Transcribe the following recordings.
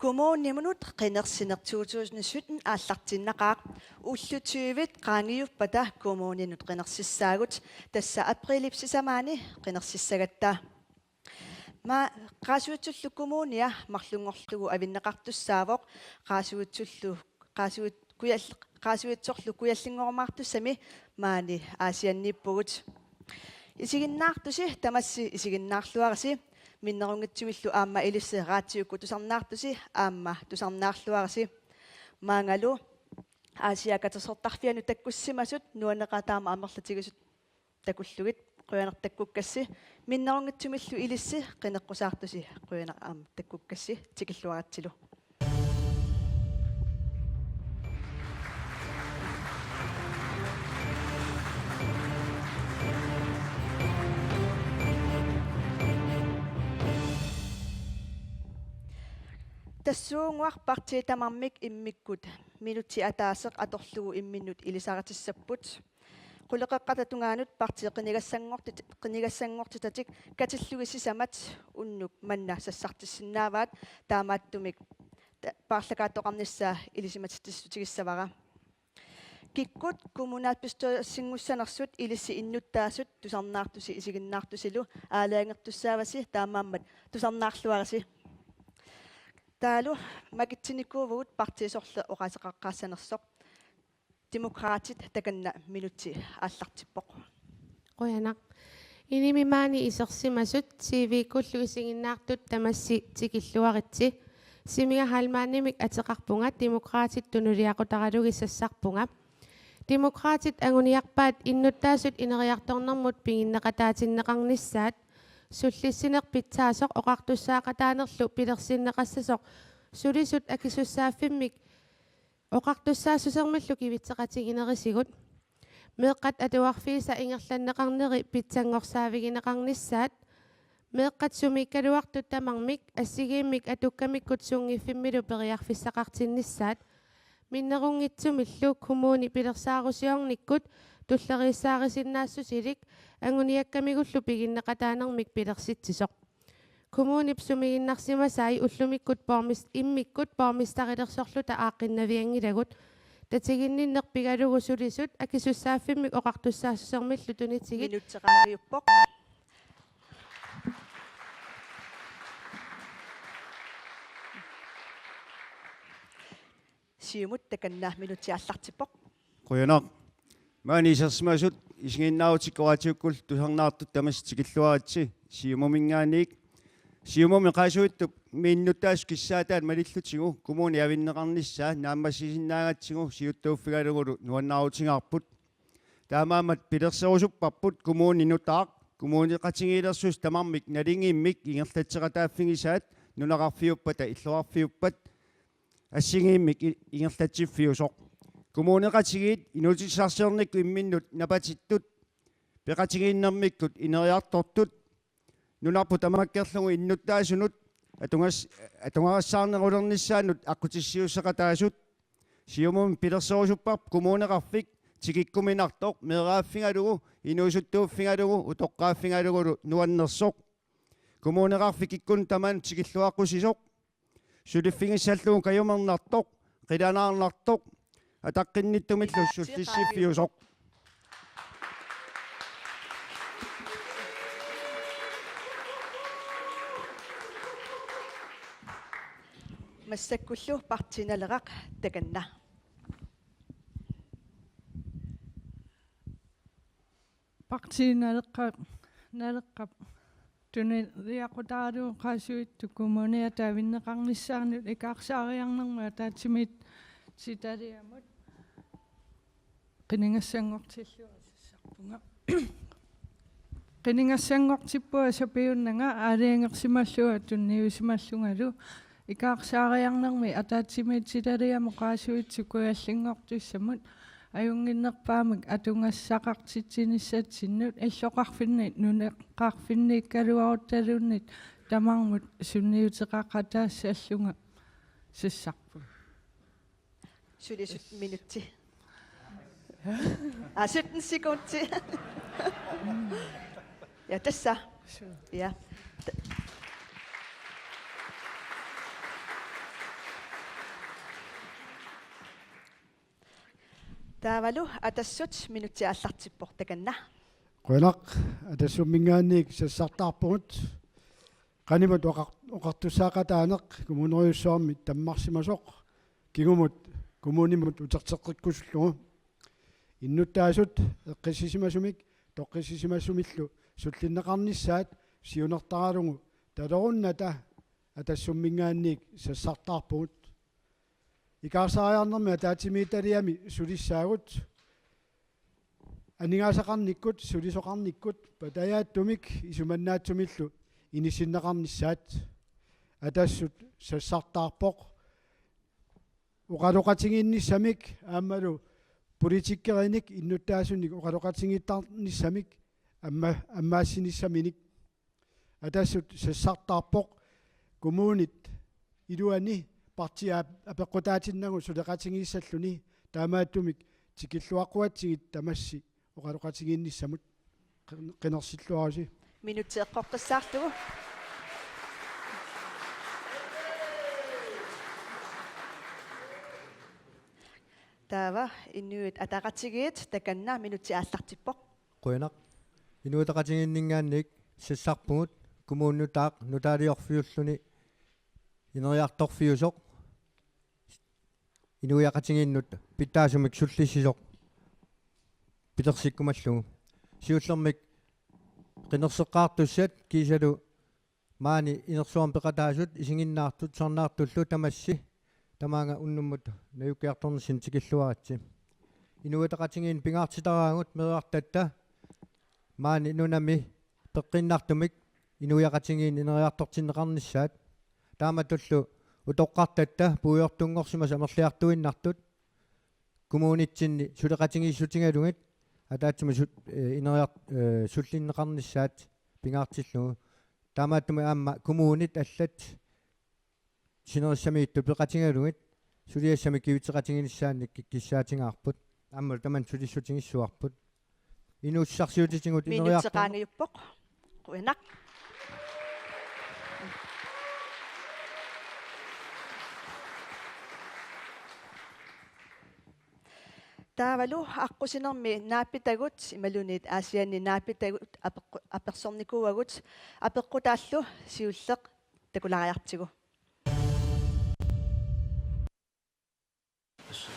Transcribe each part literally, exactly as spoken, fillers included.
Kommuninut qinersineq to tusind sytten aallartinnaqaaq. Ullut tyvit qaangiuppata kommuninut qinersissaagut, tassa aprilip sisamaani qinersissagatta. Maa-, Qaasuitsullu Kommunia marlunngorlugu avinneqartussaavoq, Qaasuitsullu, Qaasuit-, Kujal-, Qaasuitsorlu Kujallinngorumaartussami maani Aasianniippugut. Isiginnaartusi tamassi isiginnaarluarisi, minnerunngitsumillu aamma ilissi raatiukkut tusarnaartusi aamma tusarnaarluarisi. Maangalu Aasiaat Katersortarfianut takkussimasut nuanneqaat aamma amerlatigisut takullugit, qujanaq takkukkassi, minnerunngitsumillu ilissi qineqqusaartusi qujanaq aamma takkukkassi, tikilluaratsilu. Tassuuguaq partiit tamarmik immikkut minutsit ataaseq atorlugu imminnut ilisaritissapput. Quleqeqqata tungaanut partiit qinigassanngortit-, qinigassanngortitatik katillugit sisamat unnuk manna sassartissinnaavaat, taamaattumik ta-, paarlakaattoqarnissaa ilisimatitsissutigissavara. Kikkut kommunalbestyrelsinngussanersut ilissi innuttaasut tusarnaartusi isiginnaartusilu aalajangertussaavasi, taamaammat tusarnaarluarisi. Taavalu makitsinikuuvugut partiit sorleq oqaaseqaqqaassanersoq. Demokraatit, takanna minutsi aallartippoq. Qujanaq. Inimi maani isersimasut T V-kkullu isiginnaartut tamassi tikilluaritsi. Simiga Heilmannimik ateqarpunga, Demokraatit tunuliaqutaralugit sassarpunga. Demokraatit anguniarpaat innuttaasut ineriartornermut piginneqataatinneqarnissaat, sullissineq pitsaasoq oqartussaaqataanerlu pilersinneqassasoq, sulisut akisussaaffimmik oqartussaassusermillu kivitseqatiginerisigut. Meeqqat atuarfiisa ingerlanneqarneri pitsanngorsaavigineqarnissaat. Meeqqat sumiikkaluartut tamarmik assigiimmik atukkamikkut sunngiffimmilu periarfissaqartinnissaat. Minnerunngitsumillu kommuni pilersaarusiornikkut tulleriissaarisinnaassusilik anguniakkamigullu piginneqataanermik pilersitsisoq. Kommunip sumiginnarsimasai ullumikkut borgmest-, immikkut borgmesterilersorluta aaqqinnavianngilagut. Tatiginninneq pigalugu sulisut akisussaaffimmik oqartussaassusermillu tunitigit. Minutsi qaangiuppoq. Siumut, takanna minutsi aallartippoq. Qujanaq. Maani isersimasut isiginnaarutikka oqaatiukkullu tusarnaartut tamassi tikilluaritsi Siumuminngaanniit. Siumumi Qaasuitsup innuttaasut kissaataat malillutigu kommuni avinneqarnissaa naammassisinnaagatsigu siuttuuffigalugulu nuannaarutigaarput. Taamaammat pilerserusupparput kommuni nutaaq, kommuneqatigiilersusi tamarmik nalingimmik ingerlatseqataaffigisaat, nunaqarfiuppata illoqarfiuppat assigiimmik i-, ingerlatsiffiusoq. Kommuneqatigiit inuutissarsiornikkut imminnut napatittut, peqatigiinnermikkut ineriartortut, nunarput tamakkerlugu innuttaasunut atugas-, atugarissaarnerulernissaannut aqqutissiuusseqataasut. Siumumi pilerserusupparput kommuneqarfik tikikkuminartoq meeraaffigalugu, inuusuttuuffigalugu, utoqqaaffigalugulu nuannersoq. Kommuneqarfik kikkunnut tamanut tikilluaqqusisoq. Suliffigissallugu kajumernartoq, qilanaarnartoq, ataqqinnittumillu sullissiffiusoq. Massakkullu Partii Naleraq, takanna. Partii Naleqqap, Naleqqap tunuliaqutaralugu Qaasuitsup Kommunia avinneqarnissaanut ikaarsaariarnermut ataatsimiititaliamut qinigassanngortillugu sassarpunga. Qinigassanngortippunga sapiunnanga aalajangersimallugu tunniusimallungalu. Ikaarsaariarnermi ataatsimiititaliamut Qaasuitsup Kujallinngortussamut ajunnginnerpaamik atugassaqartitsinissatsinnut illoqarfinni nunaqarfinniikkaluaruttaluunniit tamarmut sunniuteqaqataassallunga sassarpunga. Sulisut minutsi. Aa, sytten sekundi. Ja, tassa. Ja. T-, Taavalu Atassut minutsit aallartippoq, takanna. Qujanaq, Atassumminngaanniit sassartaarpugut. Qanimut oqar-, oqartussaaqataaneq kommunerujussuarmi tammarsimasoq, kingumut kommunimut uterteqqikkusullugu. Innuttaasut eqqissisimasumik toqqissisimasumillu sullinneqarnissaat siunertaralugu talerunnata Atassumminngaanniit sassartaarpugut. Ikaarsaariarnermi ataatsimiititaliami sulissaagut aningaasaqarnikkut, sulisoqarnikkut, patajaatsumik isumannaatsumillu inissinneqarnissaat Atassut sassartaarpoq. Oqaloqatigiinnissamik aammalu politikerinik innuttaasunik oqaloqatigiittarnissamik amma-, ammaassinissaminnik. Atassut sassartaarpoq, kommunit iluani partiit apeqqutaatinnagu suleqatigiissalluni, taamaattumik tikilluaqquatsigit tamassi oqaloqatigiinnissamut. Qin-, qinersilluaritsi. Minutsi eqqoqqissaarlugu. Taava Inuit Ataqatigiit, takanna, minutsi aallartippoq. Qujanaq. Inuit Ataqatigiinninngaanniit sassarpugut, kommune nutaaq nutaaliorfiulluni ineriartorfiusoq, inuiaqatigiinnut pitsaasumik sullissisoq pilersikkumallugu. Siullermik qinerseqqaartussat kiisalu maani inersuarmi peqataasut isiginnaartut tusarnaartullu tamassi tamaanga unnummut najukkiartornissinni tikilluaritsi. Inuit Ataqatigiinni pingaartitaraagut meerartatta maani nunami peqqinnartumik inuiaqatigiinni ineriartortinneqarnissaat. Taamatullu utoqqartatta puigortunngorsimasut amerliartuinnartut kommunitsinni suleqatigiissutigalugit ataatsimut su-, eh, ineriart-, eh, sullinneqarnissaat pingaartillugu. Taamaattumik aamma kommunit allat sinerissamiittut peqatigalugit suliassamik kivitseqatiginissaannik ki-, kissaatigaarput. Aammalu tamanna sulissutigissavarput. Inuussutissarsiutitigut ineriartorneq. Minutsi qaangiuppoq. Qujanaq. Taavalu aqqusinermi naapitagut imaluunniit Aasianni naapitagut apeqqu-, apersornikuuagut, apeqqutaallu siulleq takulaariartigu.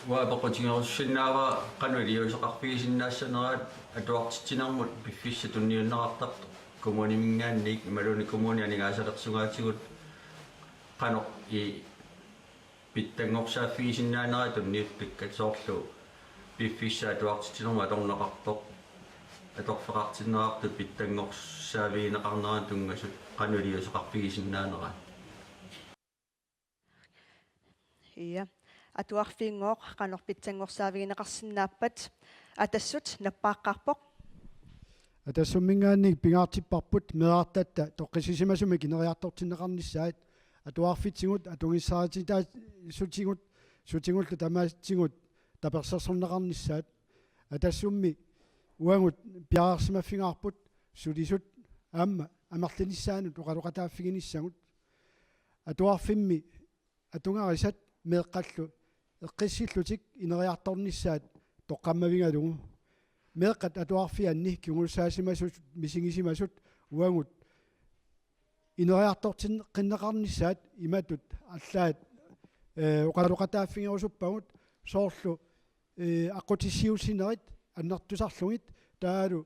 Uanga apeqqutigerusussinnaavara qanoq iliuuseqarfigisinnaassaneraat atuartitsinermut piffissaq tunniunneqartartoq kommuniminngaanniit imaluunniit kommunip aningaasalersugaatigut qanoq i-, pitsanngorsaaffigisinnaanera tunniuttakkat, soorlu piffissaq atuartitsinermut atorneqartoq, atorfeqartinneqartut pitsanngorsaavigineqarneranut tunngasut qanoq iliuuseqarfigisinnaaneraat. Ja. Atuarfiinngooq qanoq pitsanngorsaavigineqarsinnaappat, Atassut nappaaqqaarpoq. Atassumminngaanniit pingaartipparput meerartatta toqqissisimasumik ineriartortinneqarnissaat, atuarfitsigut, atugissarititaa-, sutigut, sutigullu tamatigut tapersersorneqarnissaat. Atassummi uagut piareersimaffigaarput sulisut aamma amerlinissaannut oqaloqataaffiginissagut. Atuarfimmi atugarisat meeqqallu eqqissillutik ineriartornissaat toqqammavigalugu. Meeqqat atuarfianni kingussaasimasut misigisimasut uagut ineriartortinneqarnissaat imatut allaat, eh, oqaloqataaffigerusuppagut, soorlu, eh, aqqutissiuussinerit annertusarlugit, taavalu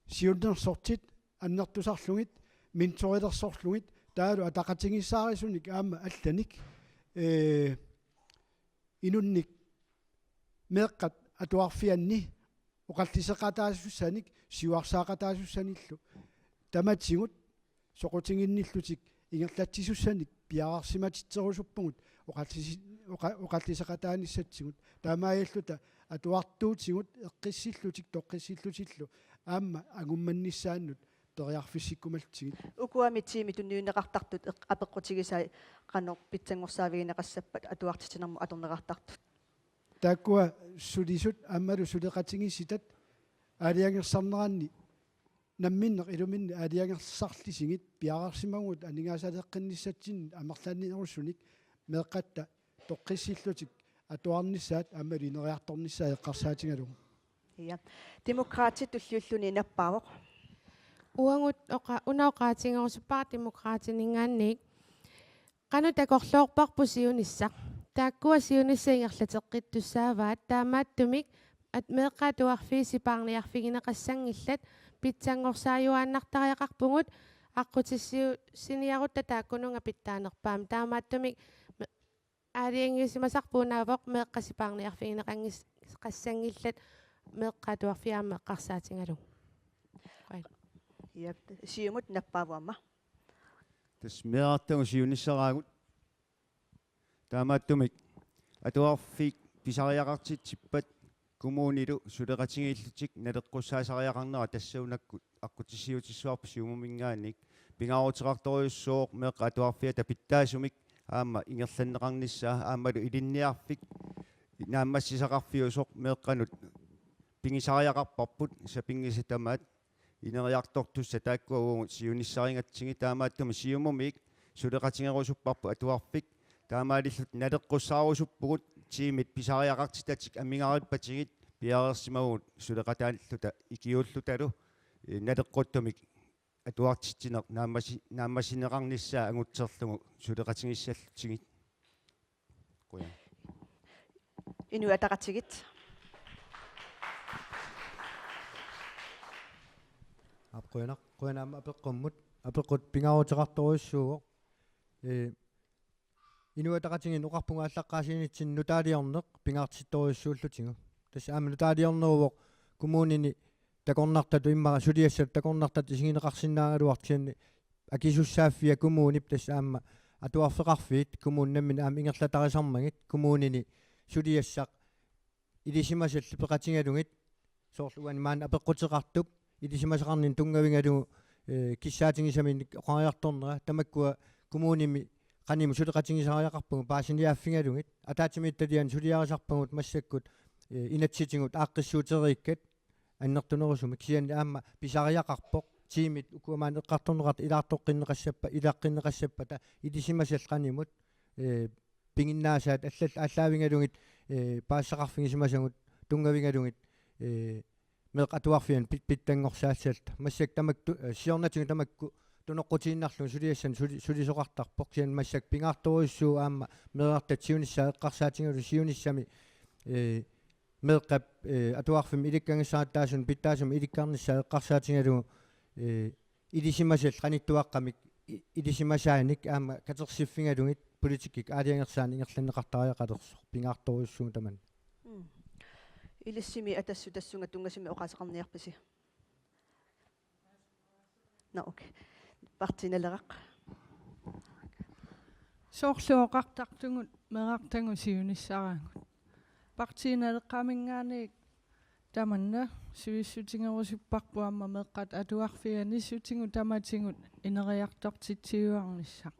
siunnersortit annertusarlugit, mentorilersorlugit, taavalu ataqatigiissaarisunik aamma allanik, eh, inunnik meeqqat atuarfianni oqalliseqataasussanik, siuarsaaqataasussanillu tamatigut soqutiginnillutik ingerlatsisussanik piareersimatitserusuppugut oqallisi-, oqa-, oqalliseqataanissatsigut. Taamaalilluta atuartuutigut eqqissillutik toqqissillutillu aamma angummannissaannut periarfissikkumallutigit. Ukuami tiimit tunniunneqartartut eq-, apeqqutigisai qanoq pitsanngorsaavigineqassappat atuartitsinermut atorneqartartut. Taakkua sulisut aammalu suleqatigiissitat aalajangersarneranni namminneq iluminni aalajangersarlisigit piareersimavugut aningaasaleeqqinnissatsinnut amerlanerussunik meeqqatta toqqissillutik atuarnissaat aammalu ineriartornissaat eqqarsaatigalugu. Ja. Demokraatit tulliulluni nappaavoq. Uagut oqa-, una oqaatigerusuppara Demokraatininngaanniit. Qanoq takorloorparput siunissaq? Taakkua siunissaq ingerlateqqittussaavaat, taamaattumik at-, meeqqat atuarfiit sipaarniarfigineqassanngillat, pitsanngorsaajuaannartariaqarpugut aqqutissiuussiniarutta taakkununnga pitsaanerpaamik. Taamaattumik me-, aalajangiussimasarput unaavoq meeqqat sipaarniarfigineqanngis-, qassanngillat, meeqqat atuarfiit aamma eqqarsaatigalugu. Qujan. Ja, Siumut nappaavoq aamma. Tassa meerartagut siunissaraagut. Taamaattumik atuarfiit pisariaqartitsippat kommunilu suleqatigiillutik naleqqussaasariaqarnera tassuunakkut aqqutissiuutissavarput Siumuminngaanniit. Pingaaruteqartorujussuuvoq meeqqat atuarfiata pitsaasumik aamma ingerlanneqarnissaa aammalu ilinniarfik naammassisaqarfiusoq meeqqanut pigisariaqarparput sapinngisat tamaat ineriartortussat taakkua uagut siunissarigatsigit. Taamaattumik Siumumit suleqatigerusupparput atuarfik. Taamaalilluta naleqqussaarusuppugut tiimit pisariaqartitatik amigarippatigit, piareersimavugut suleqataalluta ikiuullutalu, eh, naleqquttumik atuartitsineq naammasi-, naammassineqarnissaa angutserlugu suleqatigissallugit. Qujan. Inuit Ataqatigiit. Aap, qujanaq, qujanaq aamma apeqqummut, apeqqut pingaaruteqartorujussuuvoq. Ee, Inuit Ataqatigiinni oqarpunga aallaqqaasiinitsinni nutaaliorneq pingaartittorujussuullutigu. Tassa aamma nutaaliorneruvoq kommunini takornartatut immaqa suliassatut takornartatut isigineqarsinnaagaluartoq, kisianni akisussaaffia kommunip tassa aamma atuarfeqarfiit kommunit namminneq aamma ingerlatarisarmagit kommunini suliassaq ilisimasallit peqatigalugit, soorlu uani maani apeqquteqartup ilisimasaqarninni tunngavigalugu, eh, kissaatigisaminik oqariartornera, tamakkua kommunimi qanimut suleqatigisariaqarpagut paasiniaaffigalugit, ataatsimiititaliani suliarisarpagut massakkut, eh, inatsisitigut aaqqissuuteriikkat annertunerusumik, kisianni aamma pisariaqarpoq tiimit ukua maani eqqartorneqartut ilaartoqqinneqassappat, ilaqqinneqassappata ilisimasallit qanimut, eh, piginnaasaat allal-, aallaavigalugit, eh, paasisaqarfigisimasagut tunngavigalugit, eh, meeqqat atuarfianni pit-, pitsanngorsaassallugit. Massakkut tamakku, eh, siornatigut tamakku tunoqqutiinnarlugu suliassanik suli-, sulisoqartarpoq. Kisianni massakkut pingaartorujussuuvoq aamma meerartatta siunissaa eqqarsaatigalugu siunissami, eh, meeqqap, eh, atuarfimmi ilikkagissagatta taassuma pitsaasumik ilikkarnissaa eqqarsaatigalugu, eh, ilisimasallit qanittuaqqamik i-, ilisimasaanik aamma katersiffigalugit politikkikkut aalajangersaaneq ingerlanneqartariaqalersoq pingaartorujussuuvoq tamanna. Mm. Ilissimi Atassut tassunga tunngasumik oqaaseqarniarpisi? Nå, okay. Partii Naleraq. Soorlu oqartartugut meerartagut siunissaraagut. Partii Naleqqaminngaanniit tamanna suliassutigerusupparput aamma meeqqat atuarfiit anissutigut tamatigut ineriartortitsiuarnissaq.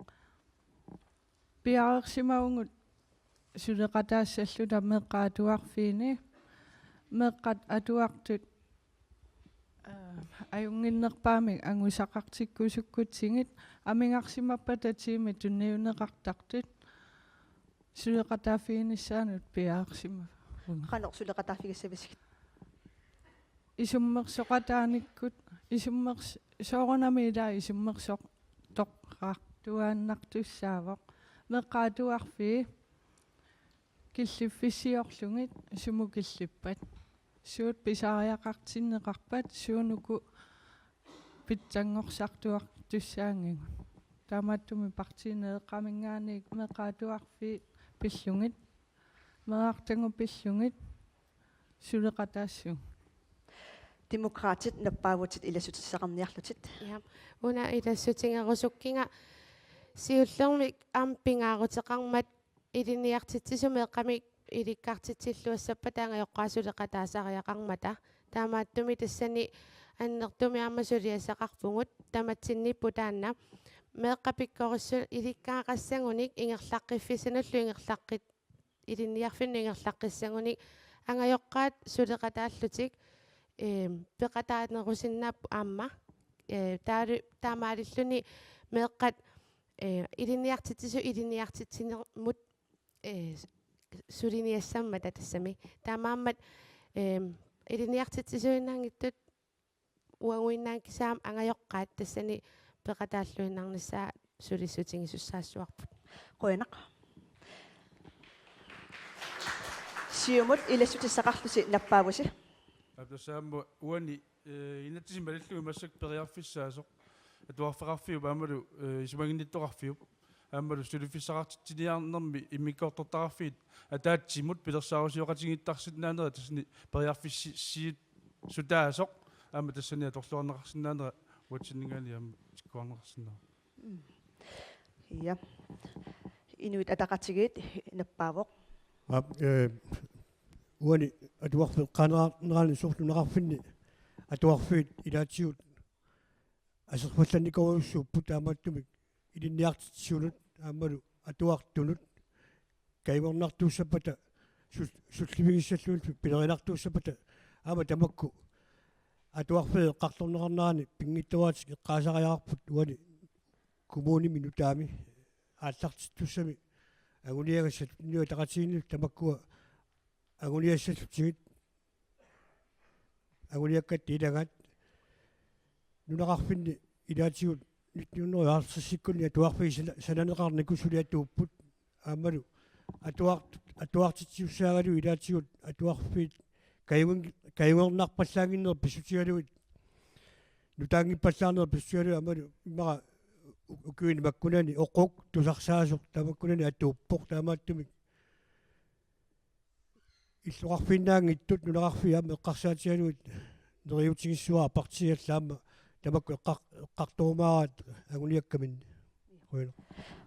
Piareersimavugut suleqataassalluta meeqqat atuarfiini, meeqqat atuartut, eh, ajunnginnerpaamik angusaqartikkusukkutsigit, amigarsimappata tiimit tunniunneqartartut suleqataaffiginissaannut piareersimavunga. Qanoq suleqataaffigissavisigit? Isummersoqataanikkut, isummers-, soorunami ilaa isummersoqartuaannartussaavoq. Meeqqat atuarfiit killiffissiorlugit sumut killippat. Suut pisariaqartinneqarpat suunuku pitsanngorsartuartussaanngigut. Taamaattumik Partii Naleqqaminngaanniit meeqqat atuarfiit pillugit, meerartagut pillugit, suleqataassuugut. Demokraatit nappaavutit ilassutissaqarniarlutit. Ja, una ilassutigerusukkiga siullermik aamma pingaaruteqarmat ilinniartitsisut meeqqamik ilikkartitsilluassappata angajoqqaat suleqataasariaqarmata. Taamaattumik tassani annertuumik aamma suliassaqarpugut, tamatsinniippoq taanna. Meeqqat pikkorissut ilikkagaqassagunik ingerlaqqiffissanullu ingerlaqqit-, ilinniarfinnut ingerlaqqissagunik angajoqqaat suleqataallutik, eem, peqataanerusinnaapput aamma. Ee, taali-, taamaalilluni meeqqat, ee, ilinniartitsisut ilinniartitsinermut, ee, suliniassammata tassami. Taamaammat, eem, ilinniartitsisuinnaanngitsut uaguinnaat kisianni angajoqqaat tassani peqataalluinnarnissaa sulissutigisussaassavara. Qujanaq. Siumut ilassutissaqarlusi nappaavusi. Aap, tassa aamma uani, eh, inatsisit malillugu massakkut periarfissaasoq atuarfeqarfiup aammalu, eh, isumaginnittoqarfiup aammalu suliffissaqartitsiniarnermi immikkoortortaqarfiit ataatsimut pilersaarusioqatigiittarsinnaanera tassani periarfissiissutaasoq aamma tassani atorluarneqarsinnaanera uatsinninngaanniit aamma tikkuarneqarsinnaavoq. Ja. Inuit Ataqatigiit nappaavoq. Aap, eh, uani atuarfeqarnerani soorlu nunaqarfinni atuarfiit ilaatigut aserfallannikorujussuupput taamaattumik ilinniartitsisunut aammalu atuartunut kajungernartuussappata sul-, sullivigissalluunniit pilerinartuussappata aamma tamakku atuarfiit eqqartorneqarneranni pinngitsooratik eqqaasariaqarput uani kommunimi nutaami aallartittussami anguniagassat Inuit Ataqatigiinni tamakkua anguniassallutigit anguniakkatta ilagaat nunaqarfinni ilaatigut nitten hundrede og halvtredsikkunni atuarfiit sana-, sananeqarnikut suli atuupput aammalu atuart-, atuartitsisussaagaluit ilaatigut atuarfiit kajung-, kajungernarpallaannginnerat pissutigalugit nutaanngippallaarnerat pissutigalugit aammalu immaqa u-, ukiuni makkunani oquk tusarsaasoq tamakkunani atuuppoq taamaattumik illoqarfiinnaanngitsut nunaqarfiit aamma eqqarsaatigalugit neriuutigissuara partiit allat aamma tamakku eqqar-, eqqartorumaaraat anguniakkaminni. Qujanaq.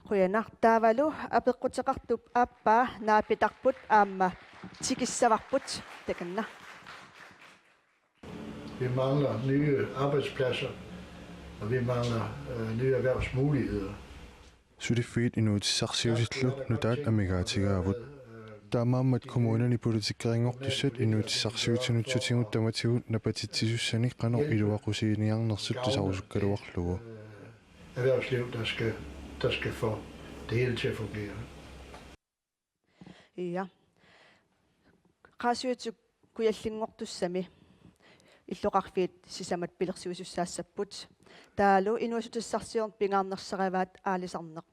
Qujanaq. Taavalu apeqquteqartup aappaa naapitarput aamma tikissavarput takanna. Vi mangler nye arbejdspladser, og vi mangler, øh, nye erhvervsmuligheder. Suliffiit inuutissarsiutillu nutaat amigaatigaavut. Taamaammat kommunini politikerinngortussat inuutissarsiutinut sutigut tamatigut napatitsisussanik qanoq iluaqusiiniarnersut tusarusukkaluarlugu. Erhvervsliv, der skal, der skal få det hele til at fungere. Ja. Qaasuitsup Kujallinngortussami illoqarfiit sisamat pilersuisussaassapput. Taavalu inuussutissarsiorneq pingaarnersarissavat aalisarneq.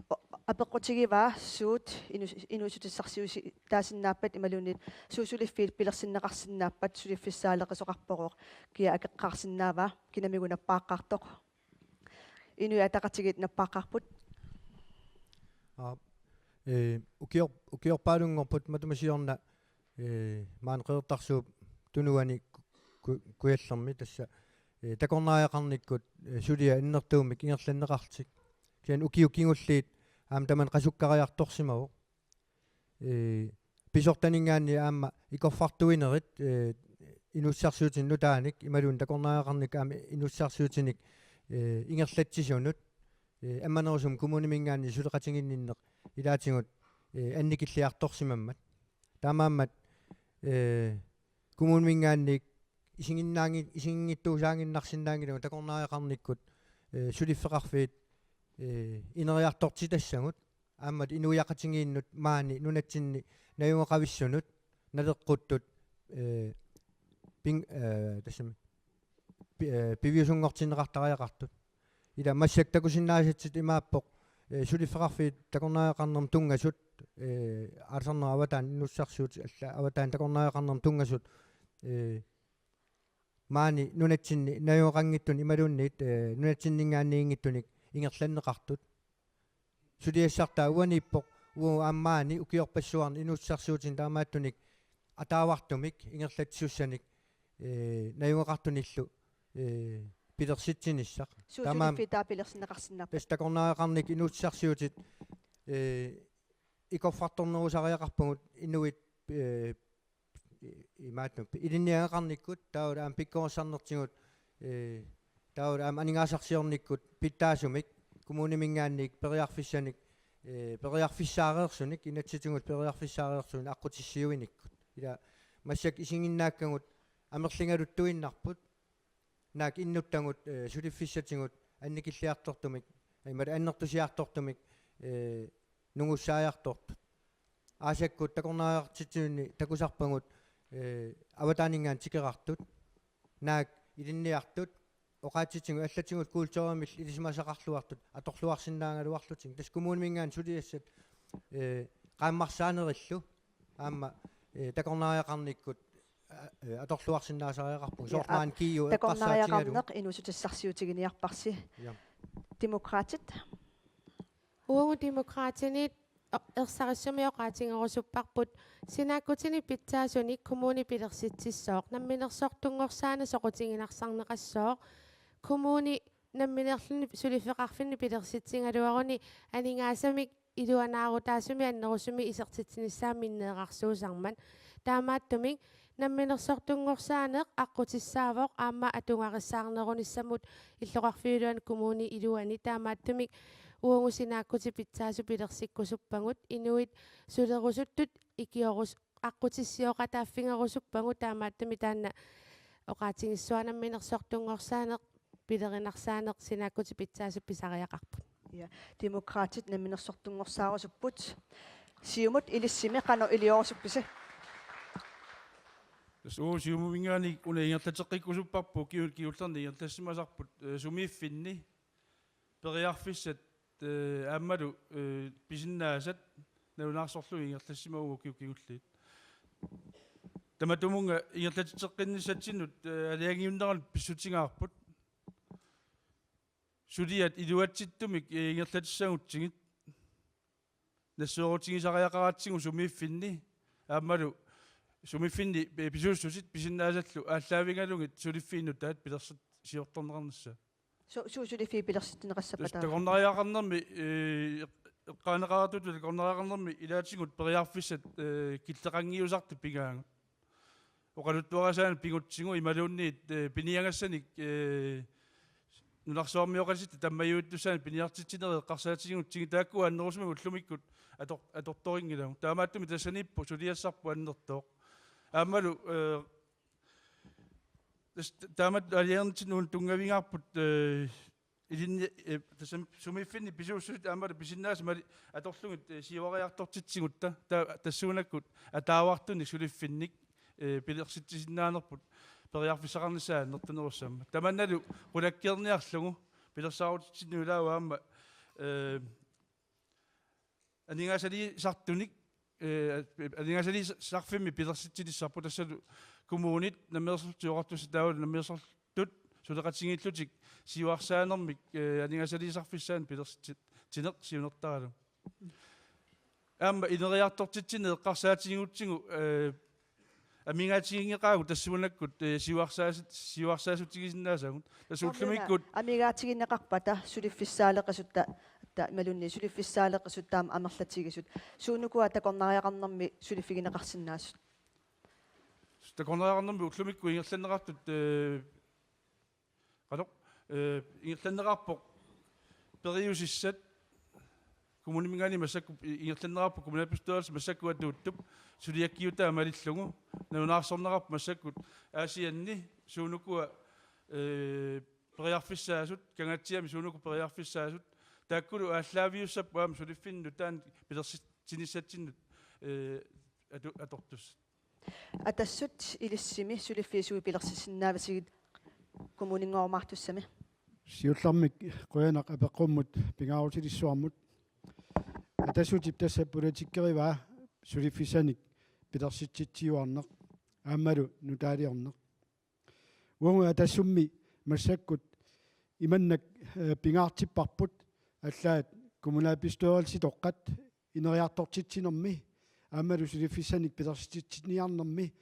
O-, apeqqutigivaa suut inu-, inuussutissarsiutitaasinnaappat imaluunniit suut suliffiit pilersinneqarsinnaappat suliffissaaleqisoqarpoq kia akeqqaarsinnaava kinamigut nappaaqqaartoq. Inuit Ataqatigiit nappaaqqaarput. Aa, ee, ukior-, ukiorpaalunngorput matuma siorna, ee, maani Qeqertarsuup Tunuani ku-, ku-, Kujallermi tassa, ee, takornariaqarnikkut, ee, suliat annertuumik ingerlanneqarlutik. Kisianni ukiut kingulliit aamma tamanna qasukkariartorsimavoq. Ee, pisortaninngaanniit aamma ikorfartuinerit, ee, inuussutissarsiutinut nutaanik imaluunniit takornariaqarnikkut aamma inuussutissarsiutinik, ee, ingerlatsisunut, ee, ammanerusumik kommuniminngaanniit suleqatiginninneq ilaatigut, ee, annikilliartorsimammat. Taamaammat, ee, kommuniminngaanniit isiginnaanngi-, isiginngitsuusaaginnarsinnaanngilagut takornariaqarnikkut, ee, suliffeqarfiit, ee, ineriartortitassagut aamma inuiaqatigiinnut maani nunatsinni najugaqavissunut naleqquttut, ee, ping-, ee, tassami pi-, ee, piviusunngortinneqartariaqartut. Ila massakkut takusinnaasatsinnut imaappoq, ee, suliffeqarfiit takornariaqarnermut tunngasut, ee, aalisarnerup avataani inuussutissarsiutit allaat avataani takornariaqarnermut tunngasut, ee, maani nunatsinni najugaqanngitsunik imaluunniit, ee, nunatsinninngaanniinngitsunik ingerlanneqartut. Suliassartaa uaniippoq uagut aamma maani ukiorpassuarni inuussutissarsiutinik taamaattunik ataavartumik ingerlatsisussanik, ee, najugaqartunillu, ee, pilersitsinissaq. Suut taamaam-, suliffiit taava pilersinneqarsinnaapput. Tassa takornariaqarnikkut inuussutissarsiutit, ee, ikorfartornerusariaqarpagut inuit, ee, i-, imaattumik ilinniagaqarnikkut taavalu aamma pikkorissarnertigut, ee, taavalu aamma aningaasarsiornikkut pitsaasumik kommuniminngaanniit periarfissanik, ee, periarfissaareersunik inatsisitigut periarfissaareersunik aqqutissiuinikkut. Ila massakkut isiginnaakkagut amerligaluttuinnarput naak innuttagut, ee, suliffissatigut annikilliartortumik, imaluunniit annertusiartortumik, ee, nungussaajartortut. aasakkut takornariaqartitsinermi takusarpagut, eh, avataaninngaanniit tikeraartut, naak ilinniartut, oqaatsitigut allatigut kulturimillu ilisimasaqarluartut atorluarsinnaagaluarlutik. Tassa kommuniminngaanniit suliassat, eh, qaammarsaanerillu aamma, eh, takornariaqarnikkut, eh, atorluarsinnaasariaqarpugut. Ja, soorlu maani K U eqqarsaatigalugu. Takornariaqarneq inuussutissarsiutiginiarparsi. Ja. Demokraatit. Uagut Demokraatini ersarissumik oqaatigerusupparput sinaakkutinik pitsaasunik kommuni pilersitsissooq, namminersortunngorsaaneq soqutiginarsarneqassooq, kommuni nammineerluni suliffeqarfinni pilersitsigaluaruni aningaasanik iluanaarutaasumik annerusumik isertitsinissaanut minnerarsuusarmat. Taamaattumik namminersortunngorsaaneq aqqutissaavoq aamma atugarissaarnerunissamut illoqarfiup iluani kommunip iluani. Taamaattumik uagut sinaakkutit pitsaasut pilersikkusuppagut, inuit sulerusuttut ikiorus-, aqqutissiooqataaffigerusuppagut, taamaattumik taanna oqaatigissuara namminersortunngorsaaneq pilerinarsaannik sinaakkutit pitsaasut pisariaqarput. Ja, Demokraatit namminersortunngorsaarusuppagut. Siumut ilissimi qanoq iliorusuppisi? Tassa uagut Siumuminngaanniit una ingerlateqqikkusupparput, ukiut kingullerni ingerlassimasarput, eh, sumiiffinni periarfissat, eh, aammalu, eh, pisinnaasat nalunaarsorlugit ingerlassimavugut ukiut kingulliit. Tamatumunnga ingerlatitseqqinnissatsinnut, eh, aalajangiunneranut pissutigaarput. Suliat iluatsittumik, eh, ingerlatissagutsigit nassuerutigisariaqaratsigu sumiiffinni aammalu sumiiffinni, eh, pisuussutit pisinnaasallu aallaavigalugit suliffiit nutaat pilersitsiortorneqarnissaat. Su-, su-, suliffiit pilersitsineqassappat? Tassa taava takornariaqarnermi, eh, eq-, eqqaaneqartutut takornariaqarnermi ilaatigut periarfissat, eh, killeqanngiusartut pigaagut. Oqaluttuarisaanut pigutsigu imaluunniit, eh, piniagassanik, eh, nunarsuarmioqatitta tammajuittussaanut piniartitsinerit eqqarsaatigigutsigit, taakku annerusumik ullumikkut ator-, atortorinngilagut. Taamaattumik tassaniippoq suliassarput annertooq. Aammalu, eh, tassa taamatut aalajangersitsinerup tunngavigaarput, eh, ilinni-, eh, tassami sumiiffinni pisuussutit aammalu pisinnaasat mali atorlugit, eh, siuariartortitsigutta, ta-, tassuunakkut ataavartunik suliffinnik, eh, pilersitsisinnaanerput periarfissaqarnissaa annertunerussammat. Tamannalu qulakkeerniarlugu pilersaarutitsinnut ilaavoq aamma, eh, aningaasaliisartunik, eh, aningaasaliisarfimmi pilersitsinissarput, tassalu kommunit namminersorlutik oqartussat taavalu namminersortut suleqatigiillutik siuarsaanermik, eh, aningaasaliisarfissaannik pilersitsineq siunertaralugu. Aamma ineriartortitsineq eqqarsaatigigutsigu, eh, amigaatiginngeqaagut tassuunakkut, eh, siuarsaasut-, siuarsaassutigisinnaasaagut. Tassa ullumikkut. Amigaatigineqarpata suliffissaaleqisut ta-, ta-, imaluunniit suliffissaaleqisut taama amerlatigisut. Suunukua takornariaqarnermi suliffigineqarsinnaasut? Takornariaqarnermi ullumikkut ingerlanneqartut, eh, qanoq, eh, ingerlanneqarpoq periusissat, kommuniminngaanniit massakkut i-, ingerlanneqarpoq kommunalbestyrelsi massakkut atuuttup suliakkiutaa malillugu, nalunaarsorneqarpoq massakkut Aasianni suunukua, eh, periarfissaasut, Kangaatsiami suunukua periarfissaasut, taakkulu aallaaviussapput aamma suliffinnut taanna pilersitsinissatsinnut, eh, atu-, atortussat. Atassut ilissimi suliffiit sui pilersissinnaavasigit kommuninngoorumaartussami? Siullermik qujanaq apeqqummut pingaarutilissuarmut. Atassutip tassa politikkerivaa suliffissanik pilersitsitsiuarneq aammalu nutaaliorneq. Uagut Atassummi massakkut imannak, eh, pingaartipparput, allaat kommunalbestyrelsitoqqat ineriartortitsinermi aammalu suliffissanik pilersitsitsiniarnermi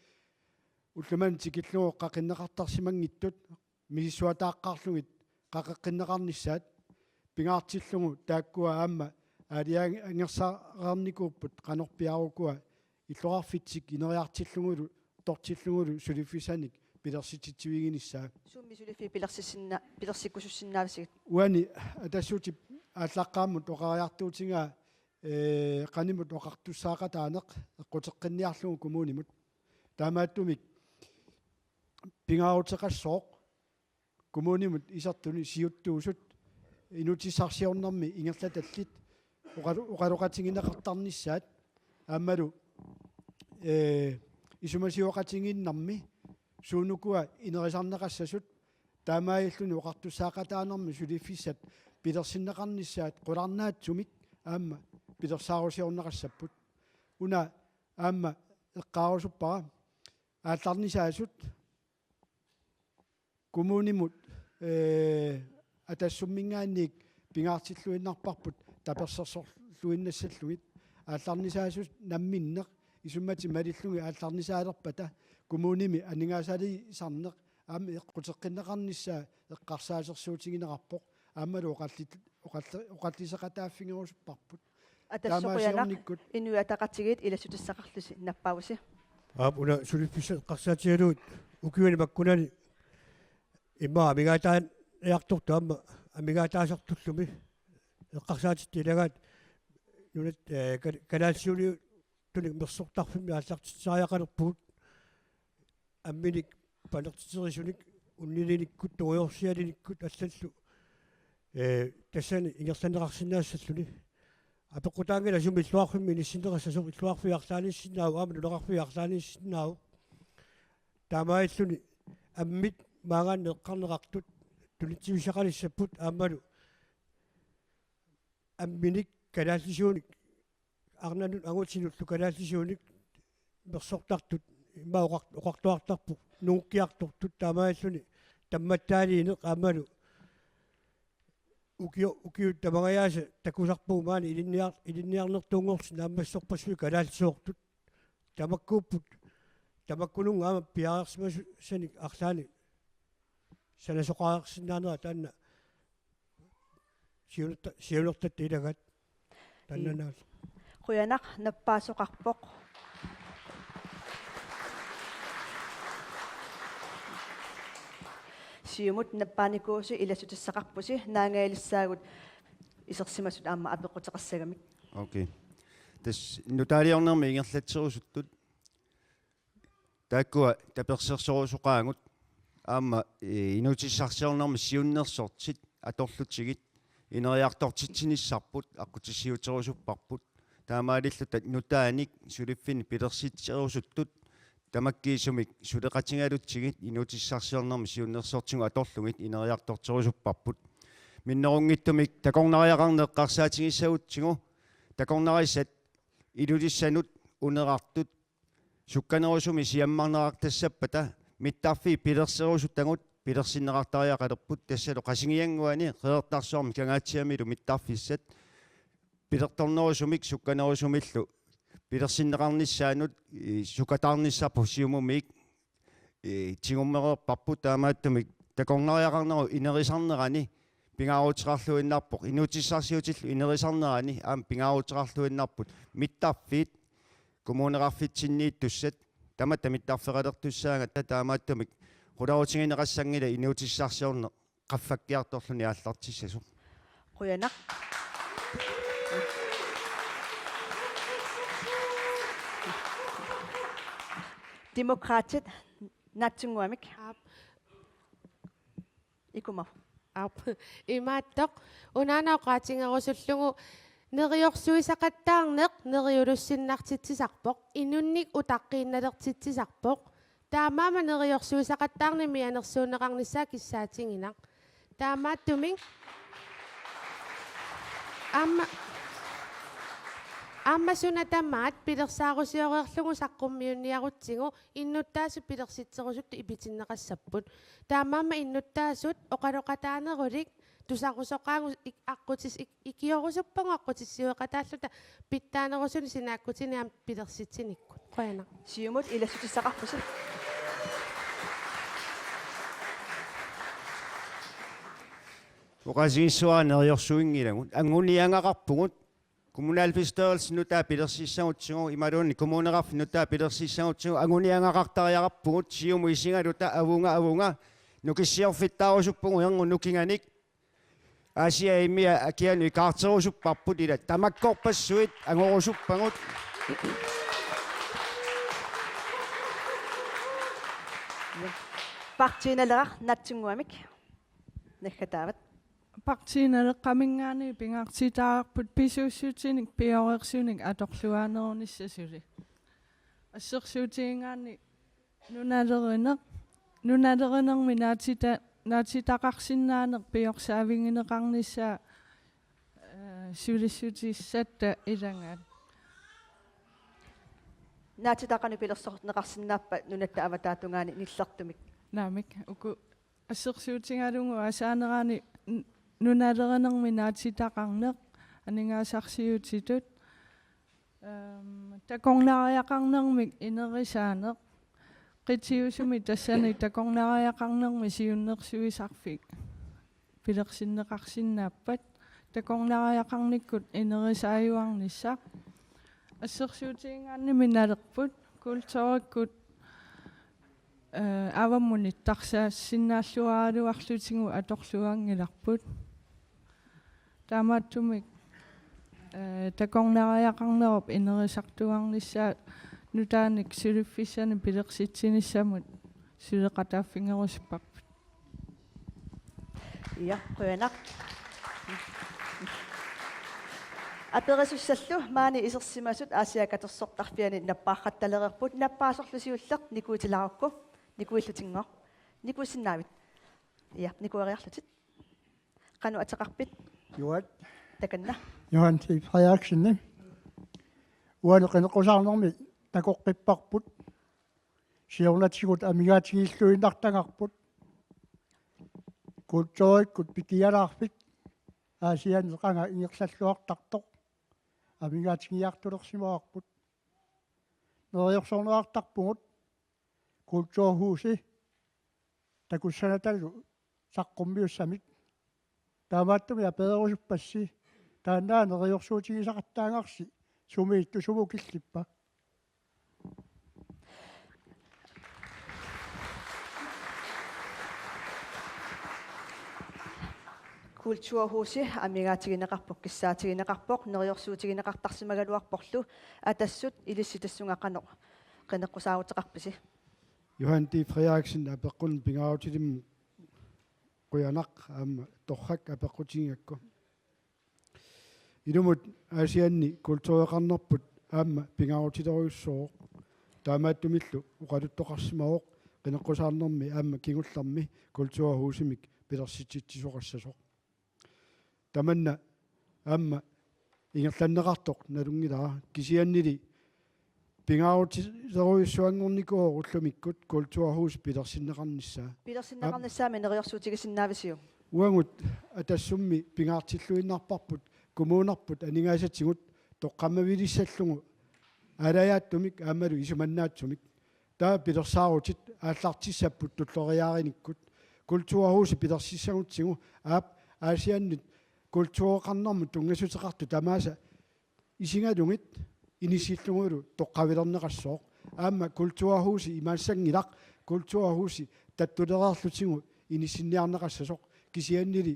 ulloq manna tikillugu qaqinneqartarsimanngitsut misissuataaqqaarlugit qaqeqqinneqarnissaat pingaartillugu, taakkua aamma aalajangersareernikuupput qanorpiarukua illoqarfitsik ineriartillugulu atortillugulu suliffissanik pilersitsitsiviginissaa. Suummi suliffiit pilersissinna-, pilersikkusussinnaavasigit? Uani Atassutip aallaqqaammut oqariartuutigaa, eh, qanimut oqartussaaqataaneq eqquteqqinniarlugu kommunimut. Taamaattumik pingaaruteqassooq kommunimut isertuni siuttuusut inuutissarsiornermi ingerlatallit oqalu-, oqaloqatigineqartarnissaat, aammalu, ee, isumasioqatigiinnermi suunukua inerisarneqassasut, taamaalilluni oqartussaaqataanermi suliffissat pilersinneqarnissaat qularnaatsumik aamma pilersaarusiorneqassapput. Una aamma eqqaarusuppara aallarnisaasut kommunimut, ee, Atassumminngaanniit pingaartilluinnarparput tapersersorluinnassallugit. Aallarnisaasut namminneq isummatit malillugit aallarnisaalerpata kommunimi aningaasaliisarneq aamma eqquteqqinneqarnissaa eqqarsaatersuutigineqarpoq, aammalu oqallit-, oqalli-, oqalliseqataaffigerusupparput. Atassup qujanaq. Taamaasiornikkut. Inuit Ataqatigiit ilassutissaqarlusi nappaavusi. Aap, una suliffissat eqqarsaatigalugit ukiuni makkunani immaqa amigaataaniartortut aamma amigaataasartullumi eqqarsaatitta ilagaat nunat, ee, kal-, kalaallisuunik tunik mersortarfimmi aallartitseriaqalerpugut amminik panertiterisunik unnilinikkut tungujorsialinikkut allallu, ee, tassani ingerlanneqarsinnaassalluni. Apeqqutaanngilaq sumi illoqarfimmi inissinneqassasoq, illoqarfiit arlaanniissinnaavoq aamma nunaqarfiit arlaanniissinnaavoq. Taamaalilluni ammit maanngaanniit eqqarneqartut tunitsivissaqalissapput aammalu amminik kalaallisuunik arnanut angutinullu kalaallisuunik mersortartut immaqa oqar-, oqartuartarput nungukkiartortut taamaalilluni tammattaaliineq aammalu ukio-, ukiut tamangajaasa takusarpagut maani ilinniar-, ilinniarnertuunngorsi naammassorpassuit kalaallisoortut tamakkuupput tamakkununnga aamma piareersimasussanik arlaannik sanasoqareersinnaanera taanna siunerta-, siunertatta ilagaat. Taanna. Ii. Qujanaq nappaasoqarpoq. Siumut nappaanikuuvusi ilassutissaqarpusi naangajalissaagut isersimasut aamma apeqquteqassagamik. Okay. Tassa nutaaliornermi ingerlatserusuttut taakkua tapersersorusuqaagut aamma, ee, inuutissarsiornermi siunnersortit atorlutigit ineriartortitsinissarput aqqutissiuuterusupparput. Taamaalilluta nutaanik suliffinnik pilersitserusuttut tamakkiisumik suleqatigaluttigit inuutissarsiornermi siunnersortigut atorlugit ineriartorterusupparput. Minnerunngitsumik takornariaqarneq eqqarsaatigissagutsigu takornarissat Ilulissanut unerartut sukkanerusumik siammarneqartassappata mittarfiit pilerserusutagut pilersinneqartariaqalerput tassalu Qasigiannguani Qeqertarsuarmi Kangaatsiamilu mittarfissat pilertornerusumik sukkanerusumillu pilersinneqarnissaannut, ii, sukataarnissarput Siumumiit, ii, tigummereerparput taamaattumik takornariaqarnerup inerisarnerani pingaaruteqarluinnarpoq inuutissarsiutillu inerisarnerani aamma pingaaruteqarluinnarput mittarfiit kommuneqarfitsinniittussat tamatta mittarfeqalertussaagatta taamaattumik qularutigineqassanngilaq inuutissarsiorneq qaffakkiartorluni aallartissasoq. Qujanaq. Demokraatit naatsunnguamik. Aap. Ikuma. Aap. Imaattoq, unaana oqaatigerusullugu neriorsuisaqattaarneq neriulissinnartitsisarpoq, inunnik utaqqiinnalertitsisarpoq. Taamaammat neriorsuisaqattaarneq mianersuunneqarnissaa kissaatiginaq. Taamaattumik aamma, aamma suna tamaat pilersaarusioreerlugu saqqummiunniarutsigu innuttaasut pilersitserusuttut ipitinneqassapput. Taamaammat innuttaasut oqaloqataanerulik tusarusoqaagut ik-, aqqutis-, ik-, ikiorusuppagut aqqutissiueqataalluta pitsaanerusunik sinaakkutinik aamma pilersitsinikkut. Qujanaq. Siumut ilassutissaqarpusi. Oqaatigissavara neriorsuinngilagut. Anguniagaqarpugut. Kommunalbestyrelsen nutaaq pilersissagutsigu imaluunniit kommuneqarfik nutaaq pilersissagutsigu anguniagaqartariaqarpugut Siumut isigaluta avunga avunga nukissiorfittaarusuppugut erngup nukinganik. Aasiaat immiat akianut ikaarterusupparput ila tamakkorpassuit angorusuppagut. Partii Naleraq naatsunnguamik. Naggataavat. Partii Naleqqaminngaanniit pingaartitaqarput pisuussutinik pioreersunik atorluarnerunissaq suli. Assersuutigigaanni nunalerineq, nunalerinermi naatita-, naatitaqarsinnaaneq piorsaavigineqarnissaa, eh, sulissutissatta ilagaat. Naatitaqanut pilersorneqarsinnaappat nunatta avataatungaani nillertumik? Naamik, uku assersuutigalugu aasaanerani n-, nunalerinermi naatitaqarneq, aningaasarsiutitut, ehm, takornariaqarnermik inerisaaneq, qitiusumi tassani takornariaqarnermi siunnersuisarfik pilersinneqarsinnaappat, takornariaqarnikkut inerisaajuarnissaq, assersuutigigaannimi nalerput, kulturikkut, eh, avammut nittarsaassinnaalluaraluarlutigu atorluanngilarput. Taamaattumik, eh, takornariaqarnerup inerisartuarnissaa nutaanik suliffissanik pilersitsinissamut suleqataaffigerusupparput. Ja, qujanaq. Aperisussallu maani isersimasut Aasiaat Katersortarfiani nappaarqattalereerput, nappaasorlu siulleq nikuitilaarukku, nikuillutinngooq. Nikuissinnaavit? Ja, nikueriarlutit. Qanoq ateqarpit? Juaat. Takanna. Johan T. Frederiksen. Uani qineqqusaarnermi takoqqipparput. Siornatigut amigaatigilluinnartagarput. Kulturikkut pikialaarfik Aasianni qanga ingerlalluartartoq amigaatigiartulersimavarput. Neriorsorneqartarpugut kulturhusi takussanatalu saqqummiussamik. Taamaattumik apererusuppassi, taanna neriorsuutigisaqattaagarsi sumiittoq sumut killippa? Kulturhusi amigaatigineqarpoq, kissaatigineqarpoq, neriorsuutigineqartarsimagaluarporlu. Atassut, ilissi tassunga qanoq qineqqusaaruteqarpisi? Johan T. Frederiksen, apeqqunnik pingaarutilik qujanaq aamma torrak apeqqutigigakku. Ilumut Aasianni kultureqarnerput aamma pingaarutilerujussuuvoq. Taamaattumillu oqaluttoqarsimavoq qineqqusaarnermi aamma kingullermi kulturhusimik pilersitsitsisoqassasoq. Tamanna aamma ingerlanneqartoq nalunngilara, kisiannili pingaarutilerujussuanngornikuuvoq ullumikkut kulturhus pilersinneqarnissaa. Pilersinneqarnissaammi neriorsuutigisinnaavisiuk? Uagut Atassummi pingaartilluinnarparput kommunerput aningaasatigut toqqammavilissallugu aalajaattumik aammalu isumannaatsumik. Taava pilersaarutit aallartissapput tulleriiaarinikkut. Kulturhusi pilersissagutsigu aap Aasiannit kultureqarnermut tunngassuteqartut tamaasa isigalugit inissillugulu toqqavilerneqassooq. Aamma kulturhusi imaassanngilaq kulturhusi tattulereerlutigu inissinniarneqassasoq, kisiannili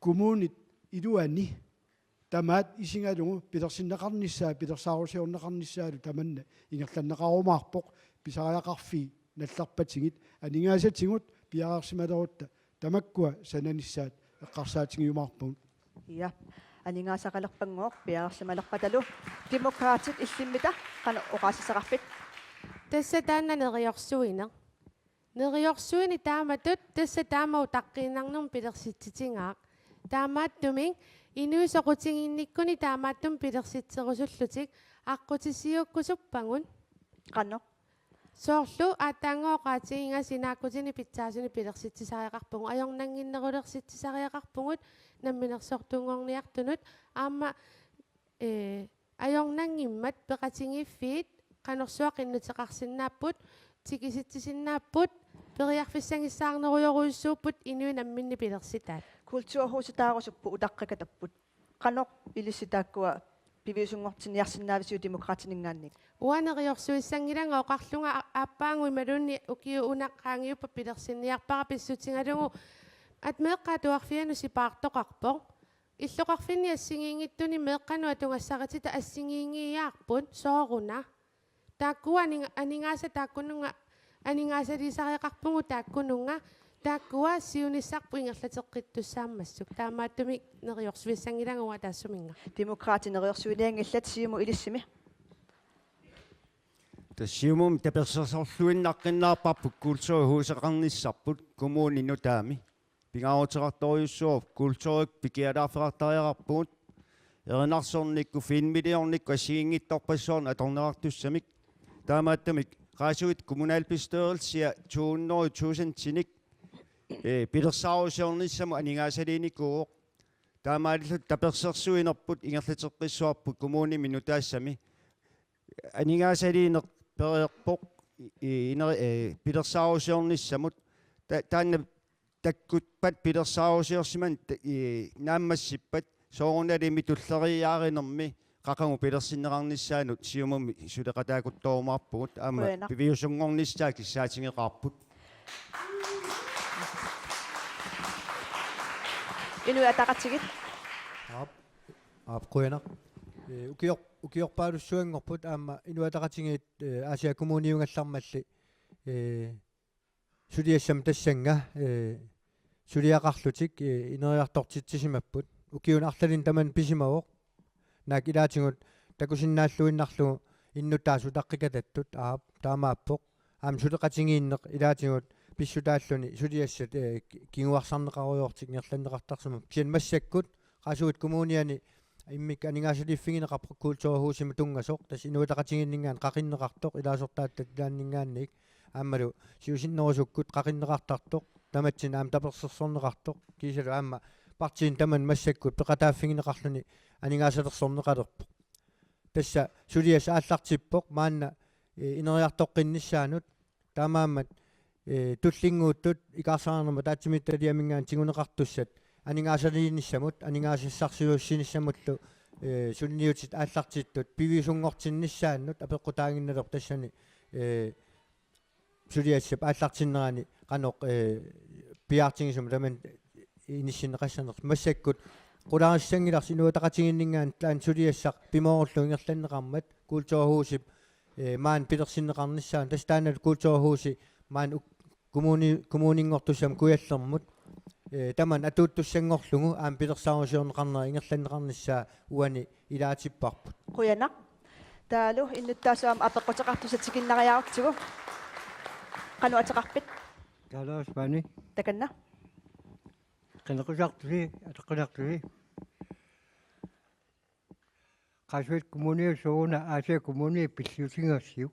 kommunit iluani tamaat isigalugu pilersinneqarnissaa pilersaarusiorneqarnissaalu tamanna ingerlanneqarumaarpoq, pisariaqarfii nallerpatigit aningaasatigut piareersimalerutta tamakkua sananissaat eqqarsaatigiumaarpagut. Ja, aningaasaqalerpanngooq piareersimalerpatalu. Demokraatit illimmita qanoq oqaasissaqarpit? Tassa taanna neriorsuineq. Neriorsuineq taamatut tassa taama utaqqiinnarnermut pilersitsitigaaq. Taamaattumik inuit soqutiginnikkuni taamaattumik pilersitserusullutik aqqutissiuukkusuppagut. Qanoq? Soorlu aatsaannguaq oqaatigiga sinaakkutinik pitsaasunik pilersitsisariaqarpugut, ajornannginnerulersitsisariaqarpugut namminersortunngorniartunut, aamma, ee, ajornanngimmat peqatigiiffiit qanorsuaq qinnuteqarsinnaapput, tikisitsisinnaapput, periarfissagissaarnerujorujussuupput inuit namminneq pilersitaat. Kulturhusitaarusupput utaqqikatapput. Qanoq ilissi taakkua piviusunngortinniarsinnaavisiuk Demokraatininngaanniit? Uanga neriorsuissanngilanga oqarlunga a-, aappaagu imaluunniit ukiup una qaangiuppat pilersinniarpara pissutigalugu, at meeqqat atuarfiannut sipaartoqarpoq. Illoqarfinni assigiinngitsuni meeqqanut atugassaritita assigiinngiiaarput, sooruna? Taakkua aninga-, aningaasat taakkununnga aningaasaliisariaqarpugut taakkununnga. Taakkua siunissarput ingerlateqqittussaammassuk. Taamaattumik neriorsuissanngilanga uanga taassuminnga. Demokraatit neriorsuinianngillat, Siumut ilissimi. Tassa Siumumi tapersersorluinnaqqinnaarparput kulturhuseqarnissarput kommuni nutaami. Pingaaruteqartorujussuuvoq kulturikkut pikialaarfeqartariaqarpugut. Erinarsornikkut, filmiliornikkut assigiinngitsorpassuarnik atorneqartussamik. Taamaattumik Qaasuitsup kommunalbestyrelsia to hundrede tusindinik, eh, pilersaarusiornissamut aningaasaliinikuuvoq. Taamaalillutik tapersersuinerput ingerlateqqissavarput kommunimi nutaassami. Aningaasaliineq pereerpoq i-, i-, ineri-, eh, pilersaarusiornissamut. Ta-, taanna takkuppat pilersaarusiorsimaneq ta-, i-, naammassippat soorunalimi tulleriiaarinermi qaqugu pilersinneqarnissaanut Siumumi suleqataakkuttoorumaarpugut, aamma Qujanaq. Piviusunngornissaa kissaatigeqaarput. Inuit Ataqatigiit. Aap, aap, qujanaq. Eh, ukior-, ukiorpaalussuanngorput aamma Inuit Ataqatigiit, eh, Aasiaat Kommuniugallarmalli, eh, suliassama tassannga, eh, suliaqarlutik, eh, ineriartortitsisimapput. Ukiuni arlalinni tamanna pisimavoq. Naak ilaatigut takusinnaalluinnarlugu innuttaasut utaqqikatattut, aap, taamaappoq. Aamma suleqatigiinneq ilaatigut pissutaalluni suliassat, eh, ki-, kinguarsarneqarujoortik ingerlanneqartarsimapput. Kisianni massakkut Qaasuitsup Kommuniani immikkut aningaasaliiffigineqarpoq kulturhusimut tunngasoq, tassa Inuit Ataqatigiinninngaanniit qaqinneqartoq, ilaasortaatitaliaanninngaanniit aammalu siusinnerusukkut qaqinneqartartoq, tamatsinnut aamma tapersersorneqartoq, kiisalu aamma partiini tamanut massakkut peqataaffigineqarluni aningaasalersorneqalerpoq. Tassa suliassaq aallartippoq maanna, eh, ineriartoqqinnissaanut, taamaammat, eh, tullinnguuttut ikaarsaarnermut ataatsimiititaliaminngaanniit tiguneqartussat aningaasaliinissamut, aningaasassarsiuussinissamullu, eh, suliniutit aallartittut piviusunngortinnissaannut apeqqutaaginnalerpoq tassani, eh, suliassap aallartinnerani qanoq, eh, piaartigisumik tamanna inissinneqassanersoq. Massakkut qularissanngilaq Inuit Ataqatigiinninngaanniit taanna suliassaq pimoorullugu ingerlanneqarmat kulturhusip, eh, maani pilersinneqarnissaanut, tassa taannalu kulturhusi maani uk-, kommuni-, kommuninngortussamut Kujallermut, eh, tamanna atuuttussanngorlugu aamma pilersaarusiorneqarnera ingerlanneqarnissaa uani ilaatipparput. Qujanaq. Taavalu innuttaasut aamma apeqquteqartussat tikinnariarutsigu. Qanoq ateqarpit? Taalaaspaani. Takanna. Qineqqusaartusi, ataqqinartusi. Qaasuitsup Kommuniusuuna Aasiaat Kommuniit pilliutigassiuk.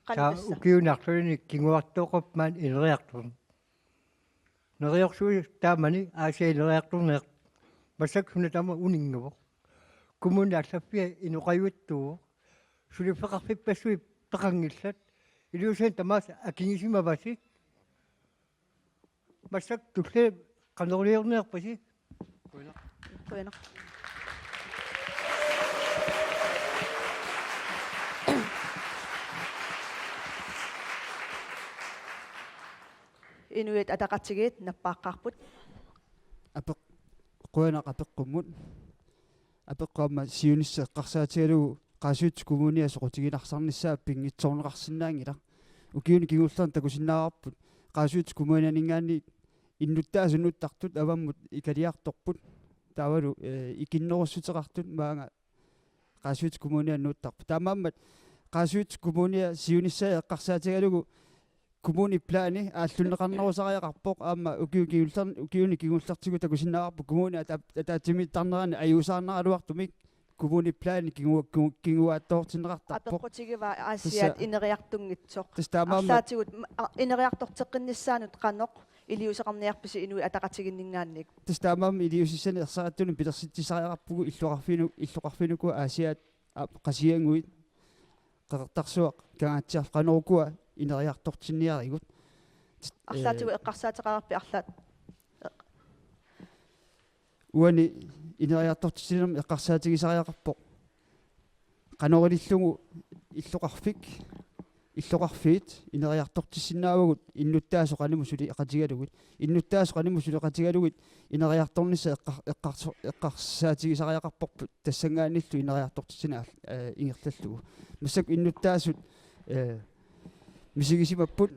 Qanoq tassa? Ukiuni arlalinni kinguartooqarpoq maani ineriartorneq. Neriorsuit taamani Aasiaat ineriartorneq. Massakkut suna tamaat uninngavoq. Kommunit allaffia inoqajuitsuuvoq. Suliffeqarfippassuit peqanngillat. Iliuusineq tamaasa akigisimavasi. Massakkut tulliani qanoq iliorniarpisi? Qujanaq. Inuit Ataqatigiit nappaaqqaarput. Apeq-, qujanaq apeqqummut. Apeqqut aamma siunissaq eqqarsaatigalugu Qaasuitsup Kommunia soqutigilaarnissaa pinngitsoorneqarsinnaanngilaq. Ukiuni kingullerni takusinnaavarput Qaasuitsup Kommunianinngaanniit innuttaasut nuuttartut avammut ikaliartorput. Taavalu, eh, ikinnerussuteqartut maanga Qaasuitsup Kommuniani nuuttarput. Taamaammat Qaasuitsup Kommunia siunissaq eqqarsaatigalugu kommuneplani aallunneqarnerusariaqarpoq, aamma ukiu kingullerni, ukiuni kingullertigut takusinnaavarput kommuni ata-, ataatsimiittarnerani ajuusaarneraluartumik kommuneplani kingu-, kingu-, kinguaattoortinneqartarpoq. Apeqqutigivaa Aasiaat tassa ineriartunngitsoq. Tassa taamaammat arlaatigut ma-, a-, ineriartorteqqinnissaanut qanoq iliuuseqarniarpisi Inuit Ataqatigiinninngaanniit? Tassa taamaammat iliuusissanik ersaritsinik pilersitsisariaqarpugut illoqarfinu-, illoqarfinnut ukua Aasiaat, a-, Qasigiannguit, Qeqertarsuaq, Kangaatsiarfik, qanoq ukua ineriartortinniarigut. Arlaatigut, eh, eqqarsaateqarpit arlaat? Uani ineriartortitsinermi eqqarsaatigisariaqarpoq qanoq ilillugu illoqarfik, illoqarfiit ineriartortissinnaavagut innuttaasut qanimut suleqatigalugit. Innuttaasut qanimut suleqatigalugit ineriartornissaq eqqar-, eqqarso-, eqqarsaatigisariaqarparput tassanngaanniillu ineriartortitsineq aal-, eh, ingerlallugu. Massakkut innuttaasut, eh, misigisimapput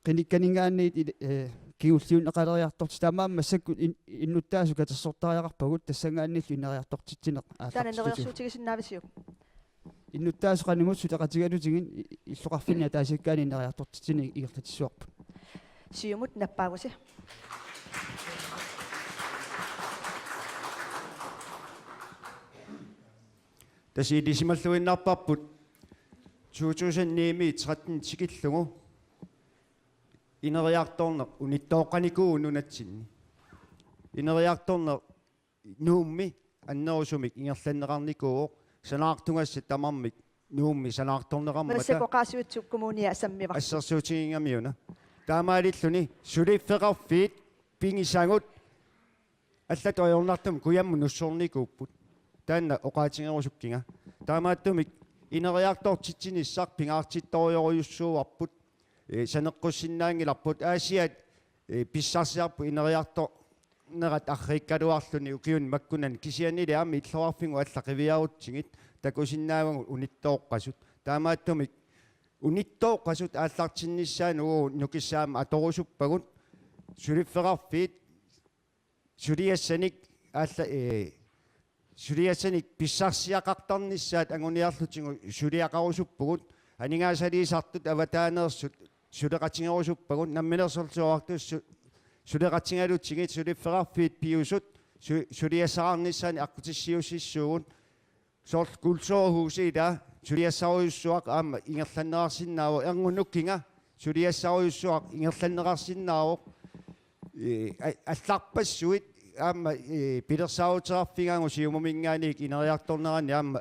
qinikkaninngaanniit il-, eh, kingulliunneqaleriartortitut, taamaammat massakkut in-, innuttaasut katersortariaqarpagut, tassanngaanniillu ineriartortitsineq aallartillugu. Taanna neriorsuutigisinnaavisiuk? Innuttaasut qanimut suleqatigalugit i-, illoqarfinni ataasiakkaani ineriartortitsineq ingerlatissuarput. Siumut nappaavusi. Tassa ilisimalluinnarparput to tusind ni-mi tretten tikillugu ineriartorneq unittooqqanikuuvoq nunatsinni. Ineriartorneq Nuummi annerusumik ingerlanneqarnikuuvoq, sanaartugassat tamarmik Nuummi sanaartorneqarmata. Massakkut oqaasivitsut kommunia sammivarput. Assersuutigigamiuna. Taamaalilluni suliffeqarfiit pigisagut allatut ajornartumik kujammut nussornikuupput. Taanna oqaatigerusukkiga. Taamaattumik ineriartortitsinissaq pingaartittorujorujussuuarput. Eh, saneqqussinnaanngilarput, Aasiaat, eh, pissarsiarput ineriartornerat arriikkaluarluni ukiuni makkunani, kisiannili aamma illoqarfinnut allat qiviarutsigit takusinnaavagut unittooqqasut. Taamaattumik unittooqqasut aallartinnissaannut uagut nukissat aamma atorusuppagut, suliffeqarfiit suliassanik aalla-, eh, suliassanik pissarsiaqartarnissaat anguniarlutigu suliaqarusuppugut, aningaasaliisartut avataaneersut suleqatigerusuppagut, Namminersorlutik Oqartut su-, suleqatigalugit suliffeqarfiit piusut su-, suliassaqarnissaannik aqqutissiuussissuugut. Soorlu kulturhusi ila suliassarujussuaq aamma ingerlanneqarsinnaavoq, erngup nukkinga suliassarujussuaq ingerlanneqarsinnaavoq. Eh, a-, allarpassuit aamma, eh, pilersaaruteqarfigaagut Siumuminngaanniit ineriartorneranni aamma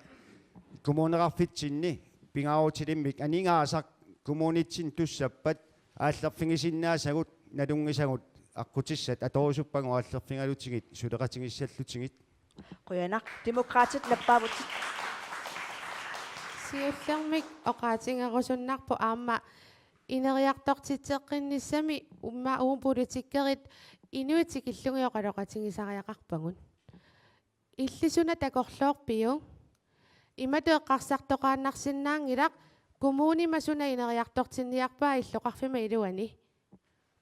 kommuneqarfitsinni pingaarutilimmik aningaasaq kommunitsinnut tussappat aallerfigisinnaasagut nalunngisagut aqqutissat atorusuppagut aallerfigalugit suleqatigissallutigit. Qujanaq. Demokraatit nappaavutit. Siullermik oqaatigerusunnarpoq aamma ineriartortitseqqinnissami, immaqa uagut politikerit inuit tikillugit oqaloqatigisariaqarpagut. Illit suna takorloorpiuk? Imatut eqqarsartoqaannarsinnaanngilaq, kommunima suna ineriartortinniarpaa illoqarfimma iluani.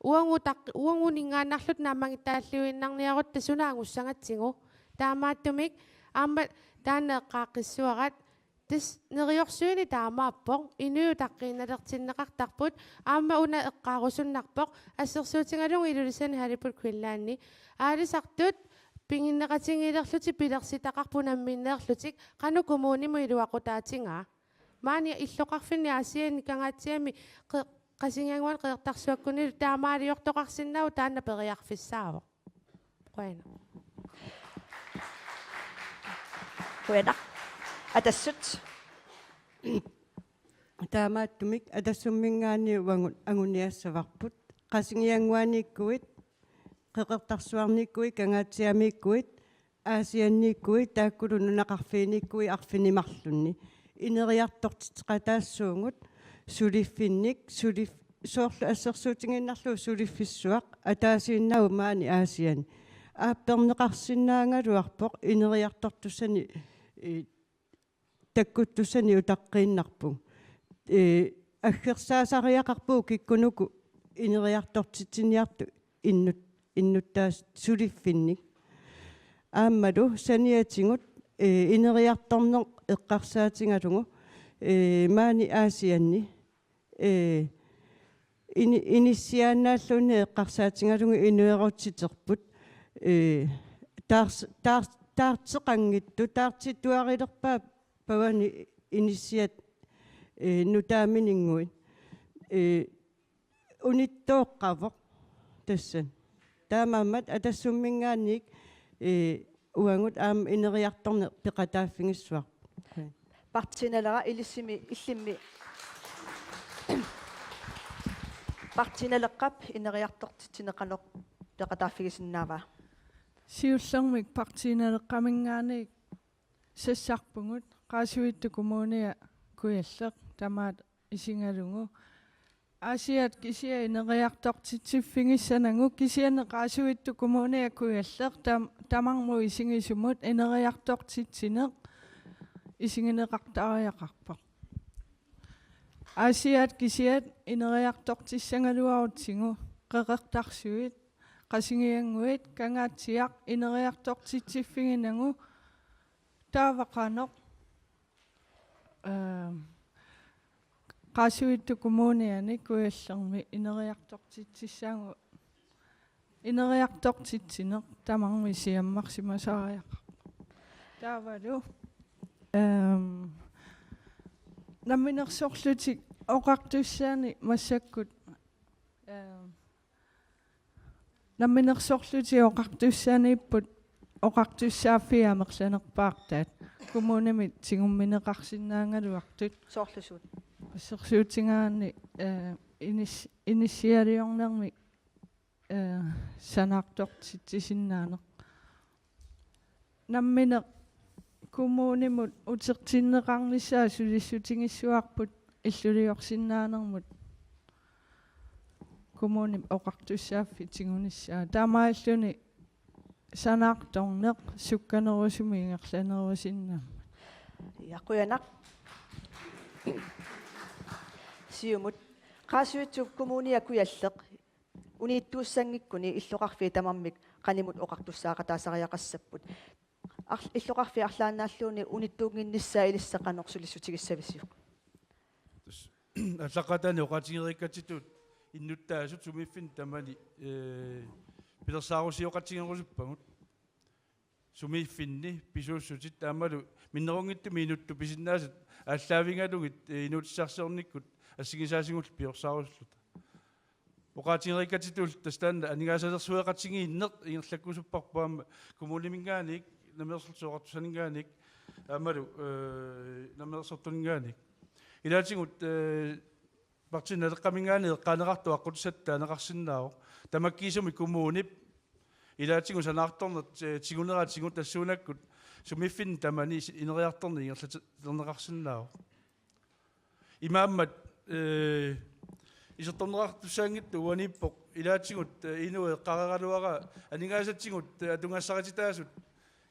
Uagut taq-, uaguninngaannarluta naammagittaalliuinnarniarutta suna angussagatsigu. Taamaattumik aamma taanna eqqaaqqissuarat, tassa neriorsuineq taamaappoq, inuit utaqqiinnalertinneqartarput, aamma una eqqaarusunnarpoq, assersuutigalugu Ilulissani Halibut Greenlandi, aalisartut piginneqatigiilerlutik pilersitaqarput namminneerlutik, qanoq kommunimut iluaqutaatigaa. Maani illoqarfinni Aasianni Kangaatsiami qe-, Qasigiannguani Qeqertarsuakkunilu taamaaliortoqarsinnaavoq, taanna periarfissaavoq. Qujanaq. Qujanaq. Atassut. Taamaattumik Atassumminngaanniit uagut anguniassavarput. Qasigiannguaniikkuit, Qeqertarsuarniikkuit, Kangaatsiamiikkuit, Aasianniikkuit, taakkulu nunaqarfiiniikkuit arfineq-marlunni ineriartortitseqataassuugut suliffinnik, sulif-, soorlu assersuutigiinnarlugu suliffissuaq ataasiinnaavoq maani Aasianni. Aapperneqarsinnaagaluarpoq ineriartortussanik, eh, takkuttussanik utaqqiinnarpugut. Eh, aggersaasariaqarpugut kikkunuku ineriartortitsiniartut innut-, innuttaasut suliffinnik. Aammalu saniatigut, eh, ineriartorneq eqqarsaatigalugu, eh, maani Aasianni, eh, ini-, inissiaannaalluunniit eqqarsaatigalugu inuerutsiterput, eh, taars-, taars-, taarteqanngitsut, taartittuarilerpaat pavani inissiat, eh, nutaamininnguit. Eh, unittooqqavoq tassani. Taamaammat Atassumminngaanniit, eh, uagut aamma ineriartorneq peqataaffigissuarput. Partii Naleraq ilissimi, illimmi. Partii Naleqqap ineriartortitsineq qanoq peqataaffigisinnaavaa? Siullermik Partii Naleqqaminngaanniit sassarpugut Qaasuitsup Kommunia Kujalleq tamaat isigalugu. Aasiaat kisiat ineriartortitsiffigissanagu, kisianni Qaasuitsup Kommunia Kujalleq tam-, tamarmut isigisumut ineriartortitsineq isigineqartariaqarpoq. Aasiaat kisiat ineriartortissagaluarutsigu, Qeqertarsuit, Qasigiannguit, Kangaatsiaq ineriartortitsiffiginagu, taava qanoq, ehm, Qaasuitsup Kommuniani Kujallermi ineriartortitsissaagut, ineriartortitsineq tamarmik siammarsimasariaqarpoq. Taavalu, ehm, Namminersorlutik Oqartussaanik massakkut, ehm, Namminersorlutik Oqartussaanerupput, oqartussaaffii amerlanerpaartaat kommunimit tigummineqarsinnaagaluartut. Soorlu suut? Assersuutigaanni, eh, inis-, inissialiornermik, eh, sanaartortitsisinnaaneq. Nammineq kommunimut utertinneqarnissaa sulissutigissavarput illuliorsinnaanermut kommunip oqartussaaffii tigunissaa. Taamaalilluni sanaartorneq sukkanerusumik ingerlanerusinnaammat. Ja, qujanaq. Siumut. Qaasuitsup Kommunia Kujalleq unittuussanngikkuni illoqarfiit tamarmik qanimut oqartussaaqataasariaqassapput. Ar-, illoqarfiit arlaannaalluunniit unittuunnginnissaat ilissi qanoq sulissutigissavisiuk? Tassa aallaqqaataani oqaatigereerikkatsitut innuttaasut sumiiffinni tamani, ee, pilersaarusioqatigerusuppagut. Sumiiffinni pisuussutit aammalu minnerunngitsumik inuttut pisinnaasat aallaavigalugit, ee, inuutissarsiornikkut assigisaatigullu piorsaarusulluta. Oqaatigereerikkatsitut tassa taanna aningaasalersueqatigiinneq ingerlakkusupparput aamma kommuniminngaanniit, Namminersorlutik Oqartussaninngaanniit, aammalu, ee, Namminersortuninngaanniit. Ilaatigut, ee, Partii Naleqqaminngaanniit eqqaaneqartoq aqqutissatta taaneqarsinnaavoq. Tamakkiisumik kommunip ilaatigut sanaartorneq, ee, tiguneraatigut tassuunakkut sumiiffinni tamani isi-, ineriartorneq ingerlalerneqarsinnaavoq. Imaammat, ee, isertorneqartussaanngitsoq uaniippoq ilaatigut, ee, inuit eqqaareeraluaraa aningaasatigut, ee, atugassarititaasut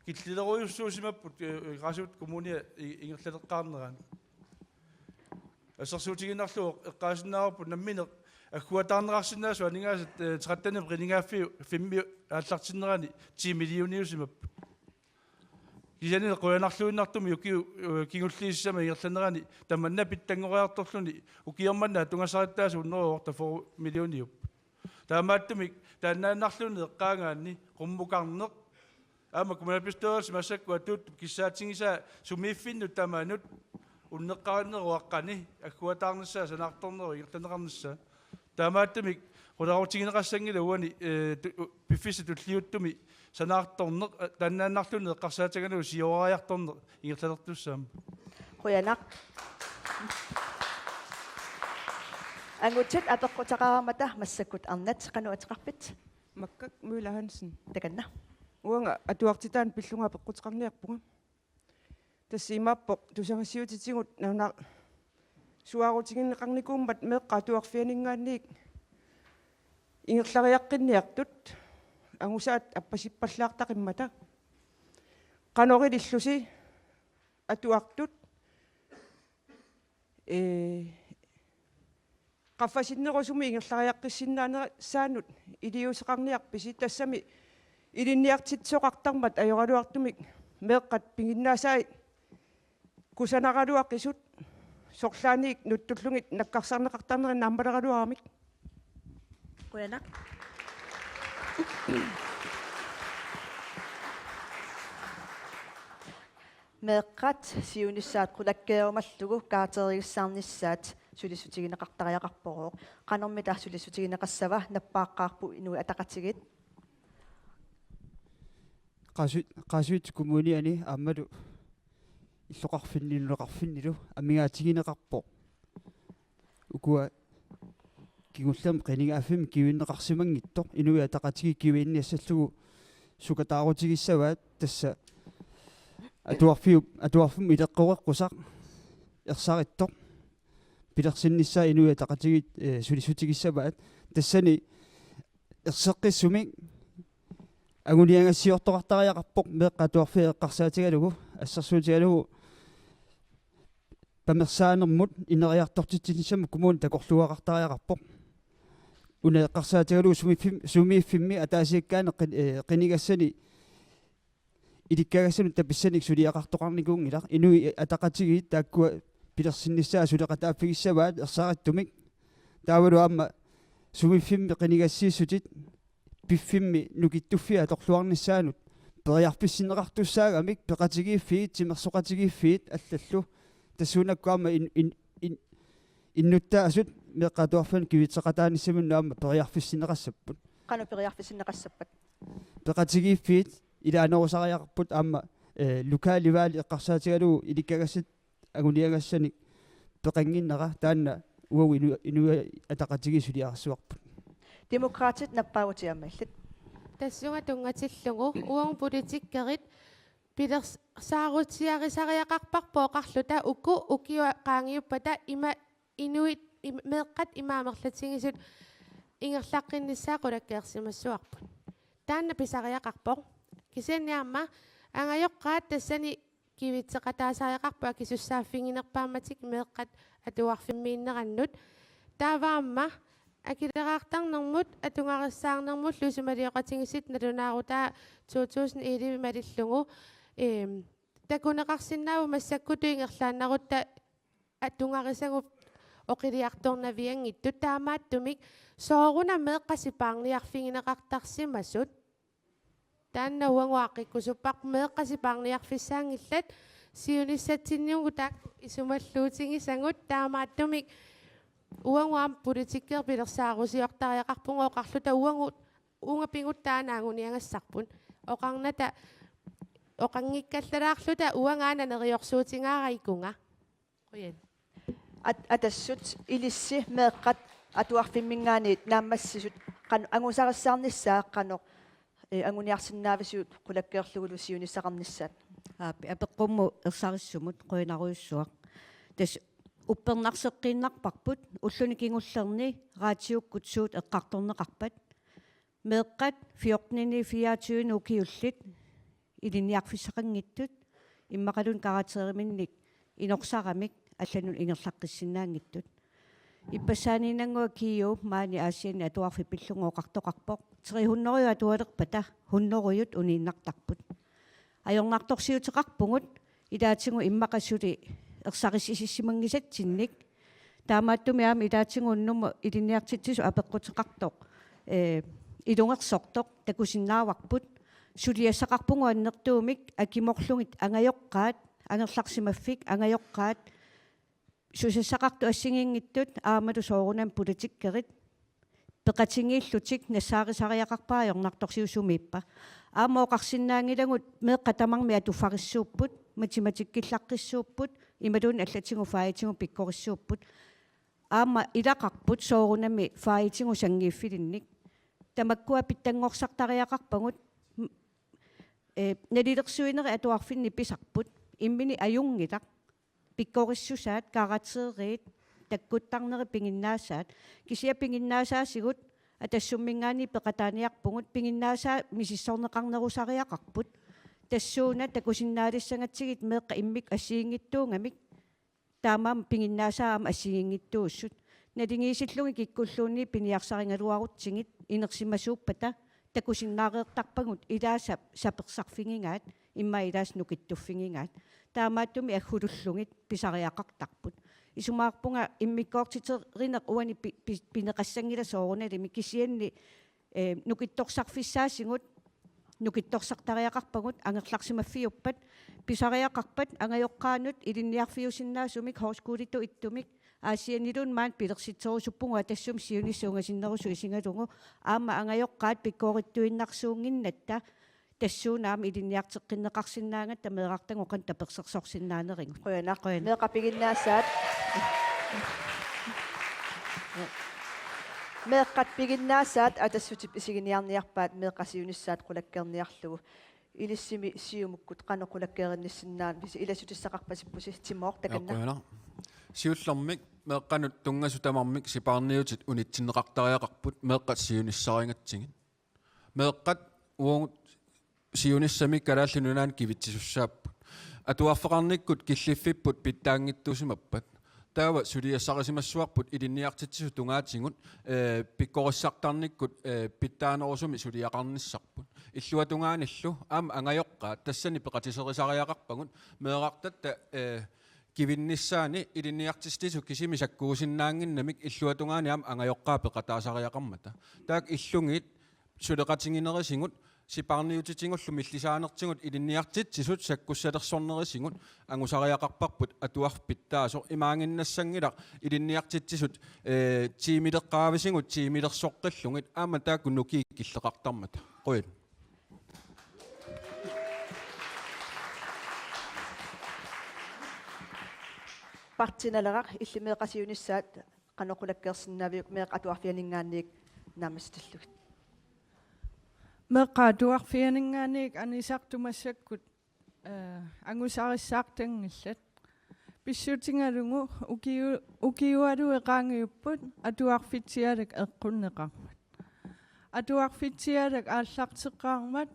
killilerujussuusimapput, ee, Qaasuitsup Kommunia i-, ingerlaleqqaarnerani. Assersuutigiinnarlugu eqqaasinnaavarput nammineq agguataarneqarsinnaasoq aningaasat, ee, tretten qinigaaffiup femmi aallartinnerani ti millioniusimapput. Kisianni qujanarluinnartumik ukiut, ee, kingulliit sisamat ingerlanerani tamanna pitsanngoriartorluni ukioq manna atugassarititaasut hundrede otteogfyrre millioniupput. Taamaattumik taannaannarluunniit eqqaagaanni qummukarneq aamma kommunalbestyrelsip massakkut atuuttup kissaatigisaa sumiiffinnut tamanut unneqqarinneruaqqani agguataarnissaa sanaartornerup ingerlanneqarnissaa. Taamaattumik qularutigineqassanngilaq uani, ee, tu-, u-, piffissami tulliuttumi sanaartorneq, ee, taannaannarluunniit eqqarsaatigalugu siorariartorneq ingerlalertussaammat. Qujanaq. Angutit apeqqutaqarmata massakkut arnat qanoq ateqarpit? Makkak Møller Hansen. Takanna. Uanga atuartitaanik pillunga apeqquteqarniarpunga. Tassa imaappoq tusagassiuutitigut nuna-, suaarutigineqarnikuummat meeqqat atuarfianinngaanniit ingerlariaqqinniartut angusaat appasippallaartaqimmata. Qanoq ilillusi atuartut, ee, qaffasinnerusumik ingerlariaqqissinnaanersaannut iliuuseqarniarpisi, tassami ilinniartitsisoqartarmat ajoraluartumik meeqqat piginnaasai kusanaraluaqisut sorlaanit nutsullugit nakkarsarneqartarneri naammaleraluaramik. Qujanaq. Meeqqat siunissaat qulakkeerumallugu karakterigissaarnissaat sulissutigineqartariaqarporooq. Qanormita sulissutigineqassava? Nappaaqqaarput Inuit Ataqatigiit. Qasu-, Qaasuitsup Kommuniani aammalu illoqarfinni nunaqarfinnilu amigaatigineqarpoq ukua kingullermi qinigaaffimmi kivinneqarsimanngitsoq. Inuit Ataqatigiit kivinniassallugu sukataarutigissavaat, tassa atuarfiup, atuarfimmut ileqqoreqqusaq ersarittoq pilersinnissaa Inuit Ataqatigiit, ee, sulissutigissavaat. Tassani erseqqissumik anguniagassiortoqartariaqarpoq meeqqat atuarfiat eqqarsaatigalugu, assersuutigalugu tamersaanermut ineriartortitsinissamut kommuni takorluugaqartariaqarpoq. Una eqqarsaatigalugu sumiiffim-, sumiiffimmi ataasiakkaani qin-, eh, qinigassani ilikkagassanut tapissanik suliaqartoqarnikuunngilaq. Inuit Ataqatigiit taakkua pilersinnissaat suleqataaffigissavaat ersarittumik. Taavalu aamma sumiiffimmi qinigassiissutit piffimmi nukittuffiit atorluarnissaannut periarfissinneqartussaagamik peqatigiiffiit, timersoqatigiiffiit allallu. Tassuunakkut aamma in-, in-, in-, innuttaasut meeqqat atuarfiannut kivitseqataanissaminnut aamma periarfissinneqassapput. Qanoq periarfissinneqassappat? Peqatigiiffiit ilaanerusariaqarput aamma, eh, lokale valg eqqarsaatigalugu ilikkagassat anguniagassanik peqannginnera taanna uagut inu-, Inuit Ataqatigiit suliarissuarput. Demokraatit nappaavutit aamma illit. Tassunga tunngatillugu uagut politikerit pilersaarusiarisariaqarparput oqarluta uku ukiut qaangiuppata ima inuit im-, meeqqat ima amerlatigisut ingerlaqqinnissaat qulakkeersimassavarput. Taanna pisariaqarpoq. Kisianni aamma angajoqqaat tassani kivitseqataasariaqarput akisussaaffiginerpaammatik meeqqat atuarfimmiinnerannut. Taava aamma akileraartarnermut atugarissaarnermullu isumalioqatigiissut nalunaarutaa to tusind elleve malillugu, eem, takuneqarsinnaavoq massakkutut ingerlaannarutta atugarisagut oqiliartornavianngitsut, taamaattumik sooruna meeqqat sipaarniarfigineqartarsimasut. Taanna uagut aaqqikkusupparput, meeqqat sipaarniarfissaanngillat siunissatsinniugut taakku isumalluutigisagut, taamaattumik uagut aamma politikerit pilersaarusiortariaqarpugut oqarluta uagut uunga piguttaa anguniagassarput. Oqarnata oqanngikkallarluta uangaana neriorsuutigaara ikunga. Qujan. At-, Atassut ilissi meeqqat atuarfimminngaanniit naammassisut qan-, angusarissaarnissaa qanoq, eh, anguniarsinnaavisiuk qulakkeerlugulu siunissaqarnissaat? Aap, apeqqummut ersarissumut qujanarujussuaq. Tassa uppernarseqqiinnarparput ulluni kingullerni raatiukkut suut eqqartorneqarpat. Meeqqat fjorteninik fireogtyvenik ukiullit ilinniarfissaqanngitsut immaqaluunniit karakteriminnik inorsaramik allanut ingerlaqqissinnaanngitsut. Ippassaaniinnannguaq Kiu maani Aasianni atuarfik pillugu oqartoqarpoq: tre hundrede atualerpata hundrede uniinnartarput. Ajornartorsiuteqarpugut ilaatigut immaqa suli ersarississimanngisatsinnik. Taamaattumik aamma ilaatigut unnummut ilinniartitsisut apeqquteqartoq, eh, ilungersortoq takusinnaavarput. Suliassaqarpugut annertuumik akimorlugit angajoqqaat, angerlarsimaffik angajoqqaat susassaqartut assigiinngitsut aammalu soorunami politikerit peqatigiillutik nassaarisariaqarpara ajornartorsiut sumiippa. Aamma oqarsinnaanngilagut meeqqat tamarmik atuffarissuupput, matematikkillaqqissuupput, imaluunniit allatigut fagitigut pikkorissuupput. Aamma ilaqarput soorunami fagitigut sanngiiffilinnik. Tamakkua pitsanngorsartariaqarpagut, m-, eh, nalilersuinerit atuarfinni pisarput, imminut ajunngilaq. Pikkorissusaat, karakterit, takkuttarnerit piginnaasaat. Kisianni piginnaasaasigut Atassumminngaanniit peqataaniarpugut, piginnaasaat misissorneqarnerusariaqarput. Tassuuna takusinnaalissagatsigit meeqqat immikkut assigiinngitsuugamik, taamaammat piginnaasaat aamma assigiinngitsuussut. Naligiissillugit kikkulluunniit piniarsarigaluarutsigit inersimasuuppata, takusinnaareertarpagut ilaasa sapersarfigigaat, immaqa ilaasa nukittuffigigaat. Taamaattumik aggulullugit pisariaqartarput. Isumaqarpunga immikkoortiterineq uani pi-, pi-, pineqassanngilaq soorunalimi, kisianni, eh, nukittorsarfissaasigut, nukittorsartariaqarpagut, angerlarsimaffiuppat, pisariaqarpat angajoqqaanut ilinniarfiusinnaasumik, højskolitut ittumik, Aasianniluunniit maani pilersitserusuppugut, Atassumi siunissaq ungasinnerusoq isigalugu, aamma angajoqqaat pikkoorittuinnarsuunnginnatta, tassuuna aamma ilinniarteqqinneqarsinnaagatta meerartagut qanoq tapersersorsinnaanerigut. Qujanaq. Qujanaq. Meeqqat piginnaasaat. Meeqqat piginnaasaat Atassutip isiginiarniarpaat, meeqqat siunissaat qulakkeerniarlugu. Ilissimi Siumukkut qanoq qulakkeerinnissinnaanisi, ilassutissaqarpasippusi, Timoq, takanna. Qujanaq. Siullermik meeqqanut tunngasut tamarmik sipaarniutit unitsinneqartariaqarput meeqqat siunissarigatsigit. Meeqqat uagut siunissami Kalaallit Nunaanni kivitsisussaapput. atuarfeqarnikkut killiffipput pitsaanngitsuusimappat. Taava suliassarisimassavarput ilinniartitsisut tungaatigut, eh, pikkorissartarnikkut, eh, pitsaanerusumik suliaqarnissarput. Illuatungaanillu aamma angajoqqaat tassani peqatiserisariaqarpagut meerartatta, eh, kivinnissaani ilinniartitsisut kisimik sakkuusinnaannginnamik illuatungaani aamma angajoqqaat peqataasariaqarmata. Taakku illugiit suleqatiginerisigut, sipaarniutitigullu millisaanertigut ilinniartitsisut sakkussalersornerisigut angusariaqarparput atuarfik pitsaasoq. Imaaginnassanngilaq ilinniartitsisut, eh, tiimileqqaavisigut tiimilersoqqillugit aamma taakku nukiit killeqartarmata. Qujan. Partii Naleraq, illit meeqqat siunissaat qanoq qulakkeersinnaaviuk meeqqat atuarfianinngaanniit naammassitillugit? Meeqqat atuarfianinngaanniit anisartut massakkut, eh, angusarissaartanngillat. Pissutigalugu ukiu-, ukiualuit qaangiupput atuarfitsialak eqqunneqarmat. Atuarfitsialak aallarteqqaarmat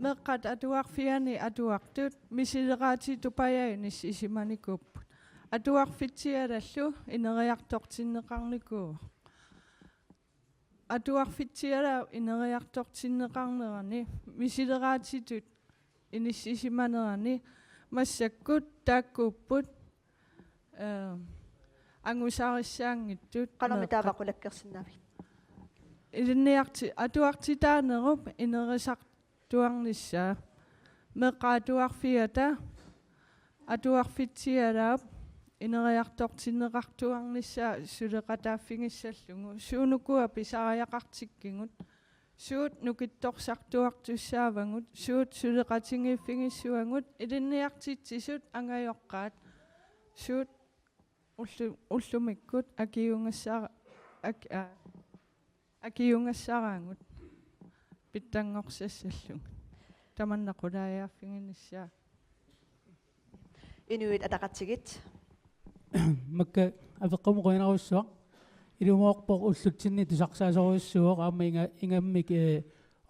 meeqqat atuarfianni atuartut misileraatitupajai inissisimanikuupput. Atuarfitsialallu ineriartortinneqarnikuuvoq. Atuarfitsialaap ineriartortinneqarnerani misileraatitut inissisimanerani massakkut taakkuupput, eh, angusarissaanngitsut. Qanormi taava meeqqat qulakkeersinnaavigit? Ilinniarti-, atuartitaanerup inerisartuarnissaa. Meeqqat atuarfiata atuarfitsialaap ineriartortinneqartuarnissaa suleqataaffigissallugu. Suunukua pisariaqartikkigut. Suut nukittorsartuartussaavagut, suut suleqatigiiffigissavagut, ilinniartitsisut angajoqqaat, suut ullu-, ullumikkut akiugassara-, ak-, aa, akiugassaraagut pitsanngorsassallugu. Tamanna qulaajaaffiginissaa. Inuit Ataqatigiit. Makka apeqqumut qujanarujussuaq. Ilumoorpoq ullutsinni tusarsaasorujussuuvoq aamma inga-, ingammik, eh,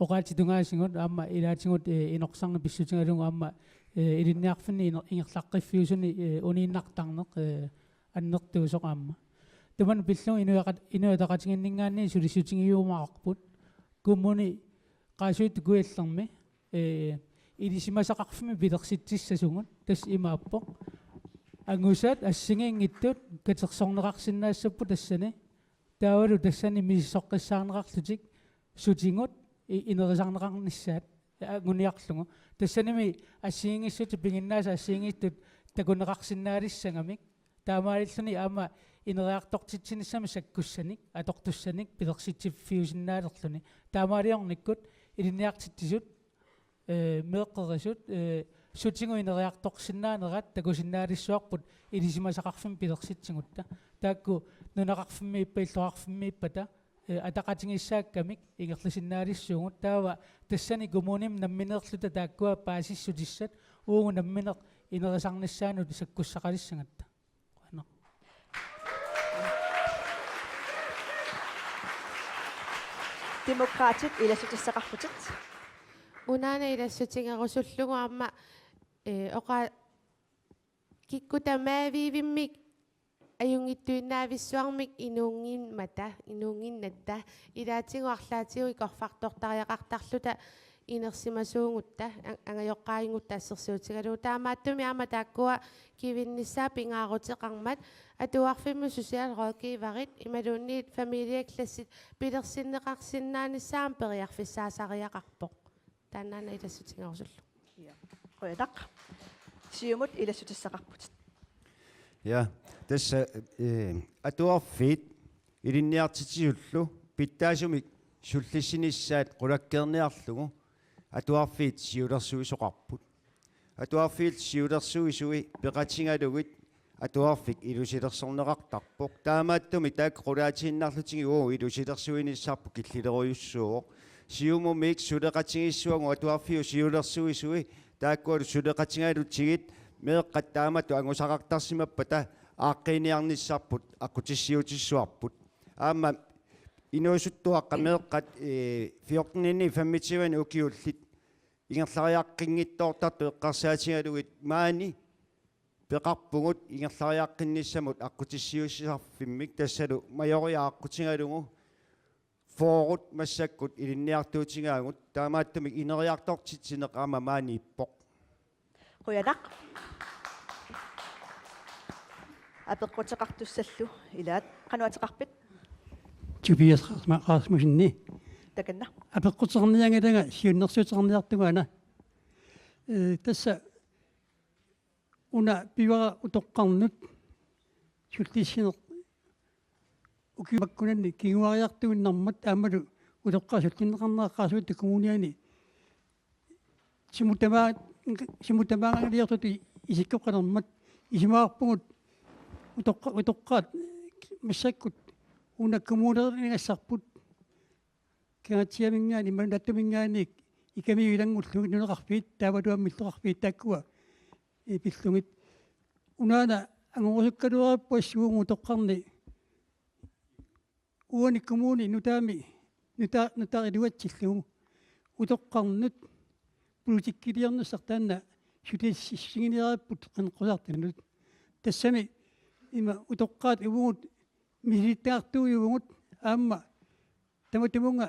oqaatsit tungaasigut aamma ilaatigut, eh, inorsarneq pissutigalugu aamma, eh, ilinniarfinni iner-, ingerlaqqiffiusuni, eh, uniinnartarneq, eh, annertuusoq aamma. Tamanna pillugu Inuiaqat-, Inuit Ataqatigiinninngaanniit sulissutigiumaarput. Kommuni Qaasuitsup Kujallermi, eh, ilisimasaqarfimmi pilersitsissasugut, tassa imaappoq: angusat assigiinngitsut katersorneqarsinnaassapput tassani, taavalu tassani misissoqqissaarneqarlutik sutigut i-, inerisarneqarnissaat anguniarlugu. Tassanimi assigiinngissutsit piginnaasat assigiinngitsut takuneqarsinnaalissagamik. Taamaalilluni aamma ineriartortitsinissamik sakkussanik, atortussanik pilersitsiffiusinnaalerluni. Taamaaliornikkut ilinniartitsisut, eh, meeqqerisut, eh, sutigut ineriartorsinnaanerat takusinnaalissavarput ilisimasaqarfimmik pilersitsigutta. Taakku nunaqarfimmiippat, illoqarfimmiippata, eh, ataqatigiissaakkamik ingerlasinnaalissuugut. Taava tassani kommunimi nammineerluta taakkua paasissutissat uagut nammineq inerisarnissaannut sakkussaqalissagatta. Qujanaq. Demokraatit ilassutissaqarputit. Unaana ilassutigerusullugu aamma, eh, oqa-, kikkut tamaaviivimmik ajunngitsuinnavissuarmik inuunngimmata, inuunnginnatta, ilaatigut arlaatigut ikorfartortariaqartarluta inersimasuugutta, a-, angajoqqaagutta assersuutigalugu. Taamaattumik aamma taakkua kivinnissaat pingaaruteqarmat atuarfimmut socialrådgiverit imaluunniit familieklassit pilersinneqarsinnaanissaat aamma periarfissaasariaqarpoq. Taannaana ilassutigerusullugu. Ja. Qujanaq. Siumut ilassutissaqarputit. Ja, tassa, eh, atuarfiit ilinniartitsisullu pitsaasumik sullissinissaat qulakkeerniarlugu atuarfiit siulersuisoqarput. Atuarfiit siulersuisui peqatigalugit atuarfik ilusilersorneqartarpoq. Taamaattumik taakku qulaatiinnarlutigit uagut ilusilersuinissarput killilerujussuuvoq. Siumumiit suleqatigiissavagut atuarfiup siulersuisui, taakkualu suleqatigalugit meeqqat taamatut angusaqartarsimappata aaqqiiniarnissarput aqqutissiuutissavarput. Aamma inuusuttuaqqat meeqqat, eh, fjorteninik femogtyvenik ukiullit ingerlariaqqinngitsoortartut eqqarsaatigalugit maani peqarpugut ingerlariaqqinnissamut aqqutissiuutissarfimmik, tassalu Majoriaq aqqutigalugu fyrret massakkut ilinniartuutigaagut, taamaattumik ineriartortitsineq aamma maaniippoq. Qujanaq. Apeqquteqartussallu ilaat, qanoq ateqarpit? Tobias Rasma-, Rasmussenip. Takanna. Apeqquteqarnianngilanga siunnersuuteqarniartunga una. Ee, tassa una pivara utoqqarnut sullissineq ukiup makkunani kinguariartuinnarmat aammalu utoqqaat sullinneqarnerat Qaasuitsup Kommuniani sumut tamaa-, sumut tamaangaliortutut isikkoqalermat isumaqarpugut utoqqa-, utoqqaat massakkut una kommuneriniagassarput Kangaatsiaminngaanniit, Malunnartuminngaanniit, Ikamiup ilanngullugit, nunaqarfiit, taavalu aamma illoqarfiit taakkua, ee, pillugit. Unaana angorusukkaluarput assuugu utoqqarni uani kommuni nutaami, nuta-, nutaaq iluatsillugu utoqqarnut politikkiliornissaq taanna sulissi-, sulissinniarparput qineqqusaartunut. Tassami ima utoqqaat uagut misilittagartuujuvugut aamma tamatumunnga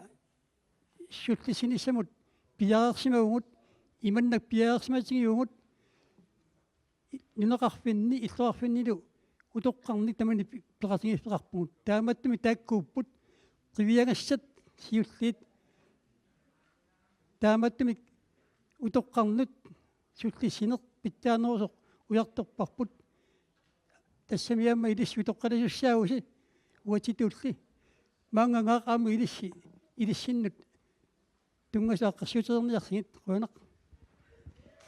sullissinissamut piareersimavugut, imannak piareersimatigivugut, nunaqarfinni, illoqarfinnilu utoqqarnik tamanit pi-, peqatigiissuteqarpugut. Taamaattumik taakkuupput qiviagassat siulliit. Taamaattumik utoqqarnut sullissineq pitsaanerusoq ujartorparput. Tassami aamma ilissi utoqqalisussaagussi uatsitulli. Maanngaanniit aamma ilissi, ilissinnut tunngasut aqqissuutereerniarsigit. Qujanaq.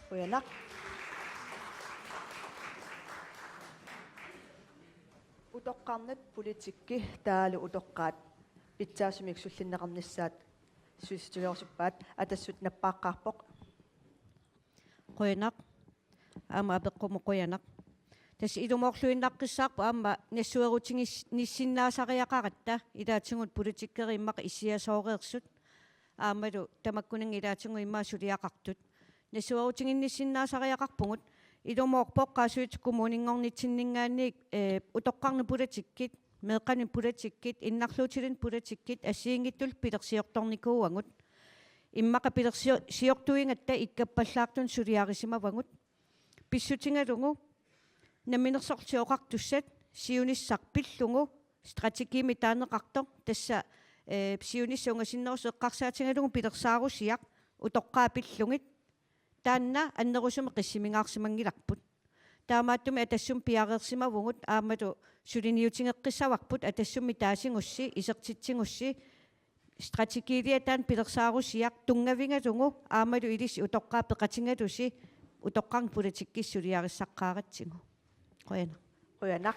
Qujanaq. Utoqqarnut politikki taavalu utoqqaat pitsaasumik sullinneqarnissaat sulissutigilluinnarput, Atassut nappaaqqaarpoq. Qujanaq. Aamma apeqqumut qujanaq. Tassa ilumoorluinnaqqissaarpoq aamma nassuerutigis-, nissinnaasariaqaratta ilaatigut politikerit immaqa issiasooreersut. Aammalu tamakkuninnga ilaatigut immaqa suliaqartut. Nassuerutiginnissinnaasariaqarpugut. Ilumoorpoq Qaasuitsup Kommuninngornitsinninngaanniit, ee, utoqqarnut politikkit, meeqqanut politikkit, innarluutilinnut politikkit assigiinngitsullu pilersiortornikuuagut. Immaqa pilersio-, siortuigatta ikkappallaartunut suliarisimavagut. Pissutigalugu Namminersorlutik Oqartussat siunissaq pillugu strategiimik taaneqartoq, tassa, ee, siunissaq ungasinnerusoq eqqarsaatigalugu pilersaarusiaq utoqqaat pillugit, taanna annerusumik qissimigaarsimanngilarput. Taamaattumik Atassummi piareersimavugut aammalu suliniutigeqqissavarput Atassummi taasigussi, isertitsigussi, strategiiliaq taanna pilersaarusiaq tunngavigalugu aammalu ilissi utoqqaat peqatigalusi utoqqarnut politikkissaq suliarissaqqaaratsigu. Qujanaq. Qujanaq.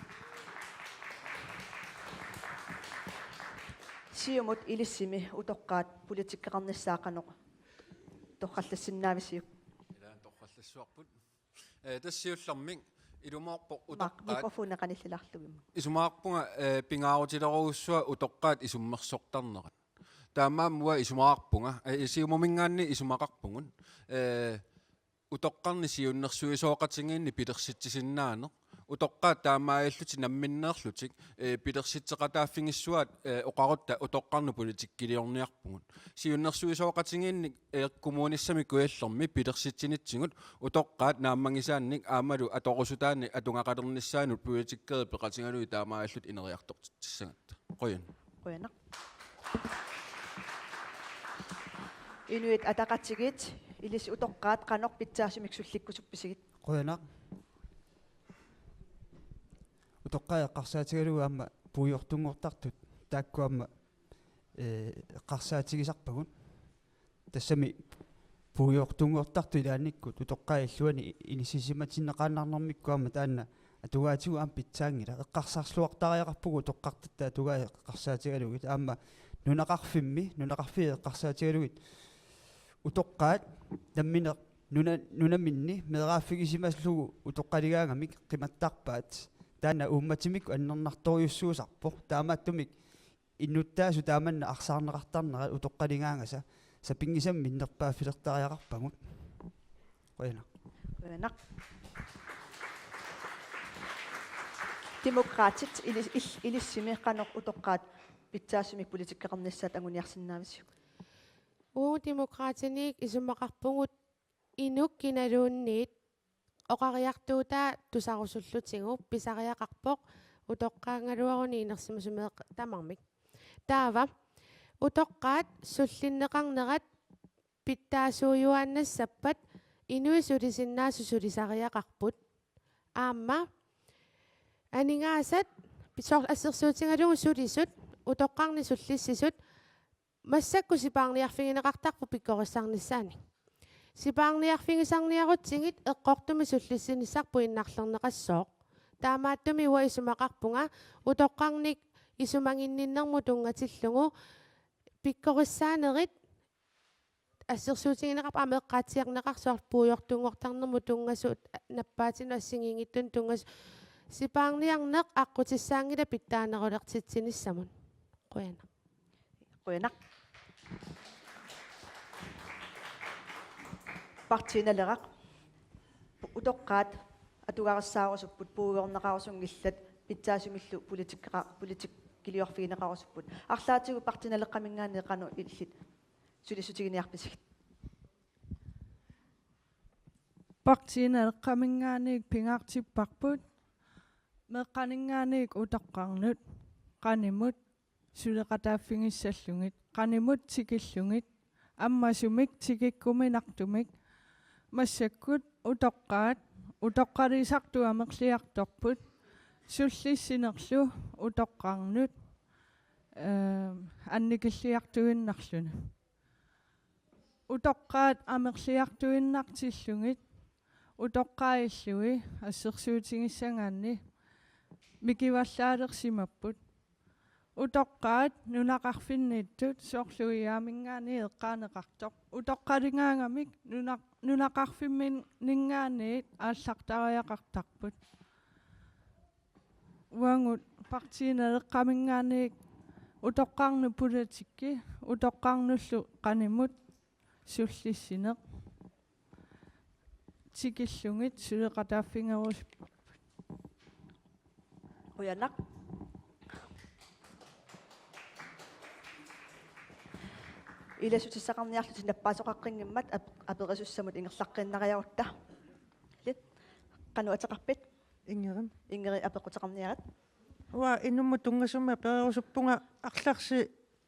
Siumut ilissimi utoqqaat politikkeqarnissaat qanoq torrallassinnaavisiuk? Ilaa torrallassuarput. Ee, tassa siullermik ilumoorpoq Ma-, utoqqaat. Mikrofoni qanillilaarlugimmi. Isumaqarpunga, ee, pingaarutilerujussuaq utoqqaat isummersortarnerat. Taamaammat uanga isumaqarpunga, ee, Siumuminngaanniit isumaqarpugut. Ee, utoqqarnut siunnersuisoqatigiinneq pilersitsisinnaaneq. Utoqqaat taamaalillutik namminneerlutik, ee, pilersitseqataaffigissuaat, ee, oqarutta utoqqarnut politikkiliorniarpugut. Siunnersuisoqatigiinneq, ee, Kommunissami Kujallermi pilersitsinitsigut utoqqaat naammagisaannik aammalu atorusutaannik atugaqalernissaanut politikerit peqatigalugit taamaalillutik ineriartortitsissagatta. Qujan. Qujanaq. Inuit Ataqatigiit, ilissi utoqqaat qanoq pitsaasumik sullikkusuppisigit? Qujanaq. Utoqqaat eqqarsaatigalugu aamma puigortunngortartut taakku aamma, ee, eqqarsaatigisarpagut. Tassami puigortunngortartut ilaannikkut utoqqaat illuanni inissisimatinneqaannarnermikkut aamma taanna atugaatigut aamma pitsaanngilaq. Eqqarsarluartariaqarpugut utoqqartatta atugaat eqqarsaatigalugit aamma nunaqarfimmi, nunaqarfiit eqqarsaatigalugit utoqqaat nammineq nuna-, nunaminni meeraaffigisimallugu utoqqaligaangamik qimattarpaat. Taanna uummatimikkut annernartorujussuusarpoq. Taamaattumik innuttaasut taamanna arsaarneqartarnerat utoqqaligaangasa sapinngisamik minnerpaaffilertariaqarpagut. Qujanaq. Qujanaq. Demokraatit ilis-, il-, ilissimi qanoq utoqqaat pitsaasumik politikkeqarnissaat anguniarsinnaavisiuk? Uagut Demokraatiniit isumaqarpugut inuk kinaluunniit oqariartuutaa tusarusullutigu pisariaqarpoq utoqqaagaluaruni inersimasumeeq tamarmik. Taava utoqqaat sullinneqarnerat pitsaasuujuaannassappat inuit sulisinnaasut sulisariaqarput. Aamma aningaasat soorlu assersuutigalugu sulisut utoqqarnik sullissisut massakkut sipaarniarfigineqartarput pikkorissarnissaannik. Sipaarniarfigisarniarutsigit eqqortumik sullissinissarput innarlerneqassooq. Taamaattumik uanga isumaqarpunga utoqqarnik isumaginninnermut tunngatillugu pikkorissaanerit assersuutigineqarput aamma eqqaatsiarneqarsoq puigortunngortarnermut tunngasut nappaatinut assigiinngitsunut tunngasut sipaarniarneq aqqutissaanngilaq pitsaanerulersitsinissamut. Qujanaq. Qujanaq. Partii Naleraq. Utoqqaat atugarissaarusupput, puigorneqarusunngillat, pitsaasumillu politikkeqa-, politikkiliorfigineqarusupput. Arlaatigut Partii Naleqqaminngaanniit qanoq illit sulissutiginiarpisigit? Partii Naleqqaminngaanniit pingaartipparput meeqqaninngaanniit utoqqarnut qanimut suleqataaffigissallugit, qanimut tikillugit, ammasumik tikikkuminartumik, massakkut utoqqaat, utoqqaliisartut amerliartorput, sullissinerlu utoqqarnut, ehm, annikilliartuinnarluni. Utoqqaat amerliartuinnartillugit, utoqqaat illui assersuutigissagaanni mikivallaalersimapput. Utoqqaat nunaqarfinniittut soorlu IA-minngaanniit eqqaaneqartoq. Utoqqaligaangamik nuna-, nunaqarfimminninngaanniit aallartariaqartarput. Uagut Partii Naleqqaminngaanniit utoqqarnut politikki, utoqqarnullu qanimut sullissineq, tikillugit suleqataaffigerus-. Qujanaq. Ilassutissaqarniarlutit nappaasoqaqqinngimmata ap-, aperisussamut ingerlaqqiinnariarutta. Lit. Qanoq ateqarpit? Ingeri. Ingeri, apeqquteqarniarit. Uanga inummut tunngasumik apererusuppunga, arlalersi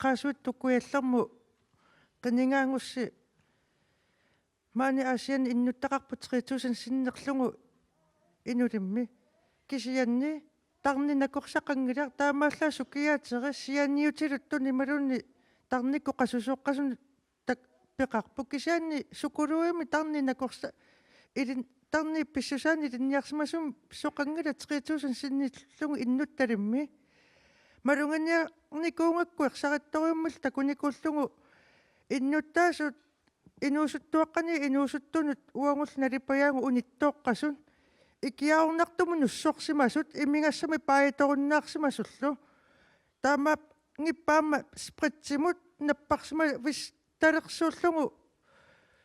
Qaasuitsup Kujallermut qinigaagussi maani Aasianni innuttaqarpoq tre tusind sinnerlugu inulimmi. Kisianni tarnip nakorsaqanngilaq, taamaallaat sukiaateri sianiutiluttuni imaluunniit tarnikkut qasusuuqqasunut tak-, peqarpoq. Kisianni psykologimik tarnip nakorsa-, ilin-, tarnip pissusaanik ilinniarsimasumik pisoqanngilaq tre tusind sinnerlugu innuttalimmi. Maluginiarnikuugakku ersarittorujussuarmillu takunikuullugu innuttaasut inuusuttuaqqaniit inuusuttunut uagullu nalipajaagut unittooqqasut. Ikiaroornartumut nussorsimasut imigassamik paajutorunnaarsimasullu. Taamaanngippat aamma spritsimut napparsimavistalersuullugu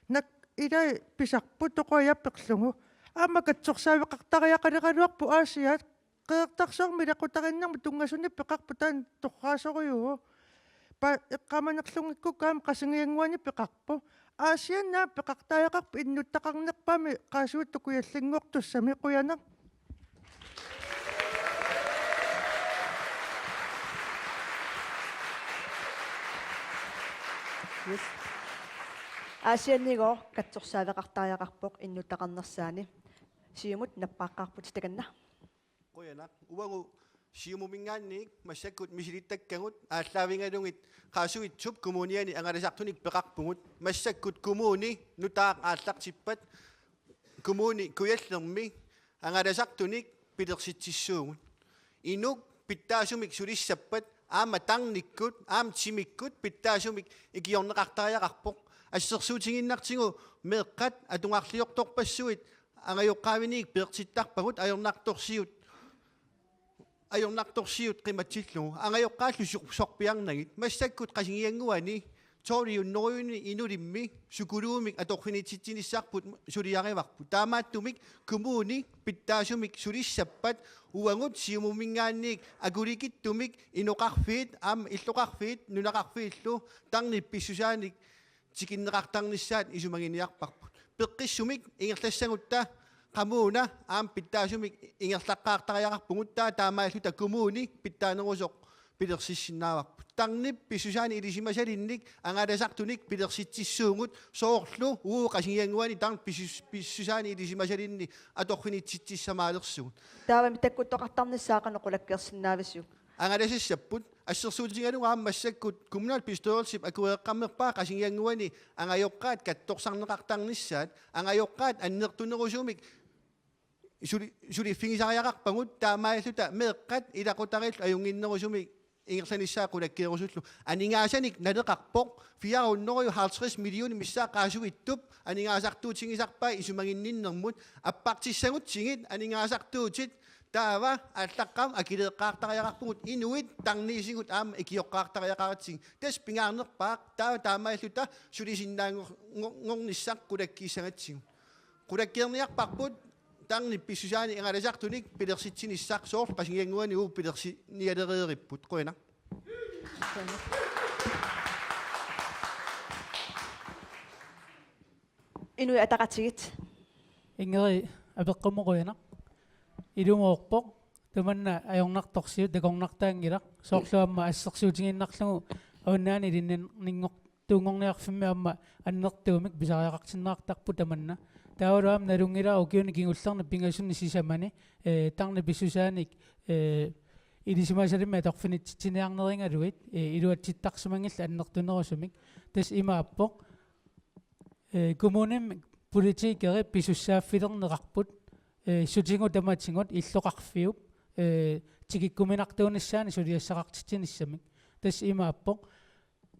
naak ilai pisarput toqoja perlugu. Aamma katsorsaaveqartariaqaleraluarpoq Aasiaat. Qeqertarsuarmi ilaqutariinnermut tunngasunik peqarpoq, taanna torraasorujuuvoq. Pa-, eqqaamanerlunngikkukku aamma Qasigiannguani peqarpoq. Aasianni aamma peqartariaqarpoq innuttaqarnerpaamik Qaasuitsup Kujallinngortussami. Qujanaq. Yes. Aasiannigooq katsorsaaveqartariaqarpoq innuttaqarnersaani. Siumut nappaaqqaarputit, takanna. Qujanaq. Uagut Siumuminngaanniit massakkut misilittakkagut aallaavigalugit Qaasuitsup Kommuniani angalasartunik peqarpugut. Massakkut kommuni nutaaq aallartippat Kommune Kujallermi angalasartunik pilersitsissuugut. Inuk pitsaasumik sulissappat aamma tarnikkut, aamma timikkut pitsaasumik ikiorneqartariaqarpoq. Assersuutigiinnartigu meeqqat atugarliortorpassuit angajoqqaaviniit peertittarpagut, ajornartorsiut, ajornartorsiut qimatsillugu. Angajoqqaallu sor-, sorpiarnagit. Massakkut Qasigiannguani tolv hundrede inulimmi psykologimik atorfinitsitsinissarput suliarivarput. Taamaattumik kommuni pitsaasumik sulissappat uagut Siumuminngaanniit akulikitsumik inoqarfiit aamma illoqarfiit nunaqarfiillu tarnip pissusaanik tikinneqartarnissaat isumaginiarparput. Peqqissumik ingerlassagutta qamuuna aamma pitsaasumik ingerlaqqaartariaqarpugut, taava taamaalluta kommuni pitsaanerusoq pilersissinnaavarput. Tarnip pissusaanik ilisimasalinnik angalasartunik pilersitsissuugut, soorlu uagut Qasigiannguani tarnip pissus-, pissusaanik ilisimasalinnik atorfinitsitsissamaalersugut. Taavami takkuttoqartarnissaa qanoq qulakkeersinnaavisiuk? Angalasassapput, assersuutigalugu aamma massakkut kommunalbestyrelsip akueqqammerpaa Qasigiannguani angajoqqaat katsorsarneqartarnissaat, angajoqqaat annertunerusumik suli-, suliffigisariaqarpagut, taamaalluta meeqqat ilaqutariillu ajunnginnerusumik ingerlanissaat qulakkeerusullugu. Aningaasanik naleqarpoq, fire hundrede og halvtreds millioner missaat qaasuitsup aningaasartuutigisarpai isumaginninnermut, appartissagutsigit aningaasartuutit, taava aallaqqaammut akileeqqaartariaqarpugut, inuit tarniisigut aamma ikioqqaartariaqaratsigit. Tassa pingaarnerpaaq taava taamaalluta sulisinnaanngor-, ngor-, ngornissaq qulakkiissagatsigu. Qulakkeerniarparput tarnip pissusaanik angalasartunik pilersitsinissaq, soorlu Qasigiannguani uagut pilersinialereeripput. Qujanaq. Inuit Ataqatigiit. Ingrid apeqqummut qujanaq. Ilumoorpoq. Tamanna ajornartorsiut takornartaanngilaq. Soorlu aamma assersuutigiinnarlugu avannaani ilinninngor-, tuunngorniarfimmi aamma annertuumik pisariaqartinneqartarput tamanna. Taavalu aamma nalunngilara ukiuni kingullerni pingasunni sisamani, eh, tarnip pissusaanik, eh, ilisimasalimmik atorfinitsitsiniarnerigalugit, eh, iluatsittarsimanngillat annertunerusumik. Tassa imaappoq, eh, kommunimi politikerit pisussaaffilerneqarput, eh, sutigut tamatigut illoqarfiup, eh, tikikkuminartuunissaanik suliassaqartitsinissamik. Tassa imaappoq.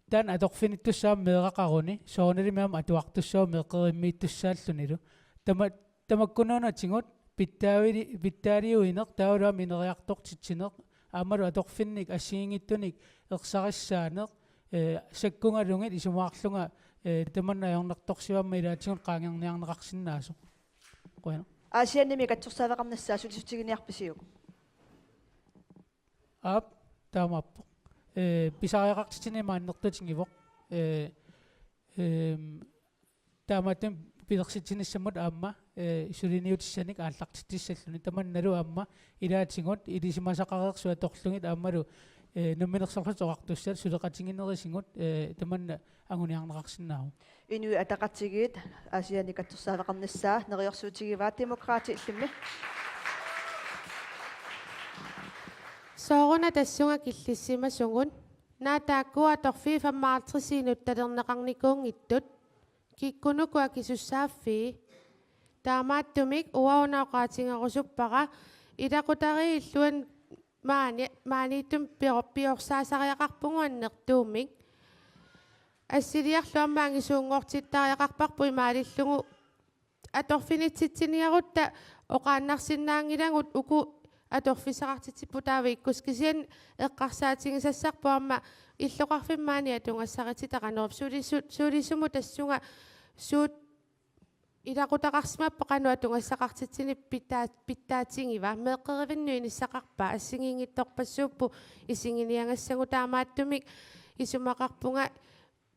Taanna atorfinittussaq aamma meeraqaruni, soorunalimi aamma atuartussaq meeqqerimmiittussaallunilu. Tama-, tamakkunuunatigut pitsaavili-, pitsaaliuineq, taavalu aamma ineriartortitsineq, aammalu atorfinnik assigiinngitsunik ersarissaaneq, eh, sakkugalugit isumaqarlunga, eh, tamanna ajornartorsiut aamma ilaatigut qaangerniarneqarsinnaasoq. Qujanaq. Aasiannimi katsorsaaveqarnissaa sulisutiginiarpisiuk? Aap, taamaappoq. Eh, pisariaqartitsineq ima annertutigivoq. Eh, ehm, taamaattumik pilersitsinissamut aamma, eh, suliniutissanik aallartitsissalluni. Tamannalu aamma ilaatigut ilisimasaqareersut atorlugit aammalu, eh, Namminersorlutik Oqartussat suleqatiginerisigut, eh, tamanna anguniarneqarsinnaavoq. Inuit Ataqatigiit Aasianni katsorsaaveqarnissaa neriorsuutigivaat. Demokraatit illimmi. Sooruna tassunga killissimasugut. Naak taakku atorfiit femoghalvtreds inuttalerneqarnikuunngitsut? Kikkunuku akisussaaffii? Taamaattumik uanga una oqaatigerusuppara, ilaqutariit illuanni maani, maaniittumik pior-, piorsaasariaqarpugut annertuumik. Assiliarlu aamma angisuunngortittariaqarparput imaalillugu atorfinitsitsiniarutta oqaannarsinnaanngilagut uku atorfissaqartitsipput taava ikkussik, kisianni eqqarsaatigisassarput aamma illoqarfimmi maani atugassarititta qanoq sulisu-, sulisumut tassunga suut ilaqutaqarsimappat qanoq atugassaqartitsineq pitsaa-, pitsaatigiva, meeqqerivinnut inissaqarpa, assigiinngitsorpassuupput isiginiagassagut, taamaattumik isumaqarpunga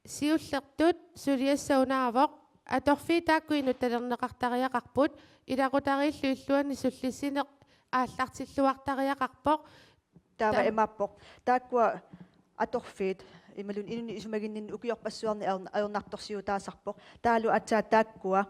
siullertut suliassaq unaavoq, atorfiit taakku inuttalerneqartariaqarput, ilaqutariillu illuanni sullissineq aallartilluartariaqarpoq. Taava taam- imaappoq. Taakkua atorfiit imaluunniit inunnik isumaginninneq ukiorpassuarni ajorn-, ajornartorsiutaasarpoq. Taavalu aatsaat taakkua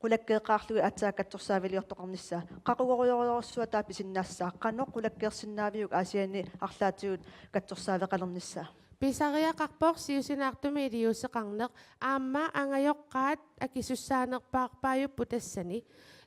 qulakkeeqqaarlugit aatsaat katsorsaaviliortoqarnissaa. Qaqugorujorujussuaq taava pisinnaassaaq. Qanoq qulakkeersinnaaviuk Aasianni arlaatigut katsorsaaveqalernissaa? Pisariaqarpoq siusinaartumik iliuuseqarneq. Aamma angajoqqaat akisussaanerpaarpaajupput tassani.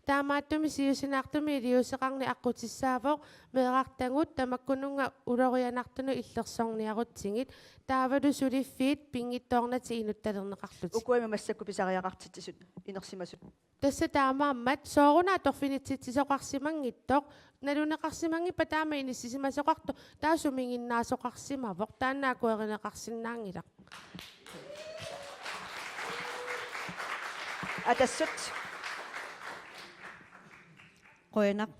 Taamaattumik siusinaartumik iliuuseqarneq aqqutissaavoq meerartagut tamakkununnga ulorianartunut illersorniarutsigit, taavalu suliffiit pinngitsoornatik inuttalerneqarlutik. Ukua massakkut pisariaqartitsisut inersimasut. Tassa taamaammat sooruna atorfinitsitsisoqarsimanngitsoq, naluneqarsimanngippat taama inissisimasoqartoq, taava sumiginnaasoqarsimavoq, taanna akuerineqarsinnaanngilaq. Atassut. Qujanaq.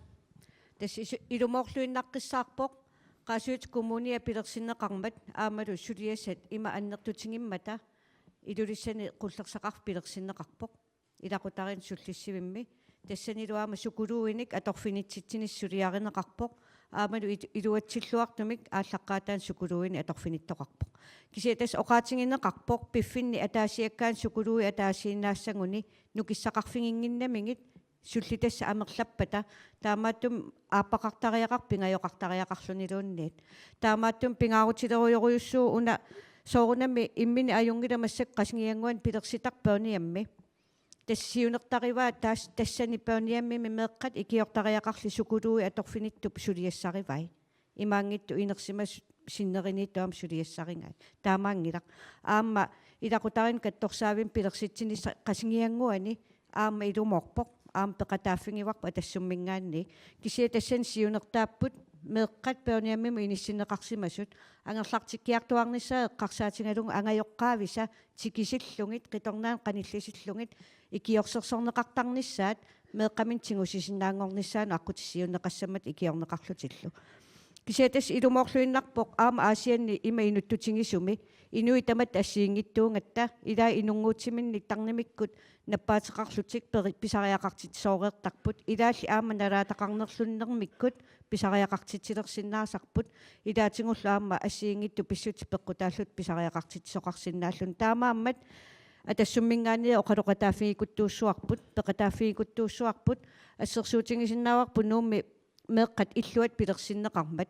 Tassa isu-, ilumoorluinnaqqissaarpoq Qaasuitsup Kommunia pilersinneqarmat aammalu suliassat ima annertutigimmata Ilulissani qullersaqarfik pilersinneqarpoq ilaqutariinnut sullissivimmi. Tassanilu aamma psykologinik atorfinitsitsinissaq suliarineqarpoq. Aammalu il-, iluatsilluartumik aallaqqaataani psykologinik atorfinittoqarpoq. Kisianni tassa oqaatigineqarpoq piffinni ataasiakkaani psykologi ataasiinnaassaguni nukissaqarfiginnginnamigit sullitassat amerlappata, taamaattumik aappaqartariaqarpoq pingajoqartariaqarluniluunniit. Taamaattumik pingaarutilerujorujussuuvoq una soorunami imminut ajunngilaq massakkut Qasigiannguani pilersitarpoq Børnehjemmi. Tassa siunertarivaat taas-, tassani Børnehjemmimi meeqqat ikiortariaqarlutik psykologi atorfinittup suliassarivai. Imaanngitsoq inersimasut sinneriinnittuut aamma suliassarigaat. Taamaanngilaq. Aamma ilaqutariinnut katsorsaavimmik pilersitsinissaq Qasigiannguani aamma ilumoorpoq. Aamma peqataaffigivarput Atassumminngaanniit. Kisianni tassani siunertaapput meeqqat Børnehjemmimut inissinneqarsimasut angerlartikkiartuaarnissaat eqqarsaatigalugu angajoqqaavisa tikisillugit, qitornaanut qanillisillugit, ikiorsersorneqartarnissaat, meeqqaminnik tigusisinnaanngornissaanut aqqutissiuunneqassammat ikiorneqarlutillu. Kisianni tassa ilumoorluinnarpoq aamma Aasianni ima inuttutigisumi, inuit tamatta assigiinngitsuugatta, ilaa inunnguutsiminnik tarnimikkut nappaateqarlutik peri-, pisariaqartitsooreertarput, ilaalli aamma nalaataqarnerlunnermikkut pisariaqartitsilersinnaasarput, ilaatigullu aamma assigiinngitsut pissutsit peqqutaallutik pisariaqartitsisoqarsinnaalluni. Taamaammat Atassumminngaanniit oqaloqataaffigikkuttuussuarput, peqataaffigikkuttuussuarput, assersuutigisinnaavarput Nuummi meeqqat illuat pilersinneqarmat,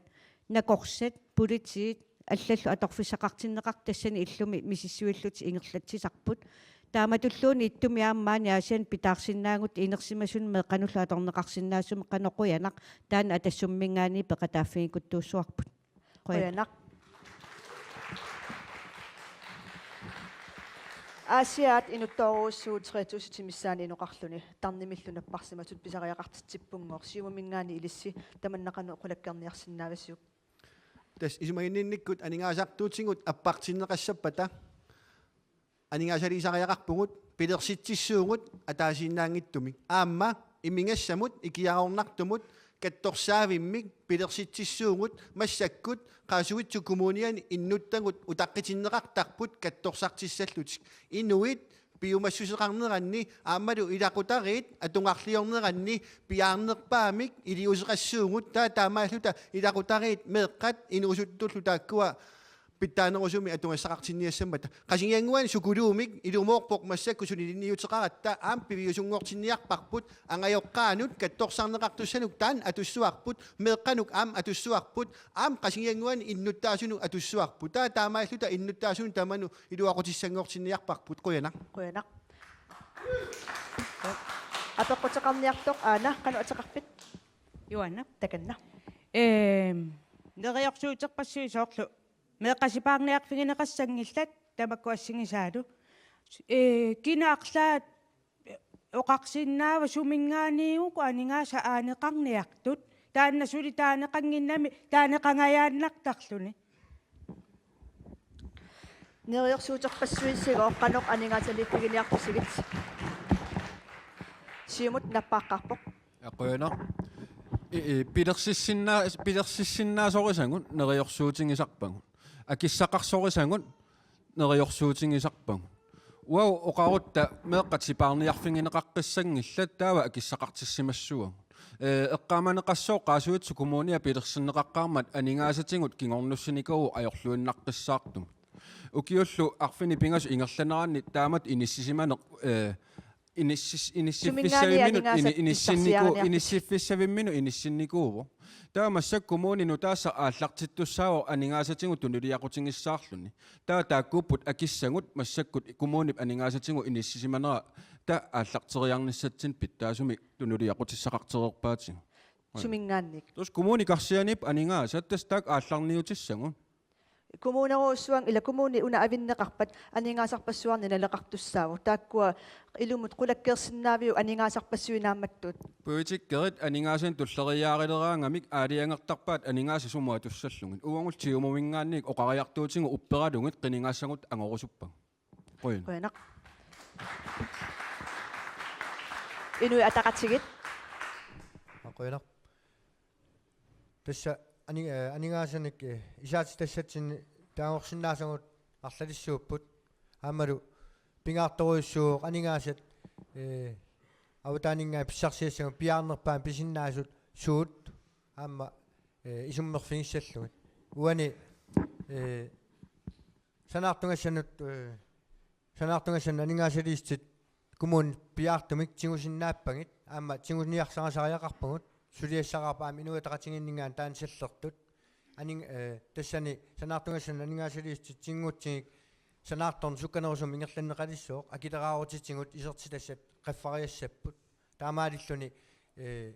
nakorsat, politiit, allallu atorfissaqartinneqartut tassani illumi misissuillutik ingerlatsisarput. Taamatulluunniit ittumi aamma maani Aasianni pitaarsinnaagutsigu inersimasunut meeqqanullu atorneqarsinnaasumik qanoq qujanaq, taanna Atassumminngaanniit peqataaffigikkuttuussuarput. Qujanaq. Qujanaq. Aasiaat inuttoorujussuuvoq tre tusind missaani inoqarluni, tarnimillu napparsimasut pisariaqartitsippunngooq, Siumuminngaanniit ilissi tamanna qanoq qulakkeerniarsinnaavisiuk? Tassa isumaginninnikkut aningaasartuutigut appartinneqassappata aningaasaliisariaqarpugut, pilersitsissuugut ataasiinnaanngitsumik. Aamma imigassamut ikiaroornartumut katsorsaavimmik pilersitsissuugut massakkut Qaasuitsup Kommuniani innuttagut utaqqitinneqartarput katsorsartissallutik. Inuit piumassuseqarneranni aammalu ilaqutariit atugarliorneranni piaarnerpaamik iliuuseqassuugut, taava taamaalluta ilaqutariit meeqqat inuusuttullu taakkua pitsaanerusumik atugassaqartinniassammata. Qasigiannguani psykologimik ilumoorpoq massakkut suliliniuteqaratta, aamma piviusunngortinniarparput, angajoqqaanut katsorsarneqartussanut taanna atussuarput, meeqqanut aamma atussuarput, aamma Qasigiannguani innuttaasunut atussuarput. Taava taamaalluta innuttaasunut tamanut iluaqutissanngortinniarparput. Qujanaq. Qujanaq. Apeqquteqarniartoq Aana, qanoq ateqarpit? Joanna. Takanna. Ehm, neriorsuuterpassuit soorlu meeqqat sipaarniarfigineqassanngillat tamakku assigisaalu. Ee, kina arlaat oqarsinnaava suminngaanniit uku aningaasat aaneqarniartut? Taanna suli taaneqannginnami taaneqangajaannartarluni. Neriorsuuterpassuit sigooq qanoq aningaasaliiffiginiartusigit? Siumut nappaaqqaarpoq. Qujanaq. I, i, pilersissinnaa-, pilersissinnaasorisavut neriorsuutigisarpagut. Akissaqarsorisavut neriorsuutigisarpagut. Uagut oqarutta meeqqat sipaarniarfigineqaqqissanngillat, taava akissaqartissimassavagut. Ee, eqqaamaneqassooq Qaasuitsup Kommunia pilersinneqaqqaarmat aningaasatigut kingornussinikuuvoq ajorluinnaqqissaartumik. Ukiullu arfineq-pingasut ingerlaneranni taamatut inissisimaneq, ee, inissis-, inissiffissavimminut, suminngaanniit aningaasat ini-, inissinniku-, pissarsiariarniartut. Inissiffissavimminut inissinnikuuvoq. Taava massakkut kommuni nutaassaaq aallartittussaavoq aningaasatigut tunuliaqutigissaarluni. Taava taakkuupput akissagut massakkut kommunip aningaasatigut inissisimanera taava aallarteriarnissatsinnut pitsaasumik tunuliaqutissaqartereerpaatigut. Suminngaanniit. Tassa kommuni karsianiippoq aningaasat, tassa taakku aallarniutissagut. Kommunerujussuanngilaq, kommuni una avinneqarpat aningaasarpassuarnik naleqartussaavoq. Taakkua ilumut qulakkeersinnaaviuk aningaasarpassuit naammattut? Politikerit aningaasanik tulleriiaarileramigit aalajangertarpaat aningaasat sumut atussallugit. Uagullu Siumuminngaanniit oqariartuutigut upperalugit qinigaassagut angorusuppagut. Qujan. Qujanaq. Inuit Ataqatigiit. Qujanaq. Tassa ani-, eh, aningaasanik, eh, isaatitassatsinni taagorsinnaasagut arlalissuupput. Aammalu pingaartorujussuuvoq aningaasat, eh, avataaninngaanniit pissarsiassagut piaarnerpaamik pisinnaasut suut aamma, eh, isummerfigissallugit. Uani, eh, sanaartugassanut, eh, sanaartugassanut aningaasaliissutit kommunit piaartumik tigusinnaappagit, aamma tiguniarsarisariaqarpagut, suliassaraarput aamma Inuit Ataqatigiinninngaanniit taanna sallertut. Aning-, eh, tassani sanaartugassanut aningaasaliissutit tigutsigu sanaartorneq sukkanerusumik ingerlanneqalissaaq, akileraarutitigut isertitassat qaffariassapput. Taamaalilluni, eh,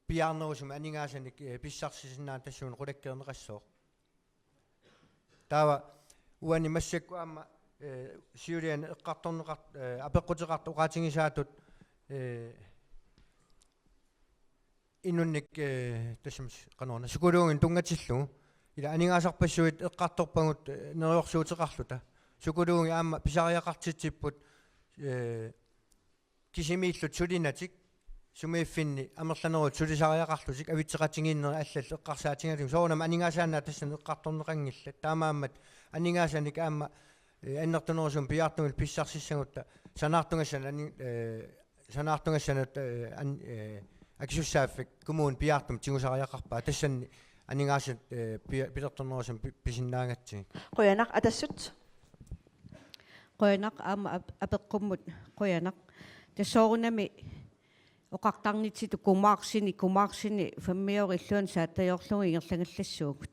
piaarnerusumik aningaasanik, eh, pissarsisinnaaneq tassuuna qulakkeerneqassaaq. Taava uani massakkut aamma, eh, siuliani eqqartorneqart-, eh, apeqquteqartut oqaatigisaatut, eh, inunnik, eh, tassami qanoruna psykologinik tunngatillugu. Ila aningaasarpassuit eqqartorpagut, eh, neriorsuuteqarluta. Psykologi aamma pisariaqartitsipput, eh, kisimiillutik sulinatik sumiiffinni amerlanerusunik sulisariaqarlutik avitseqatigiinnerit allallu eqqarsaatigalugit. Soorunami aningaasaannaat tassani eqqartorneqanngillat. Taamaammat aningaasanik aamma, eh, annertunerusumik piaartumillu pissarsissagutta sanaartugassanut ani-, eh, sanaartugassanut, eh, an-, eh, akisussaaffik kommuni piaartumik tigusariaqarpaa. Tassani aningaasat, eh, pia-, pilertornerusumik pi-, pisinnaagatsigit. Qujanaq, Atassut. Qujanaq aamma ap-, apeqqummut qujanaq. Tassa soorunami oqartarnitsitut kumaarsineq, kumaarsineq femmiorillun saattajorlugu ingerlagallassuugut.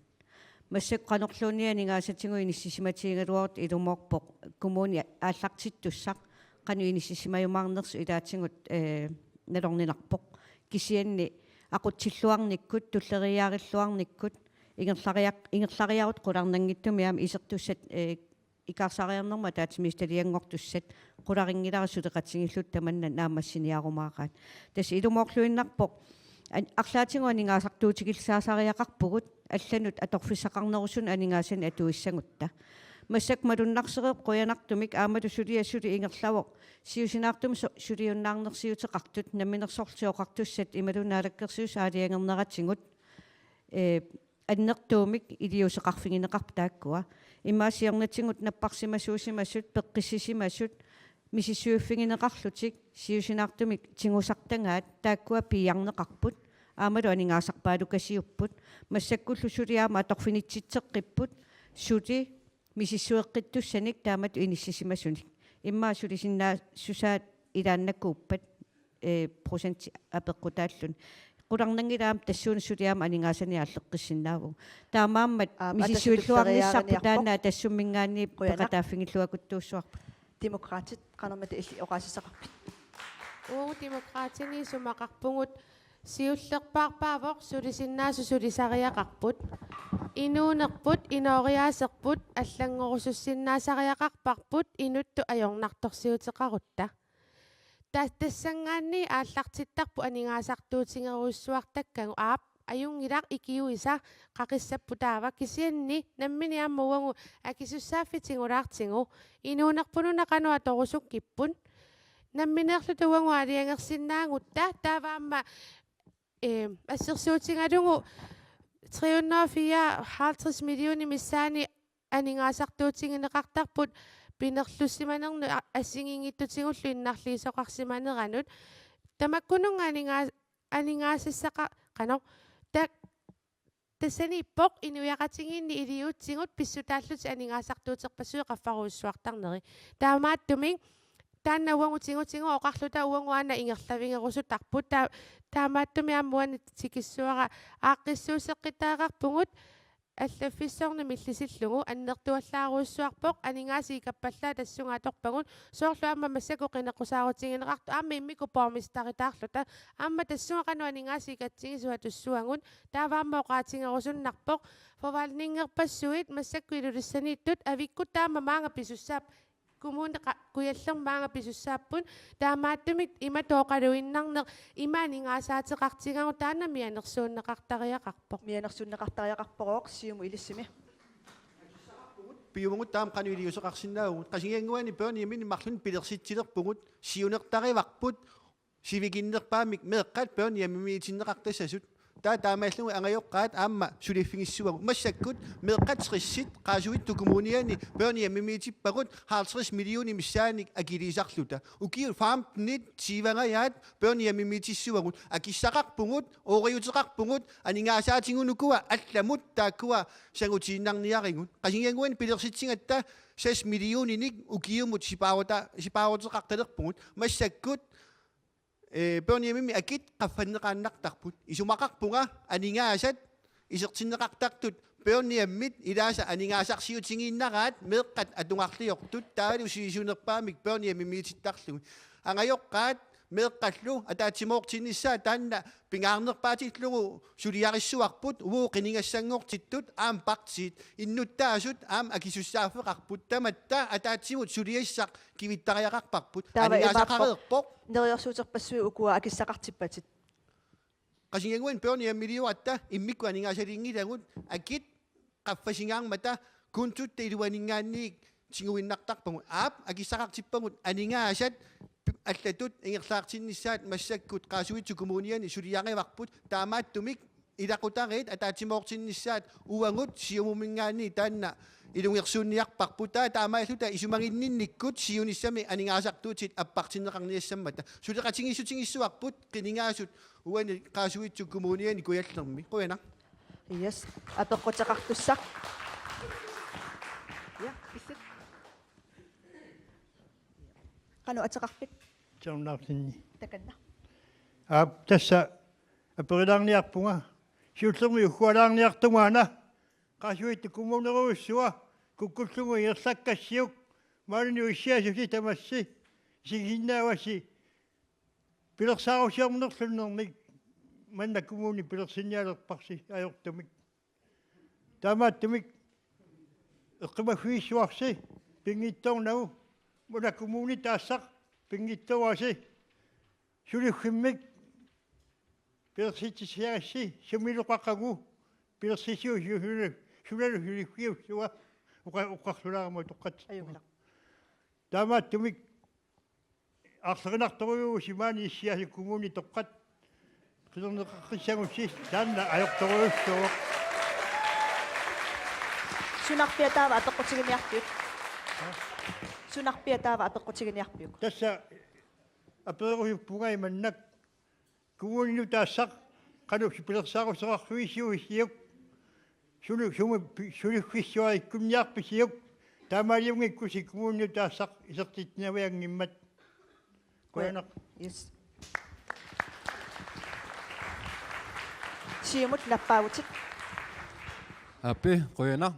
Massakkut qanorluunniit aningaasatigut inissisimatigigaluarutta ilumoorpoq kommuni aallartittussaq qanoq inissisimajumaarnersoq ilaatigut, eh, nalorninarpoq. Kisianni aqutsilluarnikkut, tulleriiaarilluarnikkut, ingerlariaq-, ingerlariarutta qularnanngitsumik aamma isertussat, eh, ikaarsaariarnermut ataatsimiititalianngortussat qularinngilara suleqatigiilluta tamanna naammassiniarumaaraat. Tassa ilumoorluinnarpoq an-, arlaatigut aningaasartuutigillisaasariaqarpugut allanut atorfissaqarnerusunut aningaasanik atuissagutta. Massakkut malunnarsereerpoq qujanartumik aammalu suliaq suli ingerlavoq siusinaartumik su-, suliunnaarnersiuteqartut namminersorlutik oqartussat imaluunniit naalakkersuisut aalajangerneratigut, eh, annertuumik iliuuseqarfigineqarput taakkua. Immaqa siornatigut napparsimasuusimasut, peqqissisimasut, misissuiffigineqarlutik, siusinaartumik tigusartagaat taakkua piiarneqarput, aammalu aningaasarpaalukasiupput, massakkullu suli aamma atorfinitsitseqqipput, suli misissueqqittussanik taamatut inissisimasunik. Immaqa sulisinnaassusaat ilaannakuuppat, eh, procenti apeqqutaalluni. Qularnanngilaq aamma tassuuna suli aamma aningaasanik aalleqqissinnaavagut. Taamaammat aamma misissuilluarnissarput tassutuleriaariniarpoq. Taanna Atassumminngaanniit qujanaq. Peqataaffigilluakuttuussuarput. Demokraatit, qanormita illit oqaasissaqarpit? Uagut Demokraatini isumaqarpugut siullerpaarpaavoq sulisinnaasut sulisariaqarput. Inuunerput, inooriaaserput, allanngorusussinnaasariaqarparput, inuttut ajornartorsiuteqarutta. Ta-, tassanngaanniit aallartittarput aningaasartuutigerujussuartakkagut, aap, ajunngilaq ikiuisa qaqissapput taava, kisianni nammineq aamma uagut akisussaaffik tigulaartigu, inuunerput una qanoq atorusukkipput, nammineerluta uagut aalajangersinnaagutta, taava aamma, eh, assersuutigalugu tre hundrede og fireoghalvtreds millioner missaani aningaasartuutigineqartarput pinerlussimanernut a-, assigiinngitsutigullu innarliisoqarsimaneranut. Tamakkununnga aningaa-, aningaasassaqar-, qanoq, ta-, tassaniippoq inuiaqatigiinni iliuutsigut pissutaallutik aningaasartuuterpassuit qaffarujussuartarneri. Taamaattumik taanna uagut tigutigut oqarluta uagut aana ingerlavigerusutarput. Ta-, taamaattumik aamma uani tikissuara aaqqissuusseqqittariaqarpugut allaffissorneq millisillugu, annertuallaarujussuarpoq, aningaasat ikappallaat tassunga atorpagut, soorlu aamma massakkut qineqqusaarutigineqartut, aamma immikkut borgmesteritaarluta, aamma tassunga qanoq aningaasat ikatsigisut atussuagut, taava aamma oqaatigerusunnarpoq, forvaltningerpassuit massakkut Ilulissaniittut avikkut taama maanga pisussaap-, Kommune qa-, Kujallermi maanga pisussaapput, taamaattumik imatut oqaluinnarneq ima aningaasaateqartigaarput, taanna mianersuunneqartariaqarpoq. Mianersuunneqartariaqarpoq, Siumut ilissimi. Piumagut taama qanoq iliuuseqarsinnaavugut. Qasigiannguani børnehjemini marlunnik pilersitsilerpugut, siunertarivarput, sivikinnerpaamik meeqqat børnehjemimiitinneqartassasut. Taava taamaallugu angajoqqaat aamma suliffigissavagut. Massakkut meeqqat tressit Qaasuitsup Kommuniani børnehjemimiitippagut halvtreds millioner missaannik akiliisarluta. Ukiut femtenit tyvengajaat børnehjemimiitissavagut. Akissaqarpugut, ooriuteqarpugut, aningaasaatigut ukua allamut taakkua sangutiinnarniarigut. Qasigiannguani pilersitsigatta seks millioninik ukiumut sipaaruta-, sipaaruteqartalerpugut. Massakkut ee, børnehjemimi akit qaffanneqaannartarput. Isumaqarpunga aningaasat isertinneqartartut børnehjemmit ilaasa aningaasarsiutigiinnaraat meeqqat atugarliortut taavalu sivisunerpaamik børnehjemimiitittarlugit. Angajoqqaat meeqqallu ataatsimoortinnissaat taanna pingaarnerpaatillugu suliarissavarput, uagut qinigassanngortittut aamma partiit innuttaasut aamma akisussaaffeqarput, tamatta ataatsimut suliassaq kivittariaqarparput. Taava aningaasaqareerpoq. Neriorsuuterpassuit ukua akissaqartippatit. Qasigiannguani børnehjemilioratta immikkut aningaasaliinngilagut, akit qaffasingaarmata kontutta iluaninngaanniit tiguinnartarpagut. Aap, akissaqartippagut aningaasat allatut ingerlaartinnissaat massakkut Qaasuitsup Kommuniani suliarivarput, taamaattumik ilaqutariit ataatsimoortinnissaat uagut Siumuminngaanniit taanna ilungersuunniarparput. Taava taamaalluta isumaginninnikkut siunissami aningaasartuutit appartinneqarniassammata. Suleqatigiissutigissavagut qinigaasut uani Qaasuitsup Kommuniani Kujallermi. Qujanaq. Yes. Apeqquteqartussaq. Ja, issit. Qanoq ateqarpit? Tjornartinni. Takanna. Aap, tassa aperilaarniarpunga. Siullermik uggualaarniartungaana. Qaasuitsup kommunerujussuaq kukkullugu ingerlakkassiuk. Maani issiasusi tamassi. Isigisinnaavasi pilersaarusiornerlunnermik manna kommuni pilersinnialerparsi ajortumik. Taamaattumik eqqumaffigissavarsi pinngitsoornagu, una kommuni taassaq pinngitsoorasi, suliffimmik pilersitsissagassiuk sumilu qaqugu pilersissiusiuk, sunalu suliffiussua oqa-, oqarlulaarama utoqqatserpunga. Ajunngilaq. Taamaattumik aarlerinartorujuusi maani issiasut kommunit toqqat qilerneqaqqissagussi taanna ajortorujussuuvoq. Sunarpiaq taava apeqqutiginiarpiuk? Sunarpiaq taava apeqqutiginiarpiuk? Tassa apererusuppunga imannak: Kommuninut taassaq qanoq pilersaarusiorarluissiuk, issiuk? Suli-, sumi pi-, suliffissuarikkunniarpisiuk? Taamaaliunngikkusi kommuninut taassaq isertitsinavianngimmat. Qujanaq. Yes. Siumut nappaavutit. Aap, qujanaq.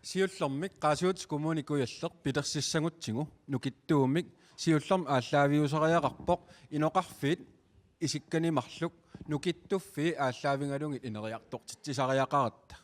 Siullermik Qaasuitsup Kommune Kujalleq pilersissagutsigu nukittuumik siullermik aallaaviusariaqarpoq inoqarfiit isikkanik marluk nukittuffii aallaavigalugit ineriartortitsisariaqaratta.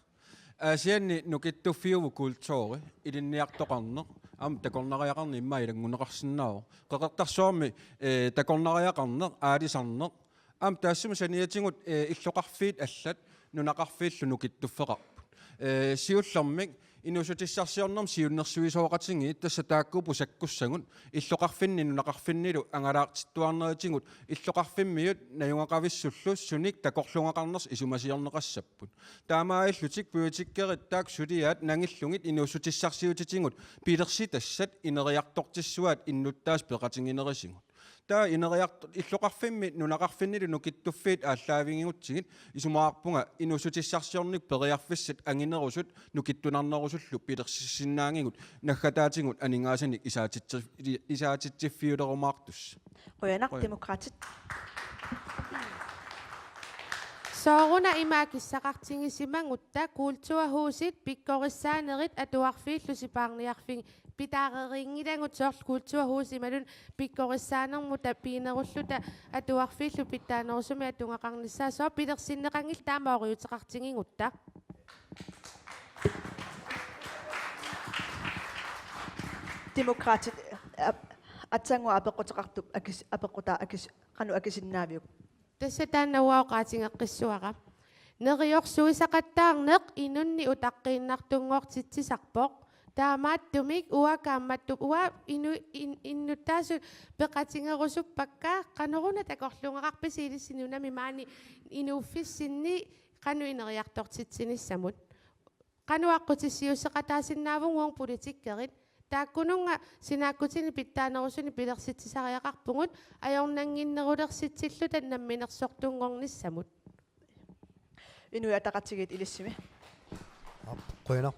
Aasianni nukittuffiuvoq kulturi, ilinniartoqarneq, aamma takornariaqarneq immaqa ilanngunneqarsinnaavoq. Qeqertarsuarmi, eh, takornariaqarneq, aalisarneq, aamma taassuma saniatigut, eh, illoqarfiit allat nunaqarfiillu nukittuffeqarput. Eh, siullermik inuussutissarsiornermut siunnersuisoqatigiit tassa taakkuupput sakkussagut illoqarfinni nunaqarfinnilu angalaartittuarnerisigut illoqarfimmiut najugaqavissullu sunik takorluugaqarnersoq isumasiorneqassapput. Taamaalillutik politikkerit taakku suliaat nangillugit inuussutissarsiutitigut pilersitassat ineriartortissuaat innuttaasut peqatiginerisigut. Taava ineriart-, illoqarfimmi nunaqarfinnilu nukittuffiit aallaavigigutsigit isumaqarpunga inuussutissarsiornikkut periarfissat anginerusut nukittunarnerusullu pilersissinnaanngikkut naggataatigut aningaasanik isaatitsi-, isaatitsiffiulerumaartussaq. Qujanaq. Qujan. Demokraatit. Sooruna ima akissaqartigisimagutta kulturhusit pikkorissaanerit atuarfiillu sipaarniarfigi-, pitaareerinngilagut soorlu kulturhusit imaluunniit pikkorissaanermut tapiinerulluta atuarfiillu pitsaanerusumik atugaqarnissaat, sooq pilersinneqanngillat taama ooriuteqartigigutta? Demokraatit, ap-, aatsaannguaq apeqquteqartup akis-, apeqqutaa akis-, qanoq akisinnaaviuk? Tassa taanna uanga oqaatigeqqissuara. Neriorsuisaqattaarneq inunnik utaqqiinnartunngortitsisarpoq, Taamaattumik uanga kaammattup uanga inu-, in-, innuttaasut peqatigerusuppakka, qanoruna takorluugaqarpisi ilissi nunami maani inuuffissinni qanoq ineriartortitsinissamut. Qanoq aqqutissiuusseqataasinnaavugut uagut politikerit. Taakkununnga sinaakkutini pitsaanerusunik pilersitsisariaqarpugut ajornannginnerulersitsilluta namminersortunngornissamut. Inuit Ataqatigiit ilissimi. Aap, qujanaq.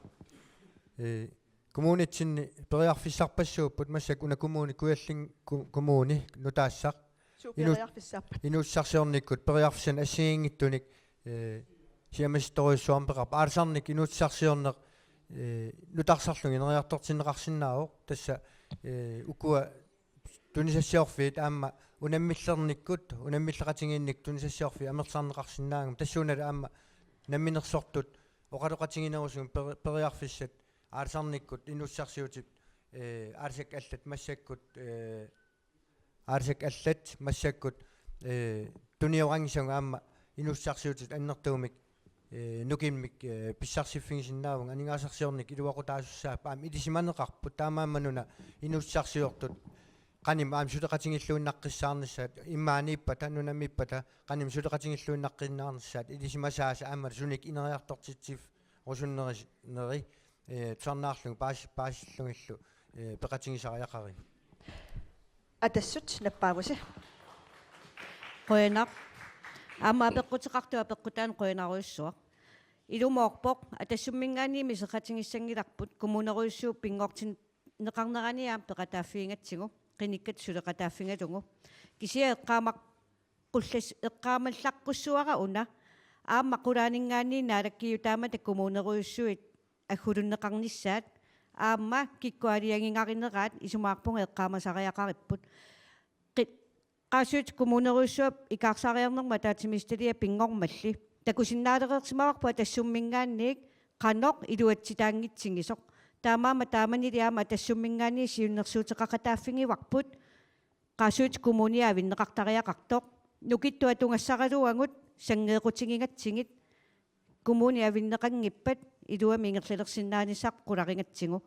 Ee, kommunitsinni periarfissarpassuupput massakkut una kommuni Kujalling ku-, kommuni nutaassaaq. Suut inuu-, periarfissarpat? Inuussutissarsiornikkut periarfissanik assigiinngitsunik, ee, siammasittorujussuarmik peqarpoq. Aalisarnermik inuussutissarsiorneq, ee, nutarsarlugit ineriartortinneqarsinnaavoq. Tassa, ee, ukua tunisassiorfiit aamma unammillernikkut, unammilleqatigiinnikkut tunisassiorfiit amerlisarneqarsinnaanngimmat. Tassuunalu aamma namminersortut oqaloqatiginerusumik peri-, periarfissat aalisarnermut inuussutissarsiutip, ee, aalisakkat allat massakkut, ee, aalisakkat allat massakkut, ee, tunioranngisagut aamma inuussutissarsiutip annertuumik, ee, nukimmik, ee, pissarsiffigisinnaavugut, aningaasarsiornikkut iluaqutaasussaapput aamma ilisimaneqarput, taamaammat una inuussutissarsiortut qanimut aamma suleqatigilluinnaqqissaarnissaat, immaaniippata, nunamiippata, qanimut suleqatigilluinnaqqinnaarnissaat ilisimasaasa aamma sunik ineriartortitsiverusunneri, neri, ee, tusarnaarlugit paas-, paasillugillu, ee, peqatigisariaqarigit. Atassut nappaavusi. Qujanaq. Aamma apeqquteqartoq apeqqutaanut qujanarujussuaq. Ilumoorpoq, Atassumminngaanniit miserratigissanngilarput kommunerujussuup pinngortinneqarnerani aamma peqataaffigigatsigu, qinikkat suleqataaffigalugu. Kisianni eqqaamaq-, qullas-, eqqaamallaqqussuara una, aamma qulaaninngaanniit naalakkiutaammata kommunerujussuit aggulunneqarnissaat, aamma kikkut aalajangigarineraat isumaqarpunga eqqaamasariaqaripput. Qi-, Qaasuitsup Kommunerujussuup ikaarsaariarnermut ataatsimiititaliap pinngormalli. Takusinnaalereersimavarput Atassumminngaanniit qanoq iluatsitaanngitsigisoq. Taamaammat taamanili aamma Atassumminngaanniit siunnersuuteqaqataaffigivarput. Qaasuitsup Kommunia avinneqartariaqartoq. Nukittut atugassaraluagut sanngeequtigigatsigit. Kommuni avinneqanngippat iluamik ingerlalersinnaanissaq qularigatsigu.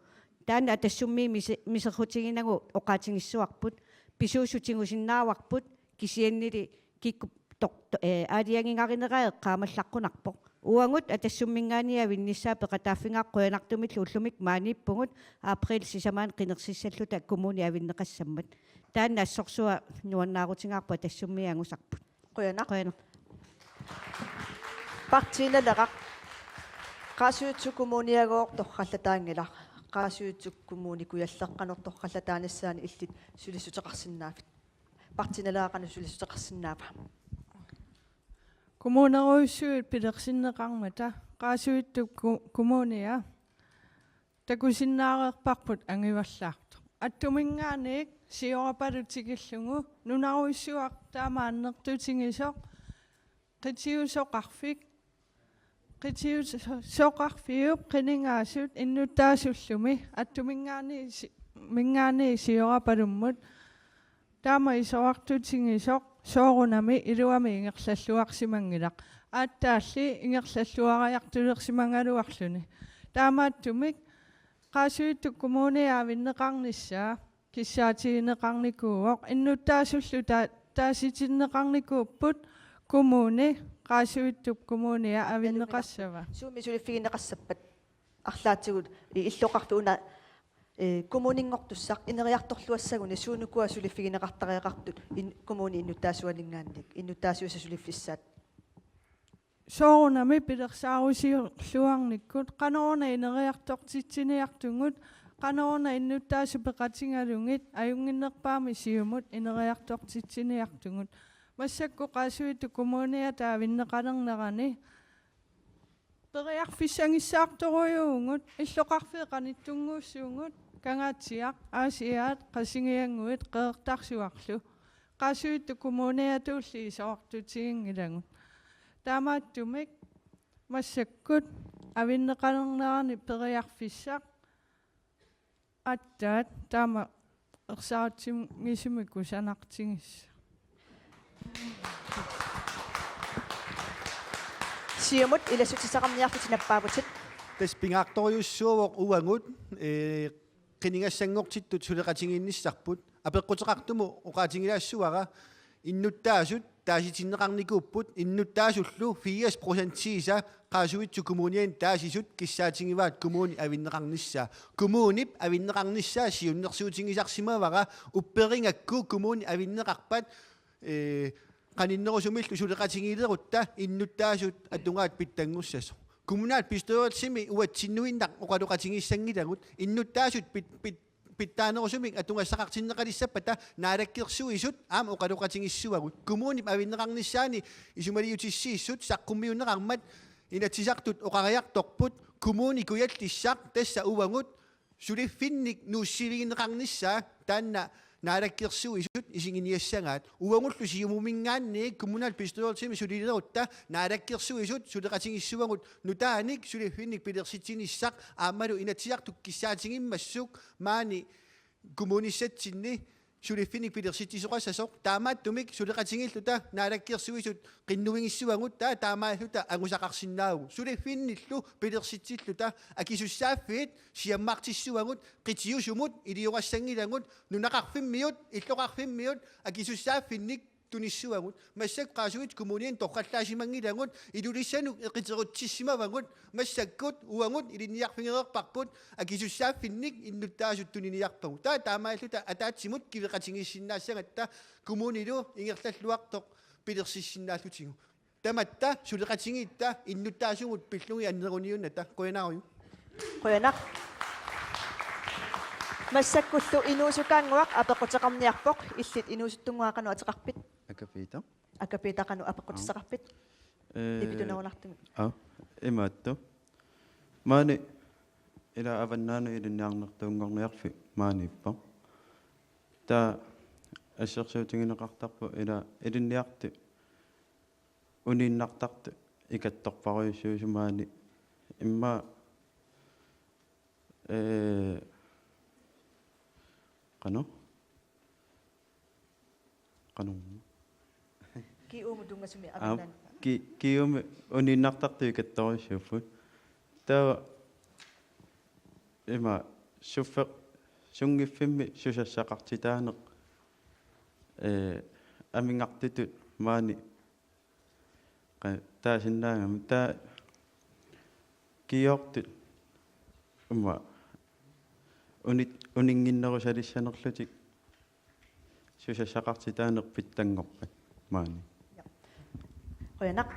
Taanna Atassummiit mise-, miserrutiginagu oqaatigissavarput. Pisuussut tigusinnaavarput, kisiannili kikkut tor-, to-, ee, aalajangigarineraat eqqaamallaqqunarpoq. Uagut Atassumminngaanniit avinnissaat peqataaffigaaq, qujanartumillu ullumi maaniippugut, april sisamaani qinersissalluta kommuni avinneqassammat. Taanna assorsuaq nuannaarutigaarput, Atassummiit angusarput. Qujanaq. Qujanaq. Partii Naleraq. Qaasuitsup Kommuniagooq torrallataanngilaq. Qaasuitsup Kommuni Kujalleq qanoq torrallataanissaanut illit sulissuteqarsinnaavit? Partii Naleraq qanoq sulissuteqarsinnaava? Kommunerujussuit pilersinneqarmata Qaasuitsup ku-, Kommunia takusinnaareerparput angivallaartoq. Attuminngaanniit Siorapaluk tikillugu nunarujussuaq taama annertutigisoq, qitiusoqarfik, qitiusoqarfiup qinigaasut innuttaasullumi attuminngaanniit si-, minngaanniit Siorapalummut taama isorartutigisoq soorunami iluamik ingerlalluarsimanngilaq. Aatsaalli ingerlalluariartulersimagaluarluni. Taamaattumik Qaasuitsup Kommunia avinneqarnissaa kissaatigineqarnikuuvoq, innuttaasullu ta-, taasitinneqarnikuupput, kommuni Qaasuitsup Kommunia avinneqassava. Suumi suliffigineqassappat arlaatigut i-, illoqarfik una, ee, kommuninngortussaq ineriartorluassaguni suunukua suliffigineqartariaqartut in-, kommuni innuttaasuaninngaanniit, innuttaasuisa suliffissaat? Soorunami pilersaarusiorluarnikkut, qanoruna ineriartortitsiniartugut, qanoruna innuttaasut peqatigalugit, ajunnginnerpaamik siumut ineriartortitsiniartugut. Massakkut Qaasuitsup Kommuniata avinneqalernerani periarfissagissaartorujuuvugut, illoqarfiit qanittunnguussuugut, Kangaatsiaq, Aasiaat, Qasigiannguit, Qeqertarsuarlu. Qaasuitsup Kommuniatulli isorartutiginngilagut. Taamaattumik massakkut avinneqalernerani periarfissaq aatsaat taama ersaritsigisumikkut sanartigis-. Siumut ilassutissaqarniarlutit nappaavutit. Tassa pingaartorujussuuvoq uagut, ee, qinigassanngortittut suleqatigiinnissarput. Apeqquteqartumut oqaatigilaassavara, innuttaasut taasitinneqarnikuupput, innuttaasullu firs procentiisa Qaasuitsup Kommuniani taasisut kissaatigivaat kommunip avinneqarnissaa. Kommunip avinneqarnissaa siunnersuutigisarsimavara, upperigakku kommunip avinneqarpat, ee, qaninnerusumillu suleqatigiilerutta innuttaasut atugaat pitsanngussasoq. Kommunalbestyrelsimi uatsinnuinnaq oqaloqatigissanngilagut, innuttaasut pit-, pit-, pitsaanerusumik atugassaqartinneqalissappata Naalakkersuisut aamma oqaloqatigissavagut. Kommunip avinneqarnissaani isumaliutissiissut saqqummiunneqarmat Inatsisartut oqariartorput, Kommune Kujallissaq tassa uagut suliffinnik nuussivigineqarnissaa taanna Naalakkersuisut isiginiassagaat. Uagullu Siumuminngaanniit kommunalbestyrelsimi sulilerutta Naalakkersuisut suleqatigissavagut nutaanik suliffinnik pilersitsinissaq aammalu Inatsisartut kissaatigimmassuk maani kommunissatsinni suliffinnik pilersitsisoqassasoq. Taamaattumik suleqatigiilluta Naalakkersuisut qinnuigissavagut, taava taamaalluta angusaqarsinnaavagut. Suliffinnillu pilersitsilluta akisussaaffiit siammartissavagut, qitiusumut iliorassanngilaagut, nunaqarfimmiut, illoqarfimmiut akisussaaffinnik tunissavagut. Massakkut Qaasuitsup Kommuniani torrallaassimanngilagut, Ilulissanut eqiterutsissimavagut, massakkut uagut ilinniarfigereerparput, akisussaaffinnik innuttaasut tuniniarpagut. Taava taamaalluta ataatsimut kiveqatigiissinnaassagatta kommunilu ingerlalluartoq pilersissinnaallugu. Tamatta suleqatigiitta innuttaasumut pillugit anneruniunnata. Qujanarujussuaq. Qujanaq. Massakkullu inuusukaannguaq apeqquteqarniarpoq, illit inuusuttunnguaq qanoq ateqarpit? Akapita. Akapita, qanoq apeqqutissaqarpit? Ee, nipitunerunartumik. Aa, imaattoq. Maani ila Avannaani Ilinniarnertuunngorniarfik maaniippoq. Taava assersuutigineqartarpoq ila ilinniartut uniinnartartut ikattorparujussuusut maani. Immaqa, ee, qanoq? Qanoq? Ki-uumut tunngasumik. Aa, Avannaani. Ki-, ki-uumut uniinnartartut ikattorujussuupput. Taava ima suffeq-, sunngiffimmi susassaqartitaaneq, ee, amigartutut maani qa-, taasinnaagami, taava ki-uortut ima unit-, uninnginnerusalissanerlutik susassaqartitaaneq pitsanngorpat maani. Qujanaq.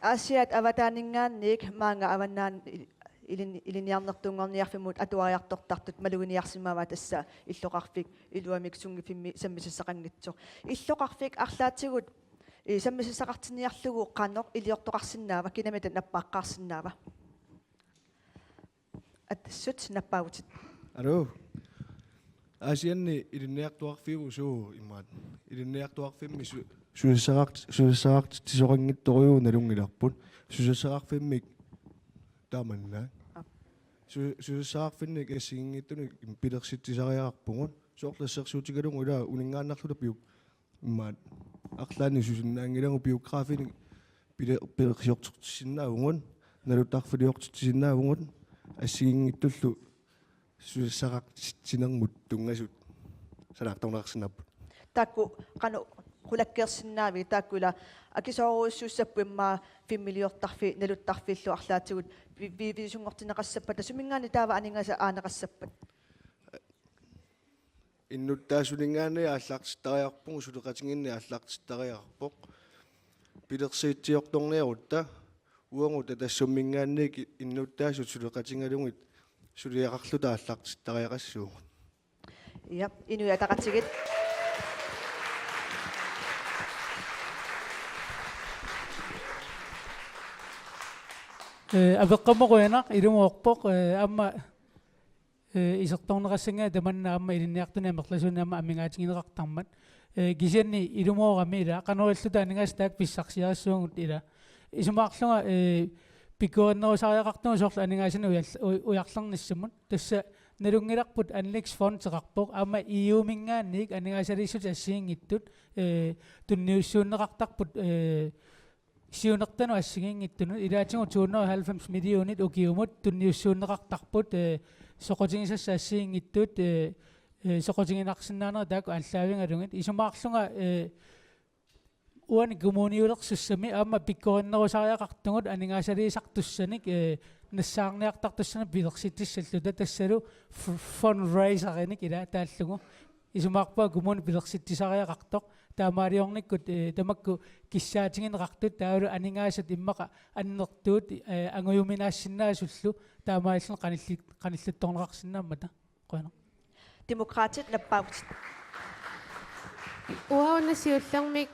Aasiaat avataaninngaanniit maanga Avannaani ilin-, Ilinniarnertuunngorniarfimmut atuariartortartut maluginiarsimavaat, tassa illoqarfik iluamik sunngiffimmi sammisassaqanngitsoq. Illoqarfik arlaatigut, ee, sammisassaqartinniarlugu qanoq iliortoqarsinnaava, kinamita nappaaqqaarsinnaava? Atassut, nappaavutit. Aluu. Aasianni ilinniartuarfiuvoq suu imaat. Ilinniartuarfimmi su-, susassaqart-, susassaqartitsisoqanngitsorujuuvoq nalunngilarput. Susassaqarfimmik tamanna. Aap. Su-, susassaqarfinnik assigiinngitsunik pilersitsisariaqarpugut. Soorlu assersuutigalugu ila uninngaannarluta piuk-, imaat, arlaannik susinnaanngilagut, biografinik pile-, pilersiortitsisinnaavugut, naluttarfiliortitsisinnaavugut, assigiinngitsullu susassaqartitsinermut tunngasut sanaartorneqarsinnaapput. Taakku qanoq qulakkeersinnaavigit, taakku ila akisoorujussuussapput immaqa filmiliortarfiit, naluttarfiillu arlaatigut vi-, vi-, viisunngortinneqassappata, suminngaanniit taava aningaasat aaneqassappat? Innuttaasuninngaanniit aallartittariaqarpugut, suleqatigiinni aallartittariaqarpoq. Pilersitsiortorniarutta uagut Atassumminngaanniit innuttaasut suleqatigalugit suliaqarluta aallartittariaqassuugut. Ja, Inuit Ataqatigiit. Ee, apeqqammut qujanaq, ilumoorpoq, ee, aamma, ee, isertorneqassanngilaq tamanna aamma ilinniartuni amerlasuuni aamma amigaatigineqartarmat. Ee, kisianni ilumoorami ila, qanoq ililluta aningaasat taakku pissarsiarissavagut ila. Isumaqarlunga, ee, pikkorinnerusariaqartunga soorlu aningaasanik ujal-, u-, ujarlernissamut. Tassa Nalunngilarput anlægsfondseqarpoq, aamma E U-minngaanniit aningaasaliissutit assigiinngitsut, eh, tunniussuunneqartarput, eh, siunertanut assigiinngitsunut, ilaatigut to hundrede og halvfems millionit ukiumut tunniussuunneqartarput, eh, soqutigisassat assigiinngitsut, eh, eh, soqutiginarsinnaanerit taakku aallaavigalugit. Isumaarlunga, eh, uani kommuniulersussami aamma pikkorinnerusariaqartugut aningaasaliisartussanik, eh, nassaarniartartussanik pilersitsissalluta, tassalu f-, fundraiserinik ila taallugu. Isumaarpunga kommuni pilersitsisariaqartoq, taamaaliornikkut, eh, tamakku kissaatigineqartut, taavalu aningaasat immaqa annertuut, eh, angujuminaassinnaasullu, taamaalilluni qanilli-, qanilluttorneqarsinnaammata. Qujanaq. Demokraatit nappaavutit. Uanga una siullermik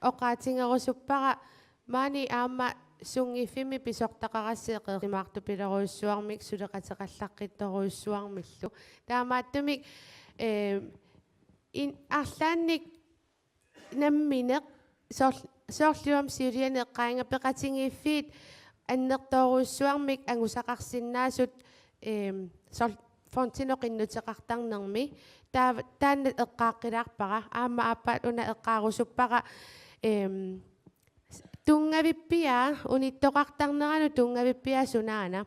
oqaatigerusuppara maani aamma sunngiffimmi pisortaqarassi eqeersimaartupilorujussuarmik suleqateqallaqqittorujussuarmillu. Taamaattumik, eh, in-, arlaannik nammineq soorl-, soorlu aamma siuliani eqqaanngilanga peqatigiiffiit annertoorujussuarmik angusaqarsinnaasut, ehm, soorl-, fondinut qinnuteqartarnermi. Taava, taanna eqqaaqqilaarpara. Aamma aappaat una eqqaarusuppara, ehm, tunngavippia, unittoqartarneranut tunngavippia sunaana.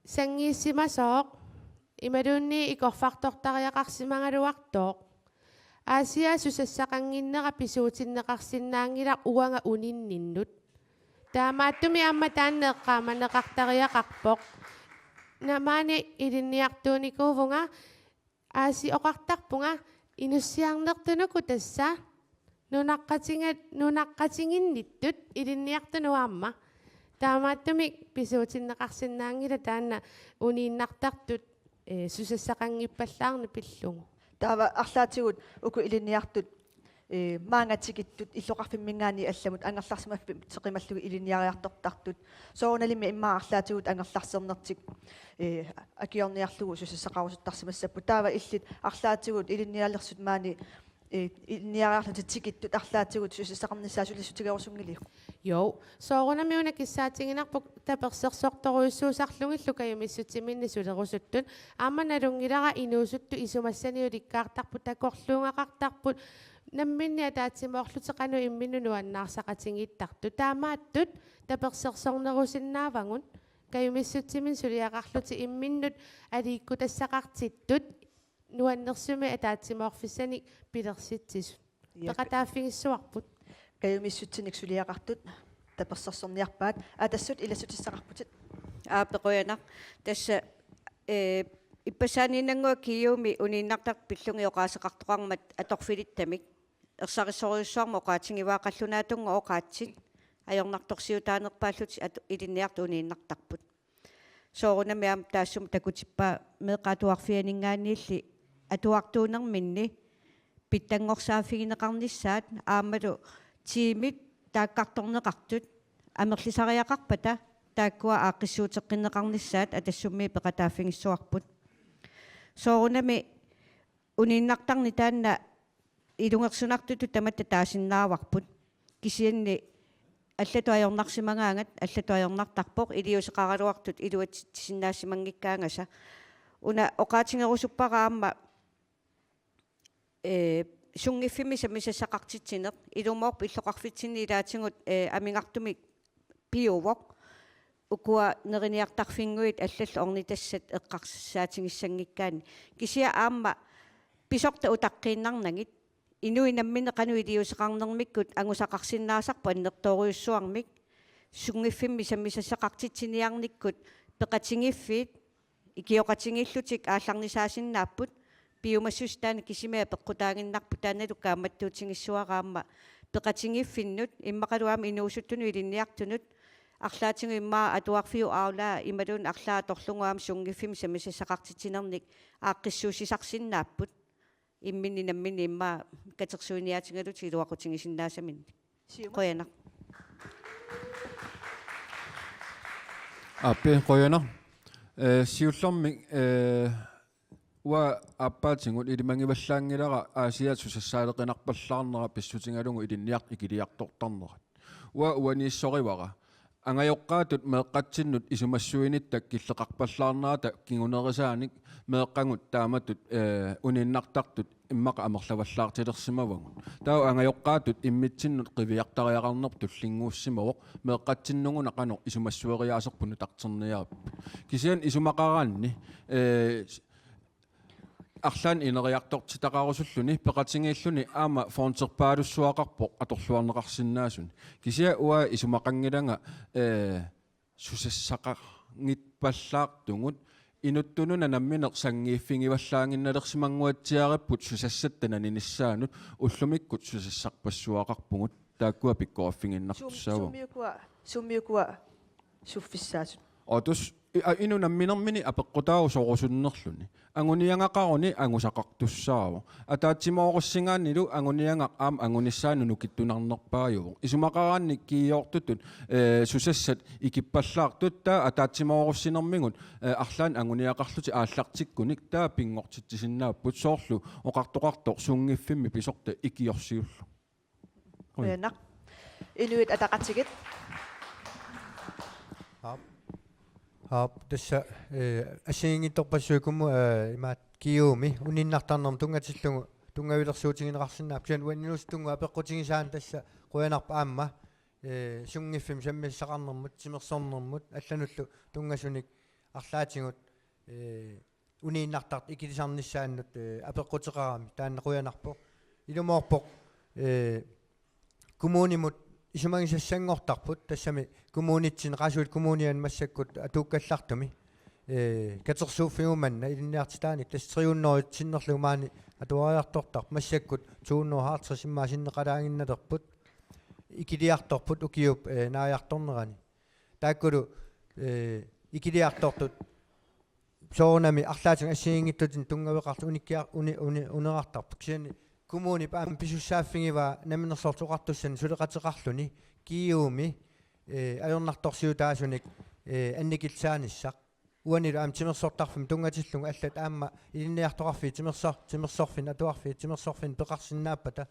Sanngiissimasooq, imaluunniit ikorfartortariaqarsimagaluartooq. Aasiaat susassaqannginnera pisuutinneqarsinnaanngilaq uanga uninninnut. Taamaattumik aamma taanna eqqaamaneqartariaqarpoq. Una maani ilinniartuunikuuvunga, Aasiit, oqartarpunga inussiarnertut uku tassa nunaqqatiga-, nunaqqatiginnittut ilinniartunut aamma. Taamaattumik pisuutinneqarsinnaanngilaq taanna uniinnartartut, eh, susassaqanngippallaarneq pillugu. Taava arlaatigut uku ilinniartut, eh, maanga tikittut illoqarfimminngaanniit allamut angerlarsimaffimmik ilinniariartortartut. Soorunalimi immaqa arlaatigut angerlarsernertik, eh, akiorniarlugu susassaqarusuttarsimassapput. Taava illit arlaatigut ilinnialersut maani, eh, ilinniariarlutit tikittut arlaatigut susassaqarnissaat sulissutigerusunngiliuk? Jo, soorunami una kissaatiginarpoq tapersersortorujussuusarlugillu kajumissutsiminnik sulerusuttut. Aamma nalunngilara inuusuttut isumassaniulikkaartarput, takorluugaqartarput, namminneq ataatsimoorlutik qanoq imminnut nuannaarsaqatigiittartut. Taamaattut tapersersornerusinnaavagut, kajumissutsiminnik suliaqarlutik imminnut aliikkutassaqartittut nuannersumik ataatsimoorfissanik pilersitsisut. Ja. Peqataaffigissuarput. Kajumissutsinik suliaqartut tapersersorniarpaat. Atassut ilassutissaqarputit. Aa, qujanaq. Tassa, eh, ippassaaniinnannguaq G U-mi uniinnartartut pillugit oqaaseqartoqarmat atorfilittamik. Ersarissorujussuarmik oqaatigivaa, qallunaatunnguaq oqaatsit ajornartorsiutaanerpaallutik atu-, ilinniartut uniinnartarput. Soorunami aamma taassuma takutippaa meeqqat atuarfianinngaanniilli atuartuunerminni pitsanngorsaaffigineqarnissaat aammalu tiimit taakkartorneqartut amerlisariaqarpata taakkua aaqqissuuteqqinneqarnissaat Atassummiit peqataaffigissuarput. Soorunami uniinnartarneq taanna ilungersunartutut tamatta taasinnaavarput. Kisianni allatut ajornarsimagaangat, allatut ajornartarpoq, iliuuseqaraluartut iluatsitsisinnaassimanngikkaangasa. Una oqaatigerusuppara aamma, eh, sunngiffimmi sammisassaqartitsineq, ilumoorpoq illoqarfitsinni ilaatigut, eh, amigartumik piuvoq. Ukua neriniartarfinnguit allallu ornitassat eqqarsaatigissanngikkaanni. Kisianni aamma pisortat utaqqiinnarnagit, inuit namminneq qanoq iliuuseqarnermikkut angusaqarsinnaasarput annertoorujussuarmik, sunngiffimmi sammisassaqartitsiniarnikkut peqatigiiffiit ikioqatigiillutik aallarnisaasinnaapput, piumassuseq taanna kisimi apeqqutaaginnarpoq, taannalu kaammattuutigissuara aamma peqatigiiffinnut, immaqalu aamma inuusuttunut ilinniartunut, arlaatigut immaqa atuarfiup aulaa imaluunniit arlaat atorlugu aamma sunngiffimmi sammisassaqartitsinernik aaqqissuussisarsinnaapput, imminni namminneq immaqa katersuiniaatigalutik iluaqutigisinnaasaminnik. Siumut. Qujanaq. Aappi, qujanaq. Eh, siullermik, eh, uanga aappaatigut ilimagivallaanngilara Aasiaat susassaaleqinarpallaarnera pissutigalugu ilinniart-, ikiliartortarnerat. Uanga uaniissorivara. angajoqqaatut meeqqatsinnut isumassuinitta killeqarpallaarnerata kingunerisaanik meeqqagut taamatut, eh, uniinnartartut immaqa amerlavallaartilersimavagut. Taava angajoqqaatut immitsinnut qiviartariaqarnerput tullinnguussimavoq, meeqqatsinnuguna qanoq isumassueriaaserput nutarterniarput. Kisianni isumaqaraanni, eh, arlaannik ineriartortitaqarusulluni peqatigiilluni aamma fondserpaalussuaqarpoq atorluarneqarsinnaasuni. Kisianni uanga isumaqanngilanga, eh, susassaqanngippallaartugut, inuttununa nammineq sanngiiffigivallaaginnalersimannguatsiarparput susassatta naninissaanut, ullumikkut susassarpassuaqarpugut, taakkua pikkoriffigiinnartussaavagut. Sum-, summiukkua, summiukkua suffissaasut? Otus, i-, a-, inuk namminermini apeqqutaavoq sorusunnerluni. Anguniagaqaruni angusaqartussaavoq. Ataatsimoorussingaannilu anguniagaq aamma angunissaanut nukittunarnerpaajuvoq. Isumaqaraanni kiiortutut, eh, susassat ikippallaartut taava ataatsimoorussinermigut, eh, arlaannik anguniagaqarlutik aallartikkunik taava pinngortitsisinnaapput, soorlu oqartoqartoq sunngiffimmi pisorta ikiorsiullu. Qujanaq. Inuit Ataqatigiit. Aap. Aap, tassa, eh, assigiinngitsorpassuit kommuni, eh, imaattoq G U-mi uniinnartarnermut tunngatillugu tunngavilersuutigineqarsinnaapput. Kisianni uani inuusuttunnguit apeqqutigisaaneq tassa qujanarpoq aamma, eh, sunngiffimmi sammisassaqarnermut, timersornermut allanullu tunngasunik arlaatigut, eh, uniinnartartut ikilisarnissaannut, eh, apeqquteqarami, taanna qujanarpoq. Ilumoorpoq, eh, kommunimut isumagisassanngortarput, tassami kommunitsinni Qaasuitsup Kommuniani massakkut atuukkallartumi, eh, katersuuffiup manna ilinniartitaanik, tassa tre hundrede sinnerlugu maani atuariartortarput, massakkut to hundrede halvtreds immaqa sinneqalaaginnalerput, ikiliartorput ukiup, eh, naajartornerani. Taakkulu, eh, ikiliartortut soorunami arlaatigut assigiinngitsutinik tunngaveqarlutik unikkia-, uni-, uni-, unerartarput. Kisianni kommunip aamma pisussaaffigivaa Namminersorlutik Oqartussanit suleqateqarluni G U-mi, eh, ajornartorsiutaasunik, eh, annikillisaanissaq. Uanilu aamma timersortarfimmut tunngatillugu allat aamma ilinniartoqarfiit timersor-, timersorfinni atuarfiit timersorfinni peqarsinnaappata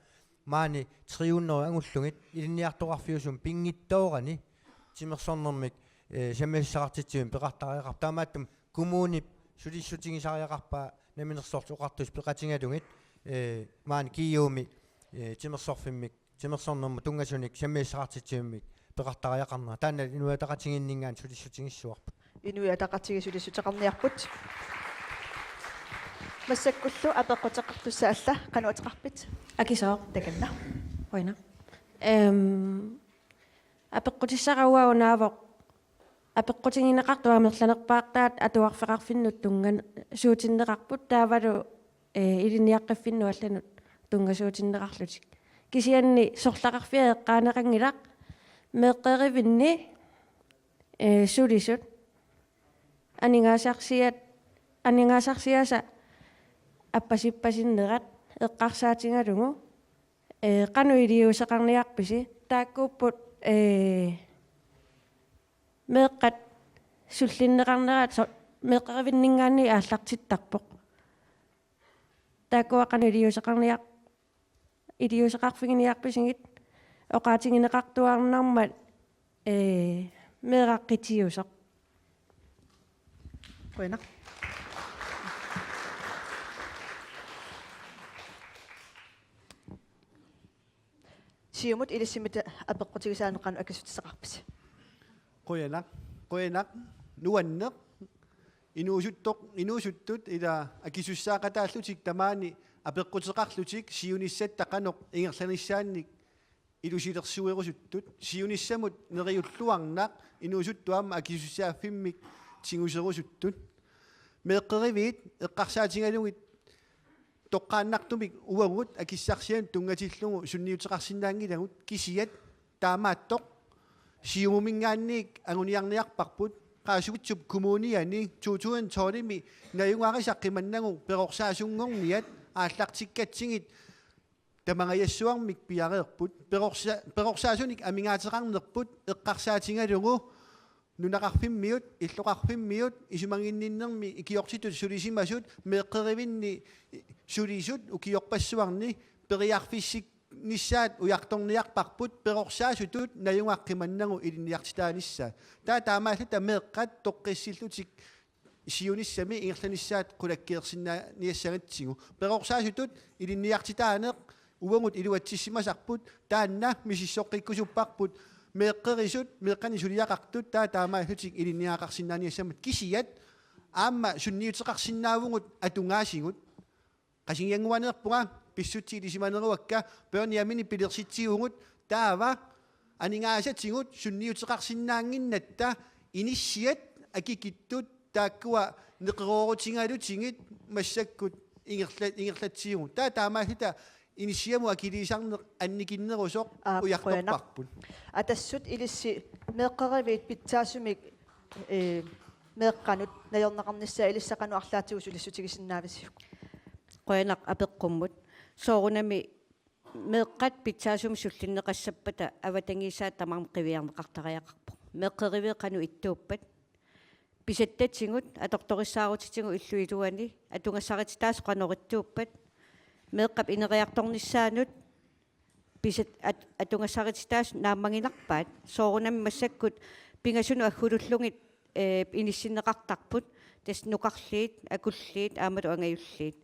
maani tre hundrede angullugit ilinniartoqarfiusumik pinngitsoorani timersornermik, eh, sammisassaqartitsivimmik peqartariaqarpoq. Taamaattumik kommunip sulissutigisariaqarpaa Namminersorlutik Oqartussat peqatigalugit, eh, maani G U-mi, eh, timersorfimmik, timersornermut tunngasunik sammisassaqartitsivimmik peqartariaqarnera. Taanna Inuit Ataqatigiinninngaanniit sulissutigissavarput. Inuit Ataqatigiit sulissuteqarniarput. Massakkullu apeqquteqartussat alla, qanoq ateqarpit? Akisooq. Takanna. Qujanaq. Ehm, apeqqutissara uagut naavoq apeqqutigineqartut amerlanerpaartaat atuarfeqarfinnut tunngasuutinneqarput, taavalu, eh, ilinniaqqiffinnut allanut tunngasuutinneqarlutik. Kisianni sorlaqarfiat eqqaaneqanngilaq, meeqqerivinni, eh, sulisut aningaasarsiat-, aningaasarsiaasa appasippasinnerat eqqarsaatigalugu, eh, qanoq iliuuseqarniarpisi, taakkuupput, eh, meeqqat sullinneqarnerat so-, meeqqerivinninngaanniit aallartittarpoq. Taakkua qanoq iliuuseqarniar-, iliuuseqarfiginiarpisigit oqaatigineqartuarnarmat, eh, meeraq qitiusoq. Qujanaq. Siumut ilissimmita apeqqutigisaaneq qanoq akissutissaqarpisi? Qujanaq, qujanaq, nuanneq, inuusuttoq, inuusuttut ila akisussaaqataallutik tamaani apeqquteqarlutik siunissatta qanoq ingerlanissaannik ilusilersuerusuttut, siunissamut neriulluarnaq inuusuttut aamma akisussaaffimmik tiguserusuttut. Meeqqeriviit eqqarsaatigalugit toqqaannartumik uagut akissarsianut tunngatillugu sunniuteqarsinnaanngilagut, kisiat taamaattoq Siumuminngaanniit anguniarniarparput, Qaasuitsup Kommuniani to tusind tolv-imi najugarisaq qimannagu perorsaasuunngorniat aallartikkatsigit tamangajassuarmik piareerput, perorsa-, perorsaasunik amigaateqarnerput eqqarsaatigalugu nunaqarfimmiut, illoqarfimmiut, isumaginninnermi ikiortitut sulisimasut, meeqqerivinni sulisut ukiorpassuarni periarfissik-, nissaat ujartorniarparput perorsaasutut najugaqqimannagu ilinniartitaanissaa. Taava taamaalluta meeqqat toqqissillutik siunissami ingerlanissaat qulakkeersinnaaniassagatsigu. Perorsaasutut ilinniartitaaneq uagut iluatsissimasarput, taanna misissoqqikkusupparput meeqqerisut, meeqqanik suliaqartut, taava taamaallutik ilinniagaqarsinnaaniassammata, kisiat aamma sunniuteqarsinnaavugut atugaasigut. Qasigiannguaneerpunga, pissutsit ilisimaneruakka, Børnehjemini pilersitsivugut, taava aningaasatigut sunniuteqarsinnaannginnatta inissiat akikittut taakkua neqeroorutigalutigit massakkut ingerla-, ingerlatsivugut. Taava taamaalluta inissiamut akiliisarneq annikinnerusoq Aap, ujartorparput. Qujanaq. Atassut ilissi meeqqeriviit pitsaasumik, ee, meeqqanut najorneqarnissaa ilissi qanoq arlaatigut sulissutigisinnaavisiuk? Qujanaq apeqqummut. Soorunami meeqqat pitsaasumik sullinneqassappata avatangiisaat tamarmik qiviarneqartariaqarpoq. Meeqqeriviit qanoq ittuuppat? Pisattatigut, atortorissaarutitigut illup iluani, atugassarititaasut qanoq ittuuppat? Meeqqap ineriartornissaanut pisat-, at-, atugassarititaasut naammaginarpaat? Soorunami massakkut pingasunut aggulullugit, ee, inissinneqartarput, tassa nukarliit, akulliit, aammalu angajulliit.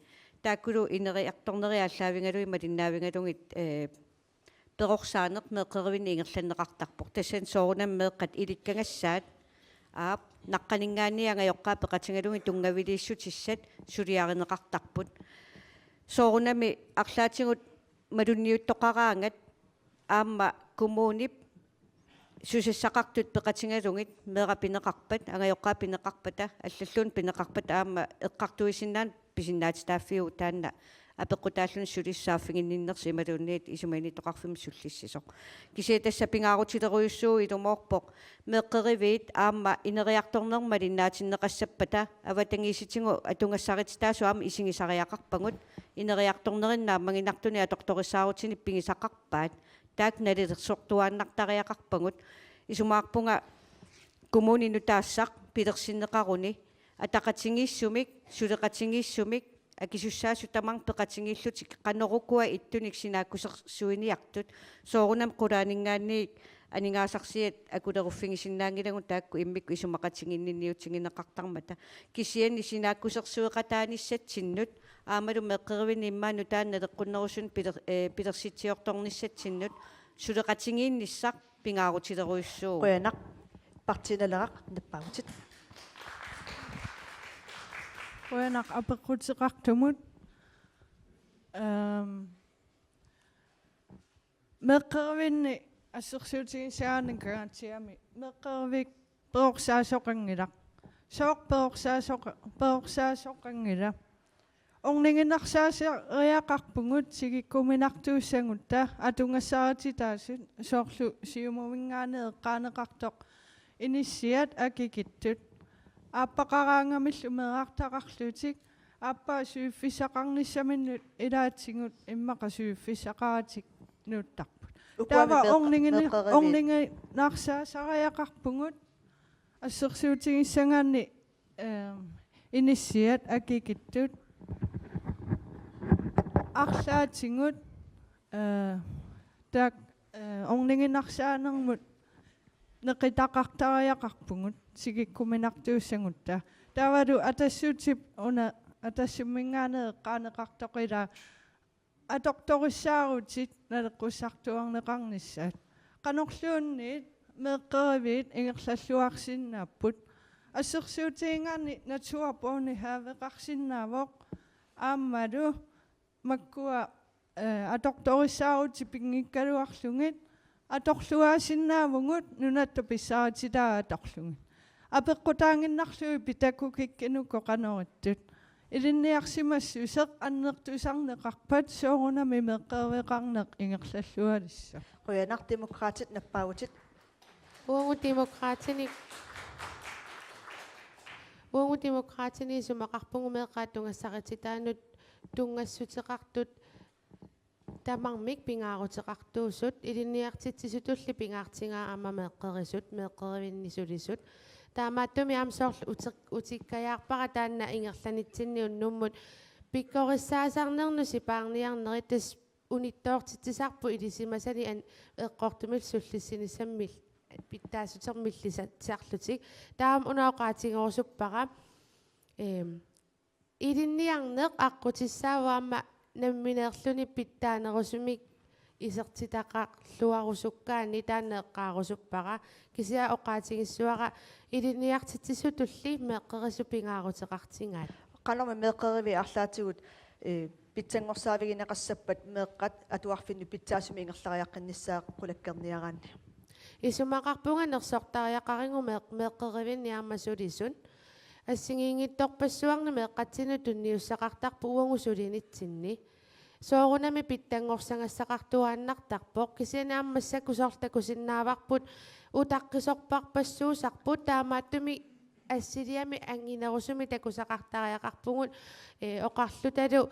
Taakkulu ineriartornerit aallaavigalugit malinnaavigalugit, ee, perorsaaneq meeqqerivinni ingerlanneqartarpoq. Tassani soorunami meeqqat ilikkagassaat, aap, naqqaninngaanniit angajoqqaat peqatigalugit tunngaviliissutissat suliarineqartarput. Soorunami arlaatigut malunniuttoqaraangat aamma kommunip susassaqartut peqatigalugit meeraq pineqarpat, angajoqqaat pineqarpata, allalluunniit pineqarpata aamma eqqartuisinnaanut pisinnaatitaaffiuvoq, taanna apeqqutaalluni sulisut saaffiginninnersi imaluunniit isumaginnittoqarfimmut sullissisoq. Kisianni tassa pingaarutilerujussuuvoq ilumoorpoq meeqqeriviit aamma ineriartorneq malinnaatinneqassappata avatangiisitigut atugassarititaasut aamma isigisariaqarpagut, ineriartornerinni naammaginartunik atortorissaarutinik pigisaqarpaat, taakku nalilersortuaannartariaqarpagut. Isumaqarpunga kommuni nutaarsiaq pilersinneqaruni ataqatigiissumik, suleqatigiissumik, akisussaasut tamarmik peqatigiillutik qanorukua ittunik sinaakkusersuiniartut, soorunami qulaaninngaanniit aningaasarsiat akuleruffigisinnaanngilagut taakku immikkut isumaqatigiinniutigineqartarmata. Kisianni sinaakkusersueqataanissatsinnut aammalu meeqqerivinni immaqa nutaanik naleqqunnerusunik piler-, ee, pilersitsiortornissatsinnut suleqatigiinnissaq pingaarutilerujussuuvoq. Qujanaq. Partii Naleraq, nappaavutit. Qujanaq apeqquteqartumut. Ehm, meeqqerivinni assersuutigissagaanni Kangaatsiami meeqqerivik perorsaasoqanngilaq. Sooq perorsaasoqa-, perorsaasoqanngilaq? Orniginarsaasariaqarpugut tikikkuminartuussagutta atugassarititaasut, soorlu Siumuminngaanniit eqqaaneqartoq inissiat akikittut. Aappaqaraangamillu meerartaqarlutik, aappaa suiffissaqarnissaminnut ilaatigut immaqa suiffissaqaratik nuuttarput. Uku aamma. Taava meeqqa-, ornigini-, meeqqeriviit. Orniginarsaasariaqarpugut assersuutigissagaanni, ehm, inissiat akikittut. Arlaatigut, eh, taak-, eh, orniginarsaanermut neqitaqartariaqarpugut tikikkuminartuussagutta. Taavalu Atassutip una Atassumminngaanniit eqqaaneqartoq ila atortorissaarutit naleqqussartuarneqarnissaat. Qanorluunniit meeqqeriviit ingerlalluarsinnaapput? Assersuutigigaanni naturbørnehaveqarsinnaavoq aammalu makkua, eh, atortorissaarutit pinngikkaluarlugit atorluaasinnaavugut nunatta pissarititaa atorlugit. Apeqqutaannginnarlugit pædagogikkinuku qanoq ittut. Ilinniarsimassuseq annertusarneqarpat soorunami meeqqeriveqarneq ingerlallualissaaq. Qujanaq. Demokraatit, nappaavutit. Uagut Demokraatini, uagut Demokraatini isumaqarpugut meeqqat atugassarititaannut tunngassuteqartut tamarmik pingaaruteqartuusut, ilinniartitsisutulli pingaartigaat aamma meeqqerisut, meeqqerivinni sulisut. Taamaattumik aamma soorlu utik-, utikkajaarpara taanna ingerlanitsinni unnummut pikkorissaasarnernut sipaarniarnerit, tassa unittoortitsisarput ilisimasani an-, eqqortumillu sullissinissamut pitsaassusermik millisarlutik. Taama una oqaatigerusuppara. Eem, ilinniarneq aqqutissaavoq aamma nammineerluni pitsaanerusumik isertitaqarluarusukkaanni taanna eqqaarusuppara. Kisianni oqaatigissavara ilinniartitsisutulli meeqqerisup pingaaruteqartigaat. Qanormi meeqqeriviit arlaatigut, eh, pitsanngorsaavigineqassappat meeqqat atuarfinnut pitsaasumik ingerlariaqqinnissaat qulakkeerniaraanni? Isumaqarpunga nersortariaqarigut meeq-, meeqqerivinni aamma sulisut. Assigiinngitsorpassuarnik meeqqatsinnut tunniussaqartarpoq uagut sulinitsinni. Soorunami pitsanngorsagassaqartuaannartarpoq, kisianni aamma massakkut soorlu takusinnaavarput utaqqisorparpassuusarput, taamaattumik assiliami anginerusumik takusaqartariaqarpugut, eh, oqarlutalu,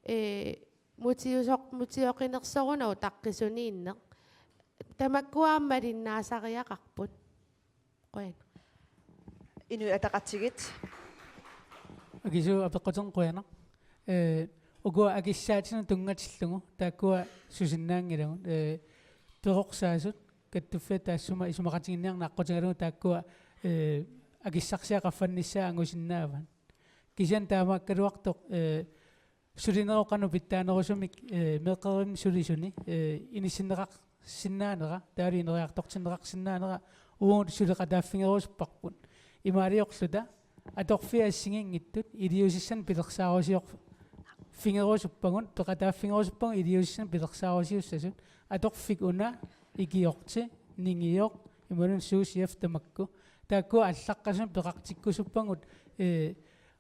eh, mutiusoq-, mutioqinersoruna utaqqisuniinneq. Tamakkua aamma malinnaasariaqarput. Qujan. Inuit Ataqatigiit. Akisuut apeqquternik qujanaq. Eh, ukua akissaatinut tunngatillugu taakkua susinnaanngilagut. Eh, perorsaassutut kattuffiata taassuma isumaqatiginninniarneq aqqutigalugu taakkua, eh, akissarsiat qaffannissaat angusinnaavaat. Kisianni taamaakkaluartoq, eh, sulinerup qanoq pitsaanerusumik, eh, meeqqerivinni sulisuni, eh, inissinneqarsinnaanera, taavalu ineriartortinneqarsinnaanera, uagut suleqataaffigerusupparput. Imaaliorluta, atorfiit assigiinngitsut, iliuusissanik pilersaarusiorfigerusuppagut, peqataaffigerusuppagut iliuusissanik pilersaarusiussasut, atorfik una, ikiorti, ningioq, imaluunniit sous-chef tamakku. Taakkua allaqqasunik peqartikkusuppagut, eh,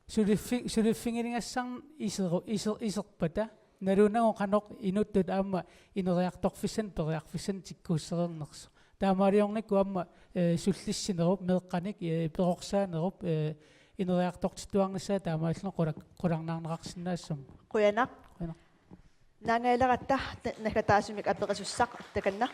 suliffi-, suliffigiligassarneq iseru-, iser-, iserpata, nalunagu qanoq inuttut aamma ineriartorfissanik periarfissanik tikkuussereernersoq. Taamaaliornikkut aamma, eh, sullissinerup, meeqqanik, eh, perorsaanerup, eh, ineriartortittuarnissaa taamaalilluni qulak-, qularnaarneqarsinnaassammata. Qujanaq. Qujanaq. Naangajaleratta na-, naggataasumik aperisussaq, takanna.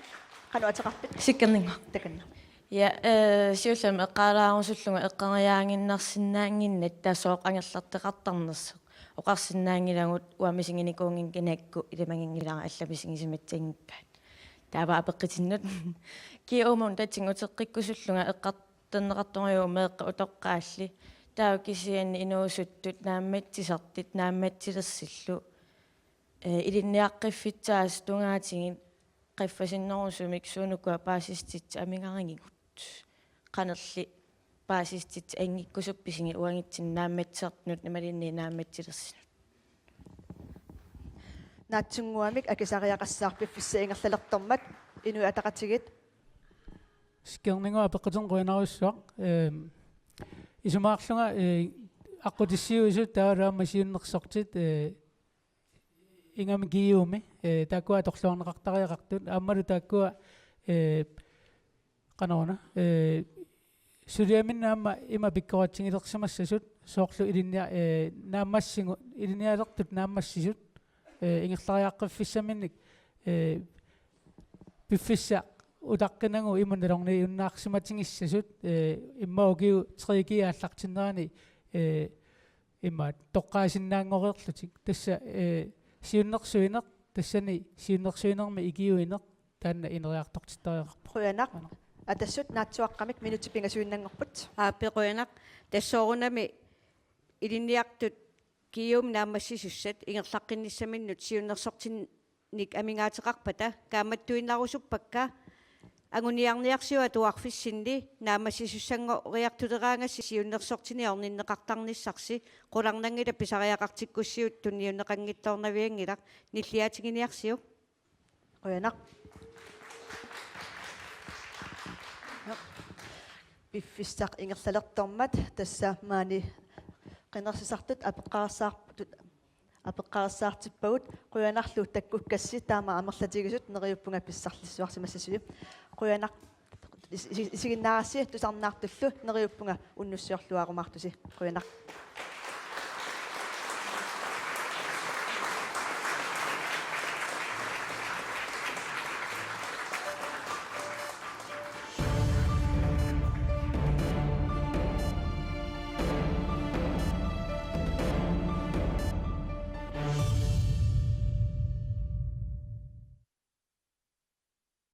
Qanoq ateqarpit? Sikkerninnguaq. Takanna. Ja, eh, siullermik eqqaalaarusullunga eqqoriaaginnarsinnaannginnatta sooq angerlarteqartarnersoq. Oqarsinnaanngilagut uanga misiginikuunnginnakku ilimaginngilara allat misigisimassanngikkaat. Taava apeqqutinnut. G U-mut nutatinut uteqqikkusullunga eqqartorneqartorujuuvoq meeqqat utoqqaalli. Taava kisianni inuusuttut naammassisartut naammassilersillu. Eh, ilinniaqqiffissaasut tungaatigut qaffasinnerusumik suunukua paasissutitsinnik amigarigigut. Qanorli paasissutitsinnik anngikkusuppisigit uagutsinnut naammassisartunut imaluunniit naammassilersunut? Naatsunnguamik akisariaqassaaq piffissap ingerlalertormat, Inuit Ataqatigiit. Sikkerninnguaq apeqquternik qujanarsuaq. Ehm, isumaqarlunga, eh, aqqutissiuisut taavalu aamma siunnersortit, eh, ingammik G U-mi, eh, taakkua atorluarneqartariaqartut, aammalu taakkua, eh, qanoruna, eh, suliaminnik aamma ima pikkoratsigilersimassasut, soorlu ilinnia-, eh, naammassigu-, ilinnialertut naammassisut, eh, ingerlariaqqiffissaminnik, eh, piffissaq utaqqinagu ima nalorniunnaarsimatigissasut, eh, immaqa ukiut tre G aallartinnerani, eh, imaat toqqaasinnaanngoreerlutik. Tassa, eh, siunnersuineq, tassani siunnersuinermi ikiuineq, taanna ineriartortittariaqarpoq. Qujanaq. Qujanaq. Atassut naatsuaqqamik minutsit pingasuinnanngorput. Aap, qujanaq. Tassa soorunami ilinniartut G U-mi naammassisussat ingerlaqqinnissaminnut siunnersortinnik amigaateqarpata kaammattuinnarusuppakka anguniarniarsiuk atuarfissinni naammassisussanngoriartuleraangassi siunnersortinik orninneqartarnissarsi, qularnanngilaq pisariaqartikkussiuk tunniunneqanngitsoornavianngilaq, nilliaatiginiarsiuk. Qujanaq. Piffissaq ingerlalertormat tassa maani qinersisartut apeqqarissaartut apeqqarissaartippagut, qujanarlu takkukkassi taama amerlatigisut, neriuppunga pissarsiassuarsimassasusi. Qujanaq is-, is-, isiginnaarassi tusarnaartullu, neriuppunga unnussiorluarumaartusi. Qujanaq.